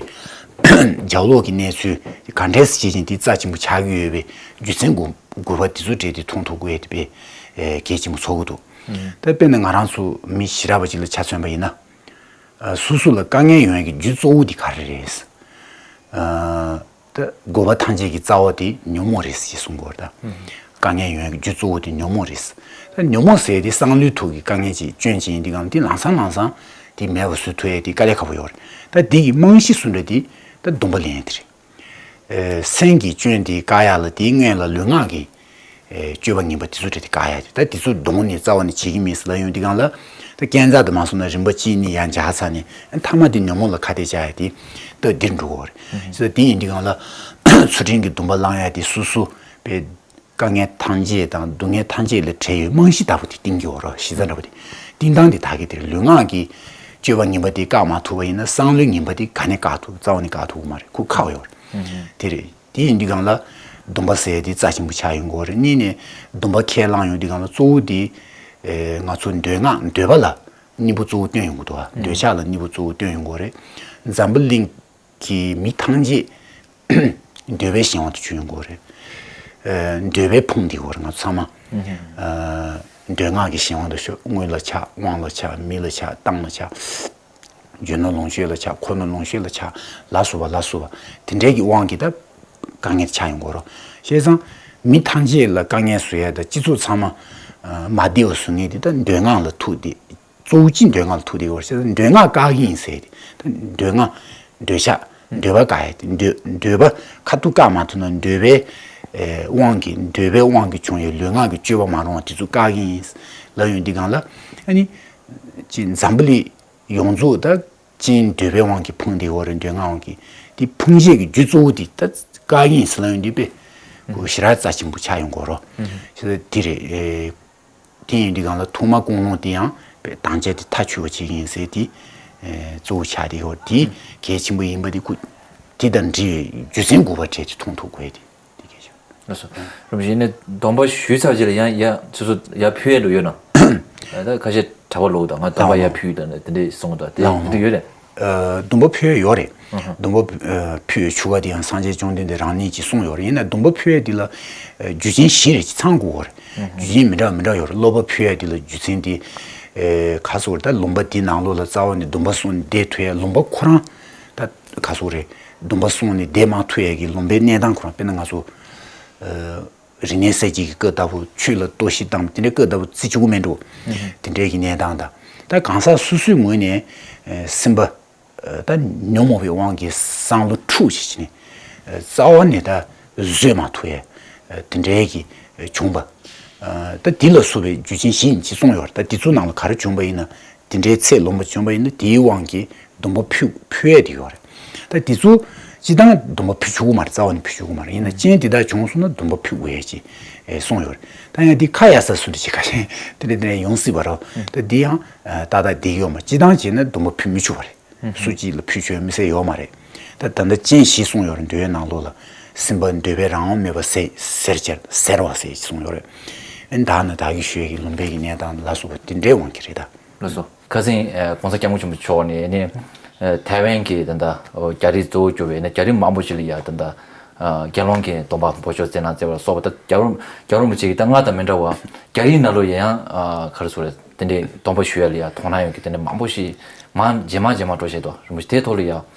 རྒྱབ་ལོགས་ཀྱི་གནས་ཚུལ་ག་འདྲས་སེ་བྱེད་ཅིང་དེ་རྩ་ཆེན་པོ་ཆགས་ཀྱི་ཡོད་པའི་རྒྱུ་མཚན་དགོས་དགོས་པ་དེ་ཚོ་གྲས་དེ་མཐོང་ཐུབ་དགོས་ཡག་དེ་དཔེ་གལ་ཆེན་པོ་ཚོར་གྱི་འདུག། ད་དཔེར་ན་ང་རང་ཚོ་མི་ཞེ་དྲག་པ་ཅིག་ལ་ཆ་མཚོན་པ་ཡིན་ན། ཨ་སོ་སོ་ལ་དཀའ་ངལ་ཡོང་ཡག་གི་རྒྱུ་གཙོ་བོ་དེ་ག་རེ་རེད། ཨ་ད་དགོས་པ་ཐམས་ཅད་ཀྱི་རྩ་བ་དེ་ཉོན་མོངས་རེད་ཅེས་གསུང་གི་ཡོད་རེད་ད། དཀའ་ངལ་ཡོང་ཡག་གི་རྒྱུ་གཙོ་བོ་དེ་ཉོན་མོངས་རེད། ད་ཉོན་མོངས་ཟེར་དེ་སང་ལོའི་ཐོག་གི་དཀའ་ངལ་ཅིག་སྐྱོན་ཅིག་ཡིན་དུས་སྒང་དེ་ལམ་སང་ལམ་སང་དེ་མེད་པ་བཟོ་ཐུབ་ཡག་དེ་དཀའ་ལས་ཁག་པོ་ཡོད་རེད། ད་དེ་གི་རྨང་གཞི་སུ་འདྲ་དེ་ད་སྡོམ་པ་ལེན་ཡག་དེ་རེད། ཨེ་སེམས་ཀྱི་སྐྱོན་དེ་བཀག་ཡག་ལ་དེའི་སྔོན་ལ་ལུས་ངག་གི་ཨེ་སྤྱོད་པ་ངན་པ་དེ་ཚོ་རེད་དེ་བཀག་ཡག་དེ། ད་དེ་ཚོ་གདོང་ནས་རྩ་བ་ནས་བྱེད་ཀྱི་མེད་ཟེར་ལབ་ཡོང་དུས་སྒང་ལ། ད་རྐྱེན་རྩ་དུ་མ་སོང་ན་རིམ་པ་གཅིག་གཉིས་ཡར་འཇགས་ཚར་ནས་མཐའ་མ་དེ་ཉོན་མོངས་ལ་ཁ་གཏད་བཅག་ཡག་དེ་སྟབས་བདེར་འགྲོ་གི་ཡོད་རེད། ཟེར་དེ་ཡིན་དུས་སྒང་ལ་ཚུལ་ཁྲིམས་ཀྱི་སྡོམ་པ་བླང་ཡག་དེ་སོ་སོ་པའི་དཀའ་ངལ་ཐམས་ཅད་དང་སྡུག་བསྔལ་ཐམས་ཅད་ལས་བྲལ་བའི་རྨང་གཞི་ལྟ་བུ་དེ་བཏིང་གི་ཡོད་རེད། གཞི་རྩ་འདྲ་བོ་དེ་བཏིང་སྟངས་དེ་ད་གི་དེར་ལུས་ངག་གི་སྤྱོད་པ་ངན་པ་དེ་བཀག་མ་ཐུབ་པ་ཡིན་ན་སང་ལོའི་ངན་པ་དེ་ག་ནས་བཀག་ཐུབ། རྩ་བ་ནས་བཀག་ཐུབ་ཀྱི་མ་རེད། ཁོ་ཁག་པོ་ཡོད་རེད། དེ་རེད། དེ་ཡིན་དུས་སྒང་ལ་སྡོམ་པ་ཟེར་དེ་རྩ་ཆེན་པོ་ཆགས་ཡོང་གི་ཡོད་རེད། གཉིས་ནས་སྡོམ་པ་ཁས་བླངས་ཡོང་དུས་སྒང་ལ་གཙོ་བོ་དེ་ཨེ་ང་ཚོ་འདོད་ངག་འདོད་པ་ལ་གཉིས་པོ་གཙོ་བོ་བཏོན་ཡོང་གི་འདུག་བ། འདོད་ཆགས་ལ་གཉིས་པོ་གཙོ་བོ་བཏོན་ཡོང་གི་ཡོད་རེད། འཛམ་བུ་གླིང་གི་མི་ཐམས་ཅད་འདོད་པའི་གཞན་དབང་དུ་གྱུར་ཡོང་གི་ཡོད་རེད། ཨེ་འདོད་པས་ཕོངས་བསྡད་ཡོད་རེད་ང་ཚོ་ཚང་མ། ཨེ་འདོད་ངག་གི་གཞན་དབང་དུ་ཤོར། དངུལ་ལ་ཆགས། དབང་ལ་ཆགས། མི་ལ་ཆགས། གཏམ་ལ་ཆགས། རྒྱུ་ནོར་ལོངས་སྤྱོད་ལ་ཆགས། འཁོར་ནོར་ལོངས་སྤྱོད་ལ་ཆགས། ལ་སོགས་པ་ལ་སོགས་པ་དེ་འདྲའི་གི་དབང་གིས་ད་དཀའ་ངལ་ཆགས་ཡོང་གི་ཡོད་རེད། བྱས་ཙང་མི་ཐམས་ཅད་ལ་དཀའ་ངལ་བཟོ་ཡ་དང་སྤྱི་ཚོགས་ཚང་མ་ཨ་མ་བདེ་བ་བཟོ་མཁན་དེ་ད་འདོད་ངག་ལ་ཐུག་སྟེ། གཙོ་བོ་གཅིག་འདོད་ངག་ལ་ཐུག་སྟེ་ཡོད་རེད། བྱས་ཙང་འདོད་ངག་བཀག་གི་ཡིན་ཟེར་ཏེ། ད་འདོད་ངག་འདོད་ཆགས་འདོད་པ་བཀག་ཡ་དེ། འདོད་འདོད་པ་ཁ་ཐུག་བཀག་མ་ཐུབ་ན་འདོད་པའི་ཨེ་དབང་གིས། འདོད་པའི་དབང་གིས་བྱུང་བའི་ལུས་ངག་གི་སྤྱོད་པ་མ་རུང་བ་དེ་ཚོ་བཀག་གི་ཡིན་ལབ་ཡོང་དུས་སྒང་ལ། ཨ་ནི་ཅིག་འཛམ་བུ་གླིང་ཡོངས་རྫོགས་ད་ཅིག་འདོད་པའི་དབང་གིས་ཕོངས་བསྡད་ཡོད་རེད། འདོད་ངག་དབང་གིས། དེ་ཕོངས་བྱེད་ཀྱི་རྒྱུ་གཙོ་བོ་དེ་ད་བཀག་གི་ཡིན་ཟེར་ལབ་ཡོང་དུས་དཔེ་ཁོ་ཞེ་དྲག་རྩ་ཆེན་པོ་ཆགས་ཡོང་གི་ཡོད་རེད། ཨ་ནི་དེ་རེད། ཨེ་དེ་ཡིན་དུས་སྒང་ལ་ཐོག་མ་ཀུན་སློང་དེ་ཡང་དཔེ་དམ་བཅའ་དེ་མཐའ་ཆོད་པ་བྱེད་ཀྱི་ཡིན་ཟེར་དེ་ཨེ་གཙོ་བོ་ཆགས་བསྡད་ཡོད་རེད། དེ་གལ་ཆེན་པོ་ཡིན་པ་དེ་ཁོ་དེ་དང་འབྲེལ་བའི་རྒྱུ་མཚན་དགོས་པ་གྲས་དེ་མཐོང་ཐུབ་དགོས་ཡ་དེ་དེ་གལ་ཆེ། ལགས་སོ། རིན་པོ་ཆེ་ནས་སྡོམ་པ་ཞུས་ཚར་རྗེས་ལ་ཡང་ཡ་སོ་སོ་ཡར་ཕུལ་ཡ་འགྲོ་ཡོད་ན། ད་ཁ་ཤས་གྲྭ་པ་ལོག་དང་ང་སྡོམ་པ་ཡར་ཕུལ་དང་དེ་འདྲས་གསུང་དང་དེ་ལགས་འདི་འདྲ་ཡོད་རེད། ཨ་སྡོམ་པ་ཕུལ་ཡ་ཡོད་རེད། སྡོམ་པ་ཨ་ཕུལ་བའི་ཆོ་ག་དེ་ཡང་སངས་རྒྱས་བཅོམ་ལྡན་འདས་རང་ཉིད་ཀྱིས་གསུངས་ཡོད་རེད། ཡིན་ན་སྡོམ་པ་ཕུལ་ཡ་དེ་ལ་ཨ་རྒྱུ་རྐྱེན་བཞི་རེ་ཅིག་ཚང་དགོས་པ་རེད། རྒྱུ་རྐྱེན་མི་འདྲ་མི་འདྲ་ཡོད་རེད། སློབ་པ་ཕུལ་ཡ་དེ་ལ་རྒྱུ་མཚན་དེ་ཨེ་ག་ཟེར་དགོས་རེད། ད་ལུང་པ་དེ་ནང་ལོགས་ལ་རྩ་བ་ནས་སྡོམ་པ་སྲུང་ནས་བསྡད་ཐུབ་ཡ། ལུང་པ་ཁོ་རང་ད་ག་ཟེར་དགོས་རེད། སྡོམ་པ་སྲུང་ནས་བསྡད་མ་ཐུབ་ཡ་གི་ལུང་པའི་གནས་སྟངས་ཁོ་རང་། དཔེར་ན་ང་ཚོ་ཨ་རིག་གནས་གསར་བརྗེ་གི་སྐབས་ལྟ་བུ་ཆོས་ལ་གཏོར་བཤིག་བཏང་དེ་འདྲའི་སྐབས་ལྟ་བུ་བརྩི་ཆོག་གི་མེད་འགྲོ། དེ་འདྲའི་གི་གནས་སྟངས་དང་ ད་གང་ཟག་སོ་སོའི་ངོས་ནས་སེམས་པ་ད་ཉོན་མོངས་པའི་དབང་གིས་བསམ་བློ་འཁྲུག་བྱས་བྱས་ནས་རྩ་བ་ནས་ད་བཟོད་མ་ཐུབ་ཡ་དེ་འདྲའི་གི་བྱུང་བ། ད་དེ་ལ་སོགས་པའི་རྒྱུ་རྐྱེན་བཞི་ཡིན་ཅེས་གསུངས་ཡོད་རེད། ད་དེ་ཚོ་ནང་ལ་ག་རེ་བྱུང་བ་ཡིན་ན། དེ་འདྲའི་ཚད་ལོན་པ་བྱུང་བ་ཡིན་ན་དེའི་དབང་གིས་སྡོམ་པ་ཕུལ་ཕུལ་ཡས་དེ་ཡོད་རེད། ད་དེ་ཚོ་སྤྱི་བཏང་སྡོམ་པ་ཕུལ་ཆོག་གི་མ་རེད། རྩ་བ་ནས་ཕུལ་ཆོག་གི་མ་རེད། ཡིན་ན་རྐྱེན་དེ་དག་བྱུང་སོང་ན་སྡོམ་པ་ཕུལ་དགོས་ཡས་ཅེས་གསུངས་ཡོད་རེད། ད་ཡང་དེ་ཁ་ཡ་ས་སུ་འདྲ་ཅིག་ཁ་ཤས་དེ་འདྲ་དེ་འདྲ་ཡོང་སྲིད་པ་རེད། ད་འདི་ཡང་ཏག་ཏག་བསྡད་ཡོད་མ། སྤྱི་བཏང་བྱས་ན་སྡོམ་པ་ཕུལ་མི་ཆོག་པ་རེད། སུ་གཅིག་ལ་ཕུལ་ཆོག་མི་སྲིད་ཡོད་མ་རེད། ད་ད་ལྟ་རྐྱེན་བཞི་གསུངས་ཡོད་རེད། འདོད་ཡོན་ནང་ལོགས་ལ་སེམས་པ་འདོད་པས་རང་དབང་མེད་པ་ཟད་ཟེར་བྱས་ཟེར་བ་ཟེར་གསུངས་ཡོད་རེད། ཨ་ནི་ད་ནི་བདག་གིས་ཞུ་ཡས་ཀྱི་ལུང་པའི་གི་གནས་སྟངས་ལ་སོགས་པ་དེ་འདྲའི་དབང་གིས་རེད་ད། ལགས་སོ། ཁ་སང་ཨ་༸གོང་ས་༸སྐྱབས་མགོན་ཆེན་པོ་མཆོག་ནས་ནི་ཨ་ཐའེ་ཝན་གྱི་ད་ལྟ་རྒྱ་རིགས་གཙོ་བོ་གྱུར་པའི་ནི་རྒྱ་རིགས་མང་པོ་ཞིག་ལ་ཡ་ད་ལྟ་ཨ་དགེ་སློང་གི་སྡོམ་པ་འབོགས་ཆོག་སྩལ་གནང་སྩལ་བ་ལ་སོགས་པ། ད་རྒྱལ་བ་རིན་རྒྱལ་བ་རིན་པོ་ཆེ་གིས་ད་སྔར་དང་མི་འདྲ་བར་རྒྱ་རིགས་ནང་ལོགས་ཡང་ཡང་ཨ་ག་རེ་ཟེར་དགོས་རེད། དེ་འདྲའི་སྡོམ་པ་ཞུ་ཡ་ལ་ཡ་དོ་སྣང་ཡོད་མཁན་དེ་འདྲ་མང་པོ་ཞིག་མང་ཇེ་མང་ཇེ་མང་འགྲོ་བཞིན་འདུག་རིན་པོ་ཆེ་དེའི་ཐོག་ལ་ཡ་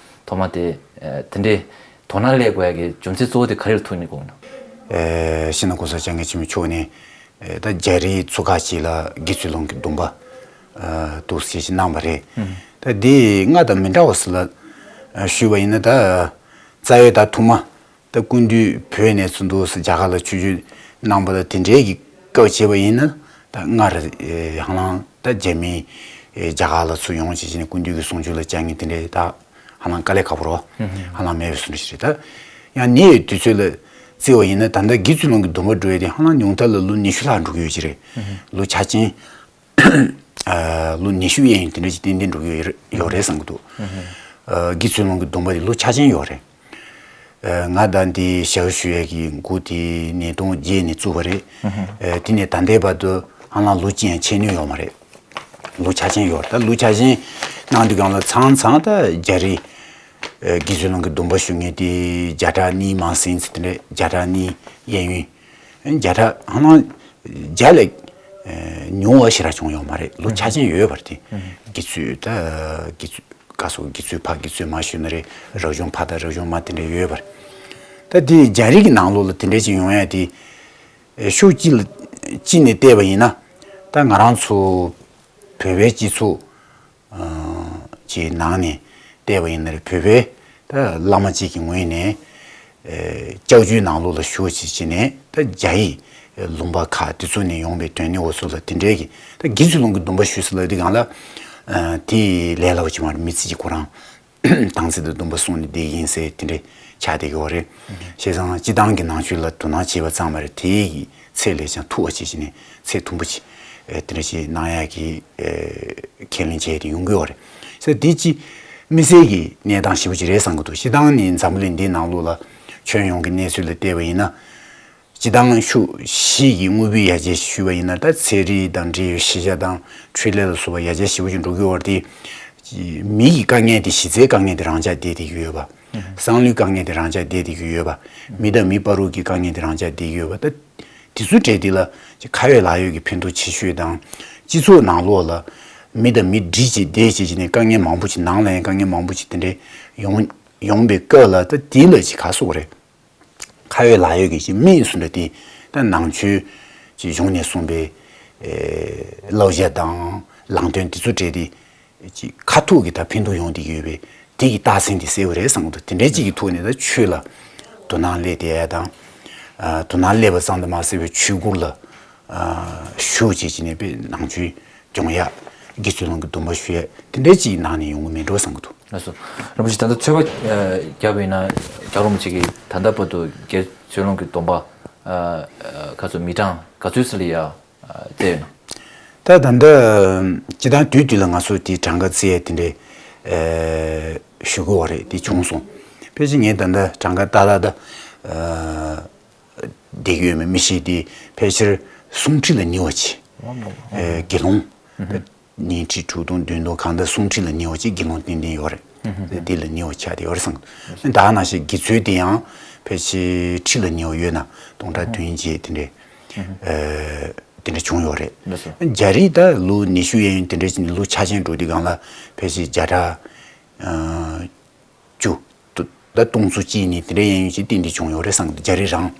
ཐོག་མ་དེ་ཨ་དེ་འདྲའི་དོ་སྣང་སླེབས་དགོས་ཡ་གི་རྒྱུ་མཚན་གཙོ་བོ་དེ་ག་རེ་ལ་ཐུག་ནས་གོ་ན། ཨེ་ཤིན་ན་གོང་ས་༸སྐྱབས་མགོན་ཆེན་པོ་མཆོག་ནས་ཨེ་ད་རྒྱ་རིགས་ཚོ་ཁག་ཅིག་ལ་དགེ་ཚུལ་སློང་གི་སྡོམ་པ་ཨ་འདུག་སེ་ཞིག་གནང་བ་རེད། ད་འདི་སྔར་དང་མི་འདྲ་བ་ཞིག་ལ་ཨ་ཞུས་པ་ཡིན་ན། ད་རྩ་བའི་ད་ཐོག་མ་ད་སྐུ་མདུན་བོད་ནས་ཚུར་འདུག་སེ་རྒྱ་གར་ལ་ཆིབས་བསྒྱུར་གནང་བ་ལ་དེ་འདྲའི་གི་སྐབས་བྱས་པ་ཡིན་ན། ད་སྔར་ཨེ་ཧ་ལམ་ད་རྒྱ་མི་ཨེ་རྒྱ་གར་ལ་ཚུར་ཡོང་བྱས་བྱས་ནས་སྐུ་མདུན་གྱི་གསུང་ཆོས་ལ་བཅར་མཁན་དེ་འདྲའི་ད་ཧ་ལམ་དཀའ་ལས་ཁག་པོ་རེད་བ། ཧ་ལམ་མེད་པའི་བཟོ་འདྲ་ཞིག་རེད། ད་ཡང་ཉེ་བའི་དུས་ཚོད་ལ་བརྩི་བ་ཡིན་ན། ད་ལྟ་དགེ་ཚུལ་སློང་གི་སྡོམ་པ་འགྲོ་ཡ་དེ་ཧ་ལམ་ཉུང་མཐའ་ལ་ལོ་ཉི་ཤུ་ལྷག་འགྲོ་གི་ཡོད་ཀྱི་རེད། ལོ་ཆ་རྐྱེན་ཨ་ལོ་ཉི་ཤུ་གཡས་གཡོན་དེ་འདྲ་ཞིག་ཏན་ཏན་འགྲོ་གི་ཡོད་རེད་བསམ་གྱི་འདུག་ཨ་དགེ་ཚུལ་སློང་གི་སྡོམ་པ་དེ་ལོ་ཆ་རྐྱེན་ཡོད་རེད། ཨ་ང་ད་འདི་ཞབས་ཞུ་ཡས་ཀྱི་འགོ་དེ་ཉིས་སྟོང་བརྒྱད་ནས་བཙུགས་པ་རེད། ཨ་དེ་ནས་ད་ལྟའི་བར་དུ་ཧ་ལམ་ལོ་གཅིག་ཡང་ཆད་ནུས་ཡོད་མ་རེད། ལོ་ཆ་རྐྱེན་ཡོད་རེད། ད་ལོ་ཆ་རྐྱེན་གནང་དུས་སྒང་ལ་མཚམས་མཚམས་ད་རྒྱ་རིགས་ཨ་དགེ་ཚུལ་སློང་གི་སྡོམ་པ་ཞུ་མཁན་དེ་བརྒྱ་ཕྲག་གཉིས་མང་ཟིན་ཚེ་དེ་འདྲ་བརྒྱ་ཕྲག་གཉིས་གཡས་གཡོན། བརྒྱ་ཕྲག་ཧ་ལམ་བརྒྱ་ལས་ཉུང་བ་ཞེ་དྲག་བྱུང་ཡོད་མ་རེད། ལོ་ཆ་རྐྱེན་ཡོད་པ་རེད་དེ། དགེ་ཚུལ་ད་དགེ་ཚུལ་ག་སོགས་དགེ་ཚུལ་ཕ་དགེ་ཚུལ་མ་ཞུས་ན་རེད། རབ་བྱུང་ཕ་དང་རབ་བྱུང་མ་དེ་འདྲ་ཡོད་པ་རེད། ད་དེ་རྒྱ་རིགས་ཀྱི་ནང་ལོགས་ལ་དེ་འདྲ་ཅིག་ཡོང་ཡ་དེ་ཕྱོགས་གཅིག་ལ་གཅིག་ནས་བལྟས་པ་ཡིན་ན། ད་ང་རང་ཚོ་བོད་པའི་སྤྱི་ཚོགས་ཀྱི་ནང་ནས་བལྟས་པ་ཡིན་ན་རེད། བོད་པའི་ད་བླ་མ་གཅིག་གི་ངོས་ནས་ཨེ་སྐྱབས་བཅོལ་ནང་ལོགས་ལ་བཞུགས་བྱས་བྱས་ནས་ད་རྒྱ་ཡིག་ལུང་པ་ཁག་དེ་ཚོ་ནས་ཡོང་པའི་དོན་གནད་འོ་ཚོ་ལ་དེ་འདྲའི་གི་ད་དགེ་ཚུལ་སློང་གི་སྡོམ་པ་ཞུས་ཟེར་ལབ་དུས་སྒང་ལ་ཨ་དེ་ལས་སླ་བོ་ཅིག་མ་རེད། མི་ཚེ་གཅིག་ཁོ་རང་དང་ཚིག་དང་སྡོམ་པ་སྲུང་ནས་བསྡད་ཡིན་ཟེར་དེ་འདྲའི་ཆགས་བསྡད་ཀྱི་ཡོད་རེད། བྱས་ཙང་སྤྱི་བཏང་གི་ནང་ཆོས་ལ་དོ་སྣང་བྱས་པ་ཙམ་མ་རེད། དེའི་གི་ཚད་ལས་ཀྱང་མཐོ་བ་བྱས་བྱས་ནས་ཚད་མཐོན་པོ་ཅིག་ཨེ་དེ་འདྲ་ཞིག་གནང་ཡག་གི་ཨེ་ཁས་ལེན་བྱས་ཏེ་ཡོང་གི་ཡོད་རེད། ཟེར་དེ་ཅི་དམིགས་བསལ་གྱི་གནས་སྟངས་ཞེ་པོ་ཅིག་རེད་བསམ་གྱི་འདུག་སྤྱི་བཏང་ནི་འཛམ་བུ་གླིང་འདིའི་ནང་ལོགས་ལ་ཁྱོན་ཡོངས་ཀྱི་གནས་ཚུལ་ལ་བལྟས་པ་ཡིན་ན། སྤྱི་བཏང་ཕྱོགས་བཞི་ཡི་དངོས་པོའི་ཡར་རྒྱས་ཞུས་པ་ཡིན་ན། ད་ཚན་རིག་དང་འབྲེལ་བའི་ཤེས་བྱ་དང་འཕྲུལ་ལས་ལ་སོགས་པ་ཡར་རྒྱས་ཞེ་པོ་ཅིག་འགྲོ་གི་ཡོད་རེད་དེ། མི་ཡི་དཀའ་ངལ་དེ་གཞི་རྩའི་དཀའ་ངལ་དེ་རང་འཇགས་བསྡད་བསྡད་ཀྱི་ཡོད་པ། བསམ་བློའི་དཀའ་ངལ་དེ་རང་འཇགས་བསྡད་བསྡད་ཀྱི་ཡོད་པ། མི་དང་མི་བར་དུ་གི་དཀའ་ངལ་དེ་རང་འཇགས་བསྡད་ཀྱི་ཡོད་པ། ད་དེ་ཚོའི་གྲས་དེ་ལ་ཁ་ཡོད་ལག་ཡོད་ཀྱི་ཕན་ཐོགས་ཆེ་ཤོས་དང་། སྤྱི་ཚོགས་ནང་ལོགས་ལ་མི་དང་མི་འདྲིས་བྱས་བསྡད་བྱས་བྱས་ནས་དཀའ་ངལ་མང་པོ་ཅིག་ནང་ལ་ཡང་དཀའ་ངལ་མང་པོ་ཅིག་དེ་འདྲའི་ཡོང་ཡོང་པའི་སྐབས་ལ། ད་དེ་ལ་ཅིག་ག་སོགས་རེད། ཁ་ཡོད་ལག་ཡོད་ཀྱི་ཅིག་དམིགས་སུ་འདྲ་དེ་ད་ནང་ཆོས་ཀྱི་གཞུང་ནས་གསུངས་པའི་ཨེ་བསླབ་བྱ་དང་ལམ་སྟོན་དེ་ཚོ་གྲས་དེ་ཅིག་ཁ་ཐུག་གི་ད་ཕན་ཐོགས་ཡོང་བསྡད་ཀྱི་ཡོད་པས། དེ་གི་རྟགས་མཚན་དེ་གསལ་པོ་རེད་བསམ་གྱི་འདུག་དེ་འདྲའི་ཅིག་གི་ཐོག་ནས་ད་ཆོས་ལ་དོ་སྣང་སླེབས་བསྡད་ཡ་དང་། ཨ་དོ་སྣང་སླེབས་པ་ཙམ་དུ་མ་ཟད་པའི་ཆོས་སྒོ་ལ་ཨ་ཞུགས་བྱས་བྱས་ནས་པའི་ནང་ཆོས་སྦྱོང་ཡ། དགེ་ཚུལ་སློང་གི་སྡོམ་པ་ཞུ་ཡ་དེ་འདྲའི་ཅིག་ནང་ནས་ཡོང་གི་མེད་འགྲོ་བསམ་གྱི་འདུག་ལགས་སོ། རིན་པོ་ཆེ་ད་ལྟ་ཚོད་དཔག་ཨ་བརྒྱབ་པ་ཡིན་ན། རྒྱལ་བ་རིན་པོ་ཆེ་གིས་ད་ལྟ་བར་དུ་དགེ་ཚུལ་སློང་གི་སྡོམ་པ་ཨ་ཨ་ཁ་ཚུར་མི་གྲངས་ག་ཚོད་ཙམ་ལ་ཡ་ཨ་བསྩལ་ཡོད་ན། ད་ད་ལྟ་སྤྱི་བཏང་དུས་དུས་ལ་ང་ཚོ་དེ་གྲངས་ཀ་བརྩི་ཡ་དེ་འདྲའི་ཨ་ཞུ་གི་ཡོད་རེད། དེ་བྱུང་སོང་། ཕལ་ཆེར་ངས་ད་ལྟ་གྲངས་ཀ་ཏག་ཏག་ད་ཨ་བསྡད་ཀྱི་ཡོད་མེད་མི་ཤེས་ཏེ། ཕལ་ཆེར་སུམ་ཁྲི་ལ་ཉེ་བ་ཅིག་ཨེ་དགེ་སློང་། ཉིས་ཁྲི་དྲུག་སྟོང་བདུན་སྟོང་གང་ལྟར་སུམ་ཁྲི་ལ་ཉེ་བ་ཅིག་དགེ་སློང་ཏན་ཏན་ཡོད་རེད། དེ་ལ་ཉེ་བ་ཆགས་བསྡད་ཡོད་རེད་བསམ་གྱི་འདུག་ད་ནང་བཞིན་དགེ་ཚུལ་དེ་ཡང་ཕལ་ཆེར་ཁྲི་ལ་ཉེ་བ་ཡོད་ན་སྟོང་ཕྲག་བདུན་བརྒྱད་དེ་འདྲས་ཨེ་དེ་འདྲ་བྱུང་ཡོད་རེད། རྒྱ་རིགས་ད་ལོ་ཉི་ཤུ་གཡས་གཡོན་དེ་འདྲས་ཅིག་ནས་ལོ་ཆ་ཆེན་འགྲོ་དུས་སྒང་ལ་ཕལ་ཆེར་བརྒྱ་ཕྲག་ཨ་བཅུ། ད་སྟོང་ཚོ་གཅིག་ནས་དེ་འདྲའི་གཡས་གཡོན་ཞིག་ཏན་ཏན་བྱུང་ཡོད་རེད་བསམ་གྱི་འདུག་རྒྱ་རིགས་རང་།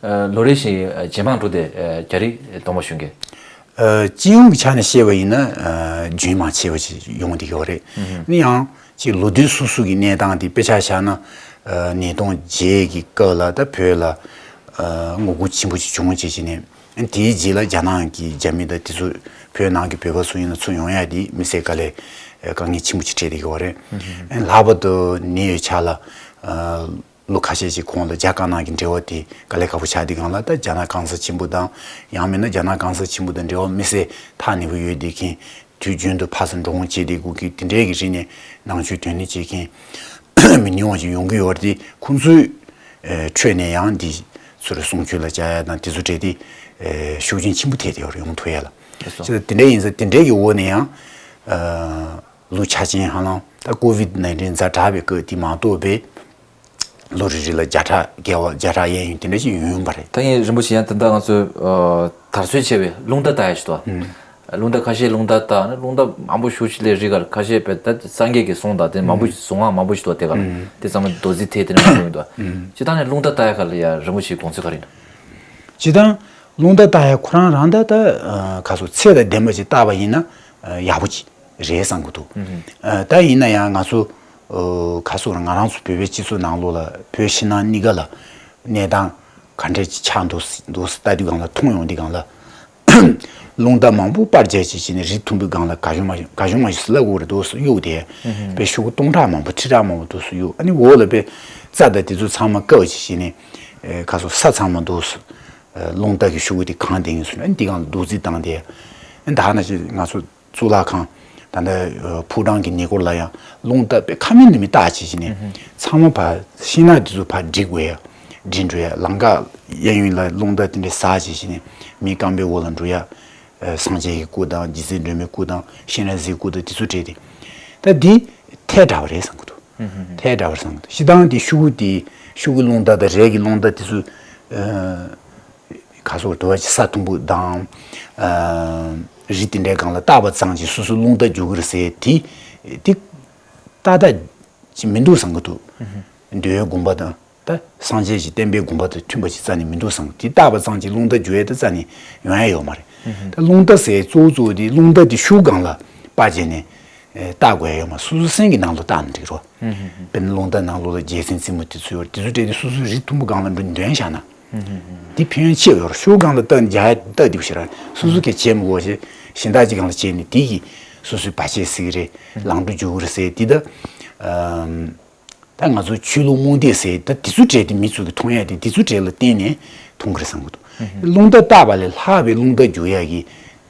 ཨ་ལོ་རེ་བཞིན་ཇེ་མང་འགྲོ་དེ་ཨ་རྒྱ་རིགས་སྡོམ་པ་ཞུ་མཁན། སྤྱི་ཡོངས་ཀྱི་ཆ་ནས་བཤད་པ་ཡིན་ན་རྒྱུན་མང་ཆེ་བ་ཞིག་ཡོང་བསྡད་ཀྱི་ཡོད་རེད། ནི་ཡང་ཅིག་ལོ་དུས་སོ་སོ་གི་གནས་སྟངས་དེ་དཔེ་ཆ་བཞག་ན་ཉིས་སྟོང་བརྒྱད་ཀྱི་སྐབས་ལ་ད་བོད་ལ་ངོ་རྒོལ་ཆེན་པོ་ཅིག་བྱུང་བྱས་བྱས་ནས། དེའི་རྗེས་ལ་རྒྱ་ནག་གི་རྒྱ་མི་དང་དེ་ཚོ་བོད་ནང་གི་བོད་པ་ཚོ་ཡིན་ན་ཚུར་ཡོང་ཡ་དེ་མི་སེར་དཀའ་ལས་དཀའ་ངལ་ཆེན་པོ་ཅིག་འཕྲད་བསྡད་ཀྱི་ཡོད་རེད། ལྷག་པར་དུ་ཉེ་བའི་ཆར་ལ་ལོ་ཁ་ཤས་ཤིག་གོང་ལ་རྒྱ་དཀར་ནག་གི་འབྲེལ་བ་དེ་དཀའ་ལས་ཁག་པོ་ཆགས་དུས་སྒང་ལ། ད་རྒྱ་ནག་གང་ཟག་ཆེན་པོ་དང་ཡང་མིན་ན་རྒྱ་ནག་གང་ཟག་ཆེན་པོ་དང་འབྲེལ་བ་དམིགས་བསལ་ཐག་ཉེ་པོ་ཡོད་བསྡད་མཁན། དུས་རྒྱུན་དུ་ཕར་ཚུར་འགྲོ་འོང་བྱེད་བསྡད་དགོས་ཀྱི་དེ་འདྲའི་གི་རིགས་ནས་ནང་ཆོས་དོན་གཉེར་བྱེད་མཁན་མི་ཉུང་བ་ཞིག་ཡོང་གི་ཡོད་རེད་དེ། ཁོང་ཚོའི་ཁྲོད་ནས་ཡང་འདི་ཚུར་གསུང་ཆོས་ལ་བཅར་ཡ་དང་དེ་ཚོ་འདྲ་དེ་ཤུགས་རྐྱེན་ཆེན་པོ་ཐེབས་བསྡད་ཡོད་རེད། ཡོང་ཐུབ་ཡ་ལ། དེ་འདྲ་ཡིན་ཙང་དེ་འདྲའི་གི་འོག་ནས་ཡང་ལོ་ཆ་ཅན་ཧ་ལམ་ད་ཀོ་ཝིད་ནའིན་ཊིན་ཛ་དྲག་པའི་སྐབས་དེ་མ་གཏོགས་པའི་ལོ་རེ་རེ་ལ་བརྒྱ་ཕྲག་བརྒལ་བ་བརྒྱ་ཕྲག་གཡས་གཡོན་དེ་འདྲ་ཞིག་ཡོང་ཡོང་པ་རེད། ད་ཡིན་རིན་པོ་ཆེ་ཡང་དེ་འདྲ་ང་ཚོས་དར་སྲོལ་ཆེ་བའི་རླུང་རྟ་བཏགས་ཡ་ཞིག་འདུག་རླུང་རྟ་ཁ་ཤས་རླུང་རྟ་བཏགས་ནས་རླུང་རྟ་མང་པོ་ཞེ་ཅིག་སླེབས་རེད་ག་ལ། ཁ་ཤས་བས་ད་སངས་རྒྱས་ཀྱི་གསུང་དང་དེ་མང་པོ་གསུང་ངག་མང་པོ་ཞིག་འདུག་དེ་ག་ལ། དེ་ཚང་མ་མདོ་རྩིས་ཐད་དེ་ནས་མང་པོ་ཡོང་འདུག་སྤྱིར་བཏང་ནས་རླུང་རྟ་བཏགས་ཡ་ག་ལ་ཡ་རིན་པོ་ཆེའི་དགོངས་ཚུལ་ག་རེ་ཡིན་ནམ། སྤྱིར་བཏང་རླུང་རྟ་བཏགས་ཡ་ཁོ་རང་རང་ད་ད་ག་སོ་ཚད་དང་ལྡན་པ་ཞིག་བཏགས་པ་ཡིན་ན་ཡག་པོ་ཅིག་རེད་བསམ་གྱི་འདུག་ཨ། ད་ཡིན་ན་ཡང་ང་ཚོ་ཨ་ག་སོ་ང་རང་ཚོ་བོད་པའི་སྤྱི་ཚོགས་ནང་ལོགས་ལ་བོད་ཕྱི་ནང་གཉིས་ཀ་ལ་གནས་སྟངས་ག་འདྲ་ཅིག་ཆགས་འདུག་འདུག་ལྟ་དུས་སྒང་ལ་མཐོང་ཡོང་དུས་སྒང་ལ། རླུང་རྟ་མང་པོ་སྤར་རྒྱག་ཅིག་བྱས་ནས་རི་མཐོན་པོའི་སྒང་ལ་ག་བྱུང་མ་བྱུང་ག་བྱུང་མ་བྱུང་ཟེར་ལབ་དགོས་རེད། འདུག་སེ་གཡུགས་ཏེ་དཔེ་ཤོག་གུ་སྟོང་ཕྲག་མང་པོ་ཁྲི་ཕྲག་མང་པོ་འདུག་སེ་གཡུགས། ཨ་ནི་འོག་ལ་དཔེ་རྩྭ་དང་དེ་ཚོ་ཚང་མ་བཀབ་ཅིག་བྱས་ནས་ཨ་ག་སོ་ས་ཚང་མ་འདུག་སེ་རླུང་རྟ་གི་ཤོག་གུ་དེ་གང་བསྡད་ཡིན་ཟེར་ན། ཨ་ནི་དེ་སྒང་ལ་རྡོག་རྫིས་བཏང་སྟེ། ཨ་ནི་ད་ནང་བཞིན་ང་ཚོ་གཙུག་ལག་ཁང་ད་ལྟ་ཕོ་བྲང་གི་ཉེ་འཁོར་ལ་ཡང་རླུང་རྟ་དཔེ་ཁ་མིན་ནི་མི་བཏགས་བྱས་བྱས་ནས་ཚང་མ་ཕར་ཤིང་ནགས་དེ་ཚོ་ཕར་སྒྲིག་དགོས་ཡ། སྒྲིག་འགྲོ་ཡ། ལམ་ཁ་གཡས་གཡོན་ལ་རླུང་རྟ་དེ་འདྲ་ཟག་བྱས་བྱས་ནས་མི་རྐང་པའི་འོག་ལ་འགྲོ་ཡ། ཨ་སངས་རྒྱས་ཀྱི་སྐུ་དང་རྗེ་བཙུན་སྒྲོལ་མའི་སྐུ་དང་སྤྱན་རས་གཟིགས་སྐུ་དང་དེ་ཚོ་བྲིས་ཏེ། ད་འདི་ཐལ་འདྲ་བ་རེད་བསམ་གྱི་འདུག་ཐལ་འདྲ་བ་རེད་བསམ་གྱི་འདུག་སྤྱིར་བཏང་དེ་ཤོག་གུ་དེ་ཤོག་གུ་རླུང་རྟ་དང་རས་ཀྱི་རླུང་རྟ་དེ་ཚོ་ཨ་ག་སོ་དུ་བ་ཅིག་ས་མཐོན་པོ་དང་ཨ་རི་དེ་འདྲའི་སྒང་ལ་བཏགས་པ་ཙམ་གྱིས་སོ་སོ་རླུང་རྟ་རྒྱུག་གི་རེད་ཟེར་དེ་དེ་ཏག་ཏག་ཅིག་མི་འདུག་བསམ་གྱི་འདུག་འདོད་ཡོན་སྒོམ་པ་དང་། ད་སངས་རྒྱས་ཀྱི་བསྟན་པའི་དགོངས་པ་དང་མཐུན་པ་ཞིག་རྩ་ནས་མི་འདུག་བསམ། དེ་བཏགས་པ་ཙམ་གྱིས་རླུང་རྟ་རྒྱུག་ཡས་དེ་རྩ་ནས་ཡོང་ཡ་ཡོད་མ་རེད། ད་རླུང་རྟ་ཟེར་གཙོ་བོ་གཙོ་བོ་དེ་རླུང་རྟ་དེ་ཤོག་གུ་སྒང་ལ་སྤར་བྱས་ནས་ཨེ་བཏགས་དགོས་ཡ་ཡོད་མ། སོ་སོ་སེམས་ཀྱི་ནང་ལ་བཏགས་ན་འགྲིག་རོ། དཔེར་ན་རླུང་རྟ་ནང་ལོགས་ལ་རྒྱལ་མཚན་རྩེ་མོ་དེ་ཚོ་ཡོད་རེད། དེ་ཚོ་སྤྲད་དེ་སོ་སོའི་རི་མཐོན་པོ་སྒང་ལ་འགྲོ་འདོན་བཞག་ན། དེ་ཕན་ཡོན་ཆེ་བ་ཡོད་རེད། ཤོག་གུ་སྒང་ལ་བཏགས་རྒྱག་ཡ་བཏགས་འདུག་ཞེ་དྲག་སོ་སོ་གིས་བྱེད་མི་དགོས་ཞེས་གཞན་དག་ཅིག་སྒང་ལ་བྱས་ནས་དེ་གིས་སོ་སོའི་བར་ཆད་སེལ་གྱི་རེད། ལང་གྲོ་རྒྱུག་གི་རེད་ཟེར་དེ་ད། ཨམ། ད་ང་ཚོ་ཆོས་ལུགས་རྨོངས་དད་ཟེར་ད་དེ་ཚོ་གྲས་དེ་མི་ཚོ་གི་མཐོང་ཡ་དེ་དེ་ཚོ་གྲས་ལ་བརྟེན་ནས་མཐོང་གི་རེད་བསམ་གི་འདུག་རླུང་རྟ་བཏགས་པ་ལས་ལྷག་པའི་རླུང་རྟ་རྒྱུག་ཡ་གི་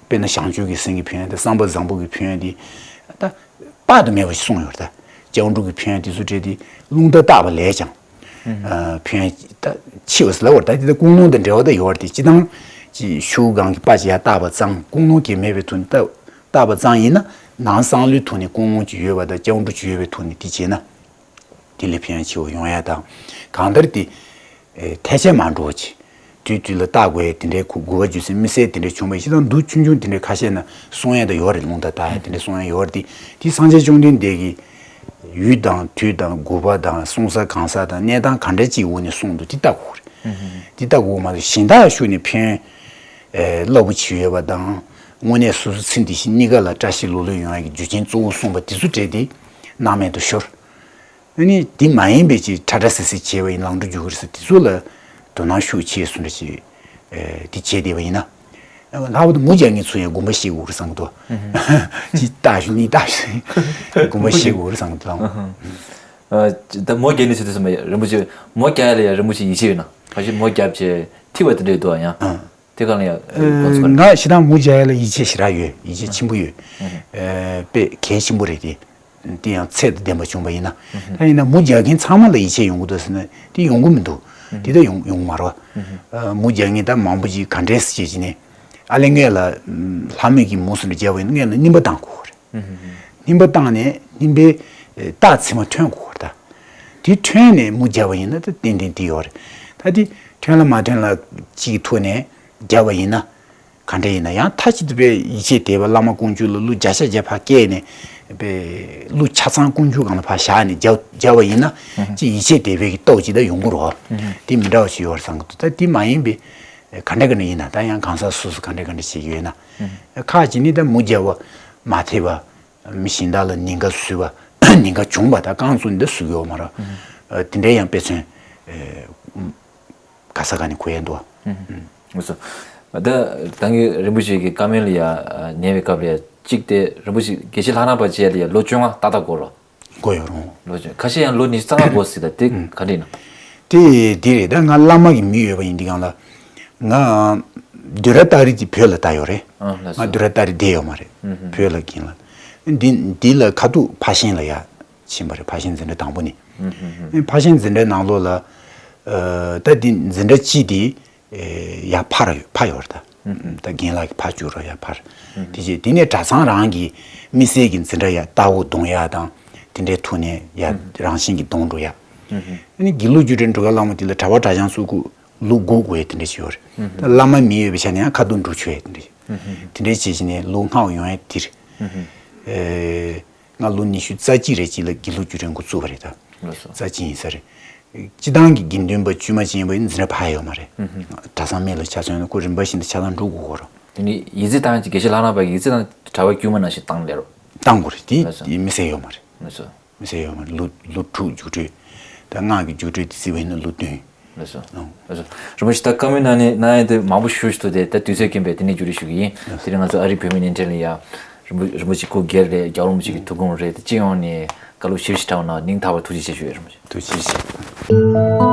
དཔེར་ན་བྱང་ཆུབ་ཀྱི་སེམས་ཀྱི་ཕན་ཡོན་དང་བསམ་པ་བཟང་པོ་གི་ཕན་ཡོན་དེ་ད་དཔག་ཏུ་མེད་པ་ཞིག་གསུངས་ཡོད་རེད། ད་སྐྱབས་འགྲོ་གི་ཕན་ཡོན་དེ་ཚོ་གྲས་དེ་རླུང་རྟ་བཏགས་པ་ལས་ཀྱང་ཨ་ཕན་ཡོན་ད་ཆེ་བ་ཟེར་ལབ་པ་རེད། ད་དེ་ད་ཀུན་སློང་དང་འབྲེལ་བ་ད་ཡོད་རེད་དེ། སྤྱིར་བཏང་ཅིག་ཤོག་གུ་སྒང་གི་པར་ཅིག་ཡར་བཏགས་པ་ཙམ་ཀུན་སློང་གིས་མེད་པའི་ཐོག་ནས་བཏགས་བཏགས་པ་ཙམ་ཡིན་ན་ནང་བསམ་བློའི་ཐོག་ནས་ཀུན་སློང་ཅིག་ཡོད་པ་དང་སྐྱབས་འགྲོ་ཅིག་ཡོད་པའི་ཐོག་ནས་དེ་བྱས་ན། དེ་ལས་ཕན་ཡོན་ཆེ་བ་ཡོང་ཡ་དང་། གང་ལྟར་དེ་ཨེ་ཐལ་ཆད་མ་འགྲོ་བ་ཅིག་དུས་དུས་ལ་བལྟ་དགོས་ཡ་དེ་འདྲའི་ཁུ་དགོས་པ་རྒྱུ་མཚན་དམིགས་བསལ་དེ་འདྲ་བྱུང་བ་ཡིན་ཙང་འདུག་ཆུང་ཆུང་དེ་འདྲའི་ཁ་ཤས་ན་གསུང་ཡ་ད་ཡོད་རེད། རླུང་རྟ་བཏགས་ཡ་དེ་འདྲ་གསུང་ཡ་ཡོད་རེད་དེ། དེ་སངས་རྒྱས་བཅོམ་ལྡན་འདས་ཀྱིས་ཡུལ་དང་དུས་དང་དགོས་པ་དང་གསུང་ས་གང་ས་དང་གནས་སྟངས་ག་འདྲ་ཅིག་འོག་ནས་གསུངས་འདུག་དེ་བལྟ་དགོས་རེད། དེ་བལྟ་དགོས་མ་གཏོགས་གཞན་དག་ཤུགས་ནས་ཕན་ཨེ་རླབས་པོ་ཆེ་ཡོད་པ་དང་དངོས་གནས་སོ་སོ་ཚེ་འདི་ཕྱི་གཉིས་ཀ་ལ་བཀྲ་ཤིས་ལོ་ལོན་ཡོང་ཡ་གི་རྒྱུ་རྐྱེན་གཙོ་བོ་གསུངས་པ་དེ་ཚོ་གྲས་དེ་སྣང་མེད་དུ་ཤོར། ཨ་ནི་དེ་མ་ཡིན་པའི་ཅིག་ཁྲ་ཁྲ་སིལ་སིལ་བྱས་པ་ཡིན་ལང་འགྲོ་རྒྱུག་གི་རེད་ཟེར་དེ་ཚོ་ལ་དོ་སྣང་ཤུགས་ཆེ་སོང་འདྲ་ཅིག་ཨེ་དེ་བྱས་བསྡད་པ་ཡིན་ན། ལྷག་པར་དུ་མུ་རྒྱག་མཁན་ཚོ་ཡང་དགོངས་པ་བཞེས་དགོས་རེད་བསམ་གི་འདུག་ཅིག་བལྟ་ཞུ་གཉིས་བལྟ་ཞུ་དགོངས་པ་བཞེས་དགོས་རེད་བསམ་གི་འདུག་ཨ། ད་མུ་རྒྱག་ནི་ཟེར་དུས་ཙམ་པ་རིན་པོ་ཆེ་མུ་རྒྱག་ཡ་ལ་ཡ་རིན་པོ་ཆེ་ཡིད་ཆེས་ཡོད་ན། ཁ་ཤས་མུ་རྒྱབ་བྱས་ཐིག་པ་དེ་འདྲ་འདུག་ཨ་ཡང་། དེ་ག་ལ་ཡ་ཨ་དགོངས་ཚུལ་ག་རེ། ང་ཞེ་དྲག་མུ་རྒྱག་ཡ་ལ་ཡིད་ཆེས་ཞེ་དྲག་ཡོད། ཡིད་ཆེས་ཆེན་པོ་ཡོད། ཨ་དཔེ་གལ་ཆེན་པོ་རེད་དེ། དེ་ཡང་ཚད་དང་ལྡན་པ་བྱུང་བ་ཡིན་ན། ད་ཡིན་ན་མུ་རྒྱག་མཁན་ཚང་མ་ལ་ཡིད་ཆེས་ཡོང་གི་འདུག་ཟེར་ན་དེ་ཡོང་གི་མི་འདུག་དེ་ད་ཡོང་ཡོང་གི་མ་རེད་བ། ཨ་མུ་རྒྱག་མཁན་ད་མང་པོ་ཅིག་ག་འདྲས་སེ་བྱས་ཅིག་ནས་ཨ་ལས་ངས་ལ་ལྷ་མོས་ཀྱི་མུ་སུ་འདྲ་རྒྱབ་པ་ཡིན་ན་ངས་ལ་རྙིང་པ་བཏང་དགོས་རེད། རྙིང་པ་བཏང་ནས་རྙིང་པའི་རྟགས་མཚན་མ་ཐོན་དགོས་རེད་ད། དེ་ཐོན་ནས་མུ་རྒྱབ་པ་ཡིན་ན་ད་ཏན་ཏན་དེ་ཡོད་རེད། ད་དེ་ཐོན་ལ་མ་ཐོན་ལ་གཅིག་ཐུག་ནས་རྒྱབ་པ་ཡིན་ན། ག་འདྲ་ཡིན་ན་ཡང་མཐའ་གཅིག་ཏུ་དཔེ་ཡིད་ཆེས་དེ་བ་བླ་མ་ཀོང་ཇོ་ལ་གླུ་བརྒྱ་ཆ་བརྒྱ་ཕར་བཀལ་ནས་དཔེ་གླུ་ཆ་ཚང་ཀོང་ཇོ་སྒང་ལ་ཕར་བཞག་ནས་རྒྱབ་རྒྱབ་པ་ཡིན་ན་ཅི་ཡིད་ཆེས་དེ་བས་ཀྱི་སྟོབས་ཅིག་ད་ཡོང་གི་རེད་བ། དེ་མི་འདྲ་བ་ཞིག་ཡོད་རེད་བསམ་གི་འདུག་ད་དེ་མ་ཡིན་པའི་ ག་འདྲ་ག་འདྲ་ཡིན་ན། ད་ཡང་གང་ཟག་སོ་སོ་ག་འདྲ་ག་འདྲ་བྱེད་ཀྱི་ཡོད་ན། ཁག་ཅིག་ནི་ད་མུ་མཇལ་བ་མ་ཐེབས་པ། མི་གཞན་དག་ལ་ཉེན་ཁ་བཟོས་པ། ཉེན་ཁ་བྱུང་བ། ད་རྐང་བཙུགས་ནས་ད་བཟོ་གི་ཡོད་མ་རེད། དེ་འདྲའི་ཡང་དཔེ་མཚོན་ག་ས་ག་ནས་གོ་ཡ་འདུག་ཨ། ལགས་སོ། ད་ད་གིན་རིན་པོ་ཆེ་གི་བཀའ་མོལ་ལ་ཡ་ཉན་པའི་སྐབས་ལ་ཡ་གཅིག་དེ་རིན་པོ་ཆེ་དགེ་བཤེས་ལྷ་རམས་པ་བྱས་ལ་ཡ་ལོ་བཅོ་ལྔ་ཏག་ཏག་འགོར་རོ། འགོར་ཡོད་རུང་། ལོ་བཅོ་ཁ་ཤས་ཡང་ལོ་ཉི་ཤུ་རྩ་ལྔ་འགོར་སྲིད་ད། དེ་ག་འདྲ་ཡིན་ནམ། དེ་དེ་རེད། ད་ང་བླ་མ་གི་མི་ཡོད་པ་ཡིན་དུས་སྒང་ལ། ང་བསྡུས་གྲྭ་སྟག་རི་དེ་བོད་ལ་ད་ཡོད་རེད། ཨ་ལགས་ང་སོ། བསྡུས་གྲྭ་སྟག་རི་བསྡད་ཡོད་མ་རེད། ཨུ་ཧུ། བོད་ལ་གིན་ལ། འདི་འདི་ལ་ཁ་ཐུག་ཕར་ཤིང་ལ་ཡ་ཕྱིན་པ་རེད། ཕར་ཤིང་འཛིན་གྲྭ་དང་པོ་ནས། ཨུ་ཧུ་ཧུ། ཕར་ཤིང་འཛིན་གྲྭའི་ནང་ལོགས་ལ། ཨ། ད་འདི་འཛིན་གྲྭ་གཅིག་དེ་ཡར་ཕར་ཕར་ཡོད་རེད་ད། ད་རྒན་ལགས་ཀྱིས་ཕར་བཅུག་རོགས། ཡར་ཕར། དེ་རྗེས་དེ་ནས་གྲྭ་ཚང་རང་གི་མི་སེར་གྱི་འཛིན་གྲྭ་ཡ་ལྟ་བ་གཏོང་ཡ་དང་། དེ་འདྲའི་ཐོག་ནས་ཡ་རང་བཞིན་གྱིས་གཏོང་འགྲོ་ཡ། ཨ་ནི་དགེ་ལུགས་རྒྱུགས་སྤྲོད་འགྲོ་ཁ་ལ་མོ་དེ་ལ་གྲྭ་པ་གྲྭ་རྐྱང་སོ་ཁུ་ལོ་དགུ་དགུ་ཡ་དེ་འདྲ་ཞིག་ཡོད་རེད། ད་བླ་མ་མི་ཡོད་པའི་ཆ་ནས་ཡང་ཁ་ཐུག་འགྲོ་ཆོག་ཡ་དེ་འདྲ་ཞིག་དེ་འདྲའི་བྱས་བྱས་ནས་ལོ་ལྔ་བ་ཡོང་ཡ་དེ་རེད། ཨེ། ང་ལོ་ཉི་ཤུ་རྩ་གཅིག་རེ་གཅིག་ལ་དགེ་ལུགས་རྒྱུགས་སྤྲོད་འགོ་བཙུགས་པ་རེད་ད། ལགས་སོ། རྩ་གཅིག་ཡིན་ས་རེད། སྤྱི་བཏང་གི་དགེ་འདུན་པ་དཀྱུས་མ་ཅན་པ་ཡིན་འཛིན་གྲྭ་ཕར་ཡོད་མ་རེད། གྲྭ་ཚང་སྨད་ལ་ཆ་མཚོན་ན་ཁོ་རིམ་པ་བཞིན་དུ་ཆ་ཚང་འགྲོ་དགོས་ཀྱི་རེད། དེ་ནི་ཡིག་རྩིས་བཏང་ཡག་དགེ་བཤེས་ལྷ་རམས་པ་ཡིག་རྩིས་བཏང་གྲྭ་པ་དཀྱུས་མ་ནང་བཞིན་བཏང་ལེ་རོ། བཏང་དགོས་རེད། དེ་ལགས་སོ། དེ་མི་སེར་ཡོད་མ་རེད། ལགས་སོ། མི་སེར་ཡོད་མ་རེད། ལོ་ལོ་དྲུག་རྒྱུགས་སྤྲོད། ད་སྔགས་ཀྱི་རྒྱུགས་སྤྲོད་དེ་བརྩིས་པ་ཡིན་ན་ལོ་བདུན། ལགས་སོ། ཨང་། ལགས་སོ། རིན་པོ་ཆེ་ད་བཀའ་མོལ་གནང་ནས་གནང་ཡ་དེ་མང་པོ་ཞུ་ཞུ་ཐུབ་དེ། ད་དུས་ཚོད་རྐྱེན་པས་དེ་ནས་མཇུག་སྒྲིལ་ཞུ་གི་ཡིན། དེ་རིང་ང་ཚོ་ཨ་རིའི་བོད་མི་བརྙན་འཕྲིན་ལ་ཡ་རིན་པོ་རིན་པོ་ཆེ་སྐུ་སྒེར་རེད། རྒྱལ་བ་རིན་པོ་ཆེ་གི་ཐུགས་དགོངས་རེད། དེ་སྤྱི་ཡོངས་ནས་བཀའ་སློབ་ཞིབ་ཞིབ་དྲངས་གནང་། སྙིང་ཐག་པ་ཐུགས་རྗེ་ཆེ་ཞུ་ཡ། རིན་པོ་ཆེ་ཐུགས་རྗེ་ཆེ།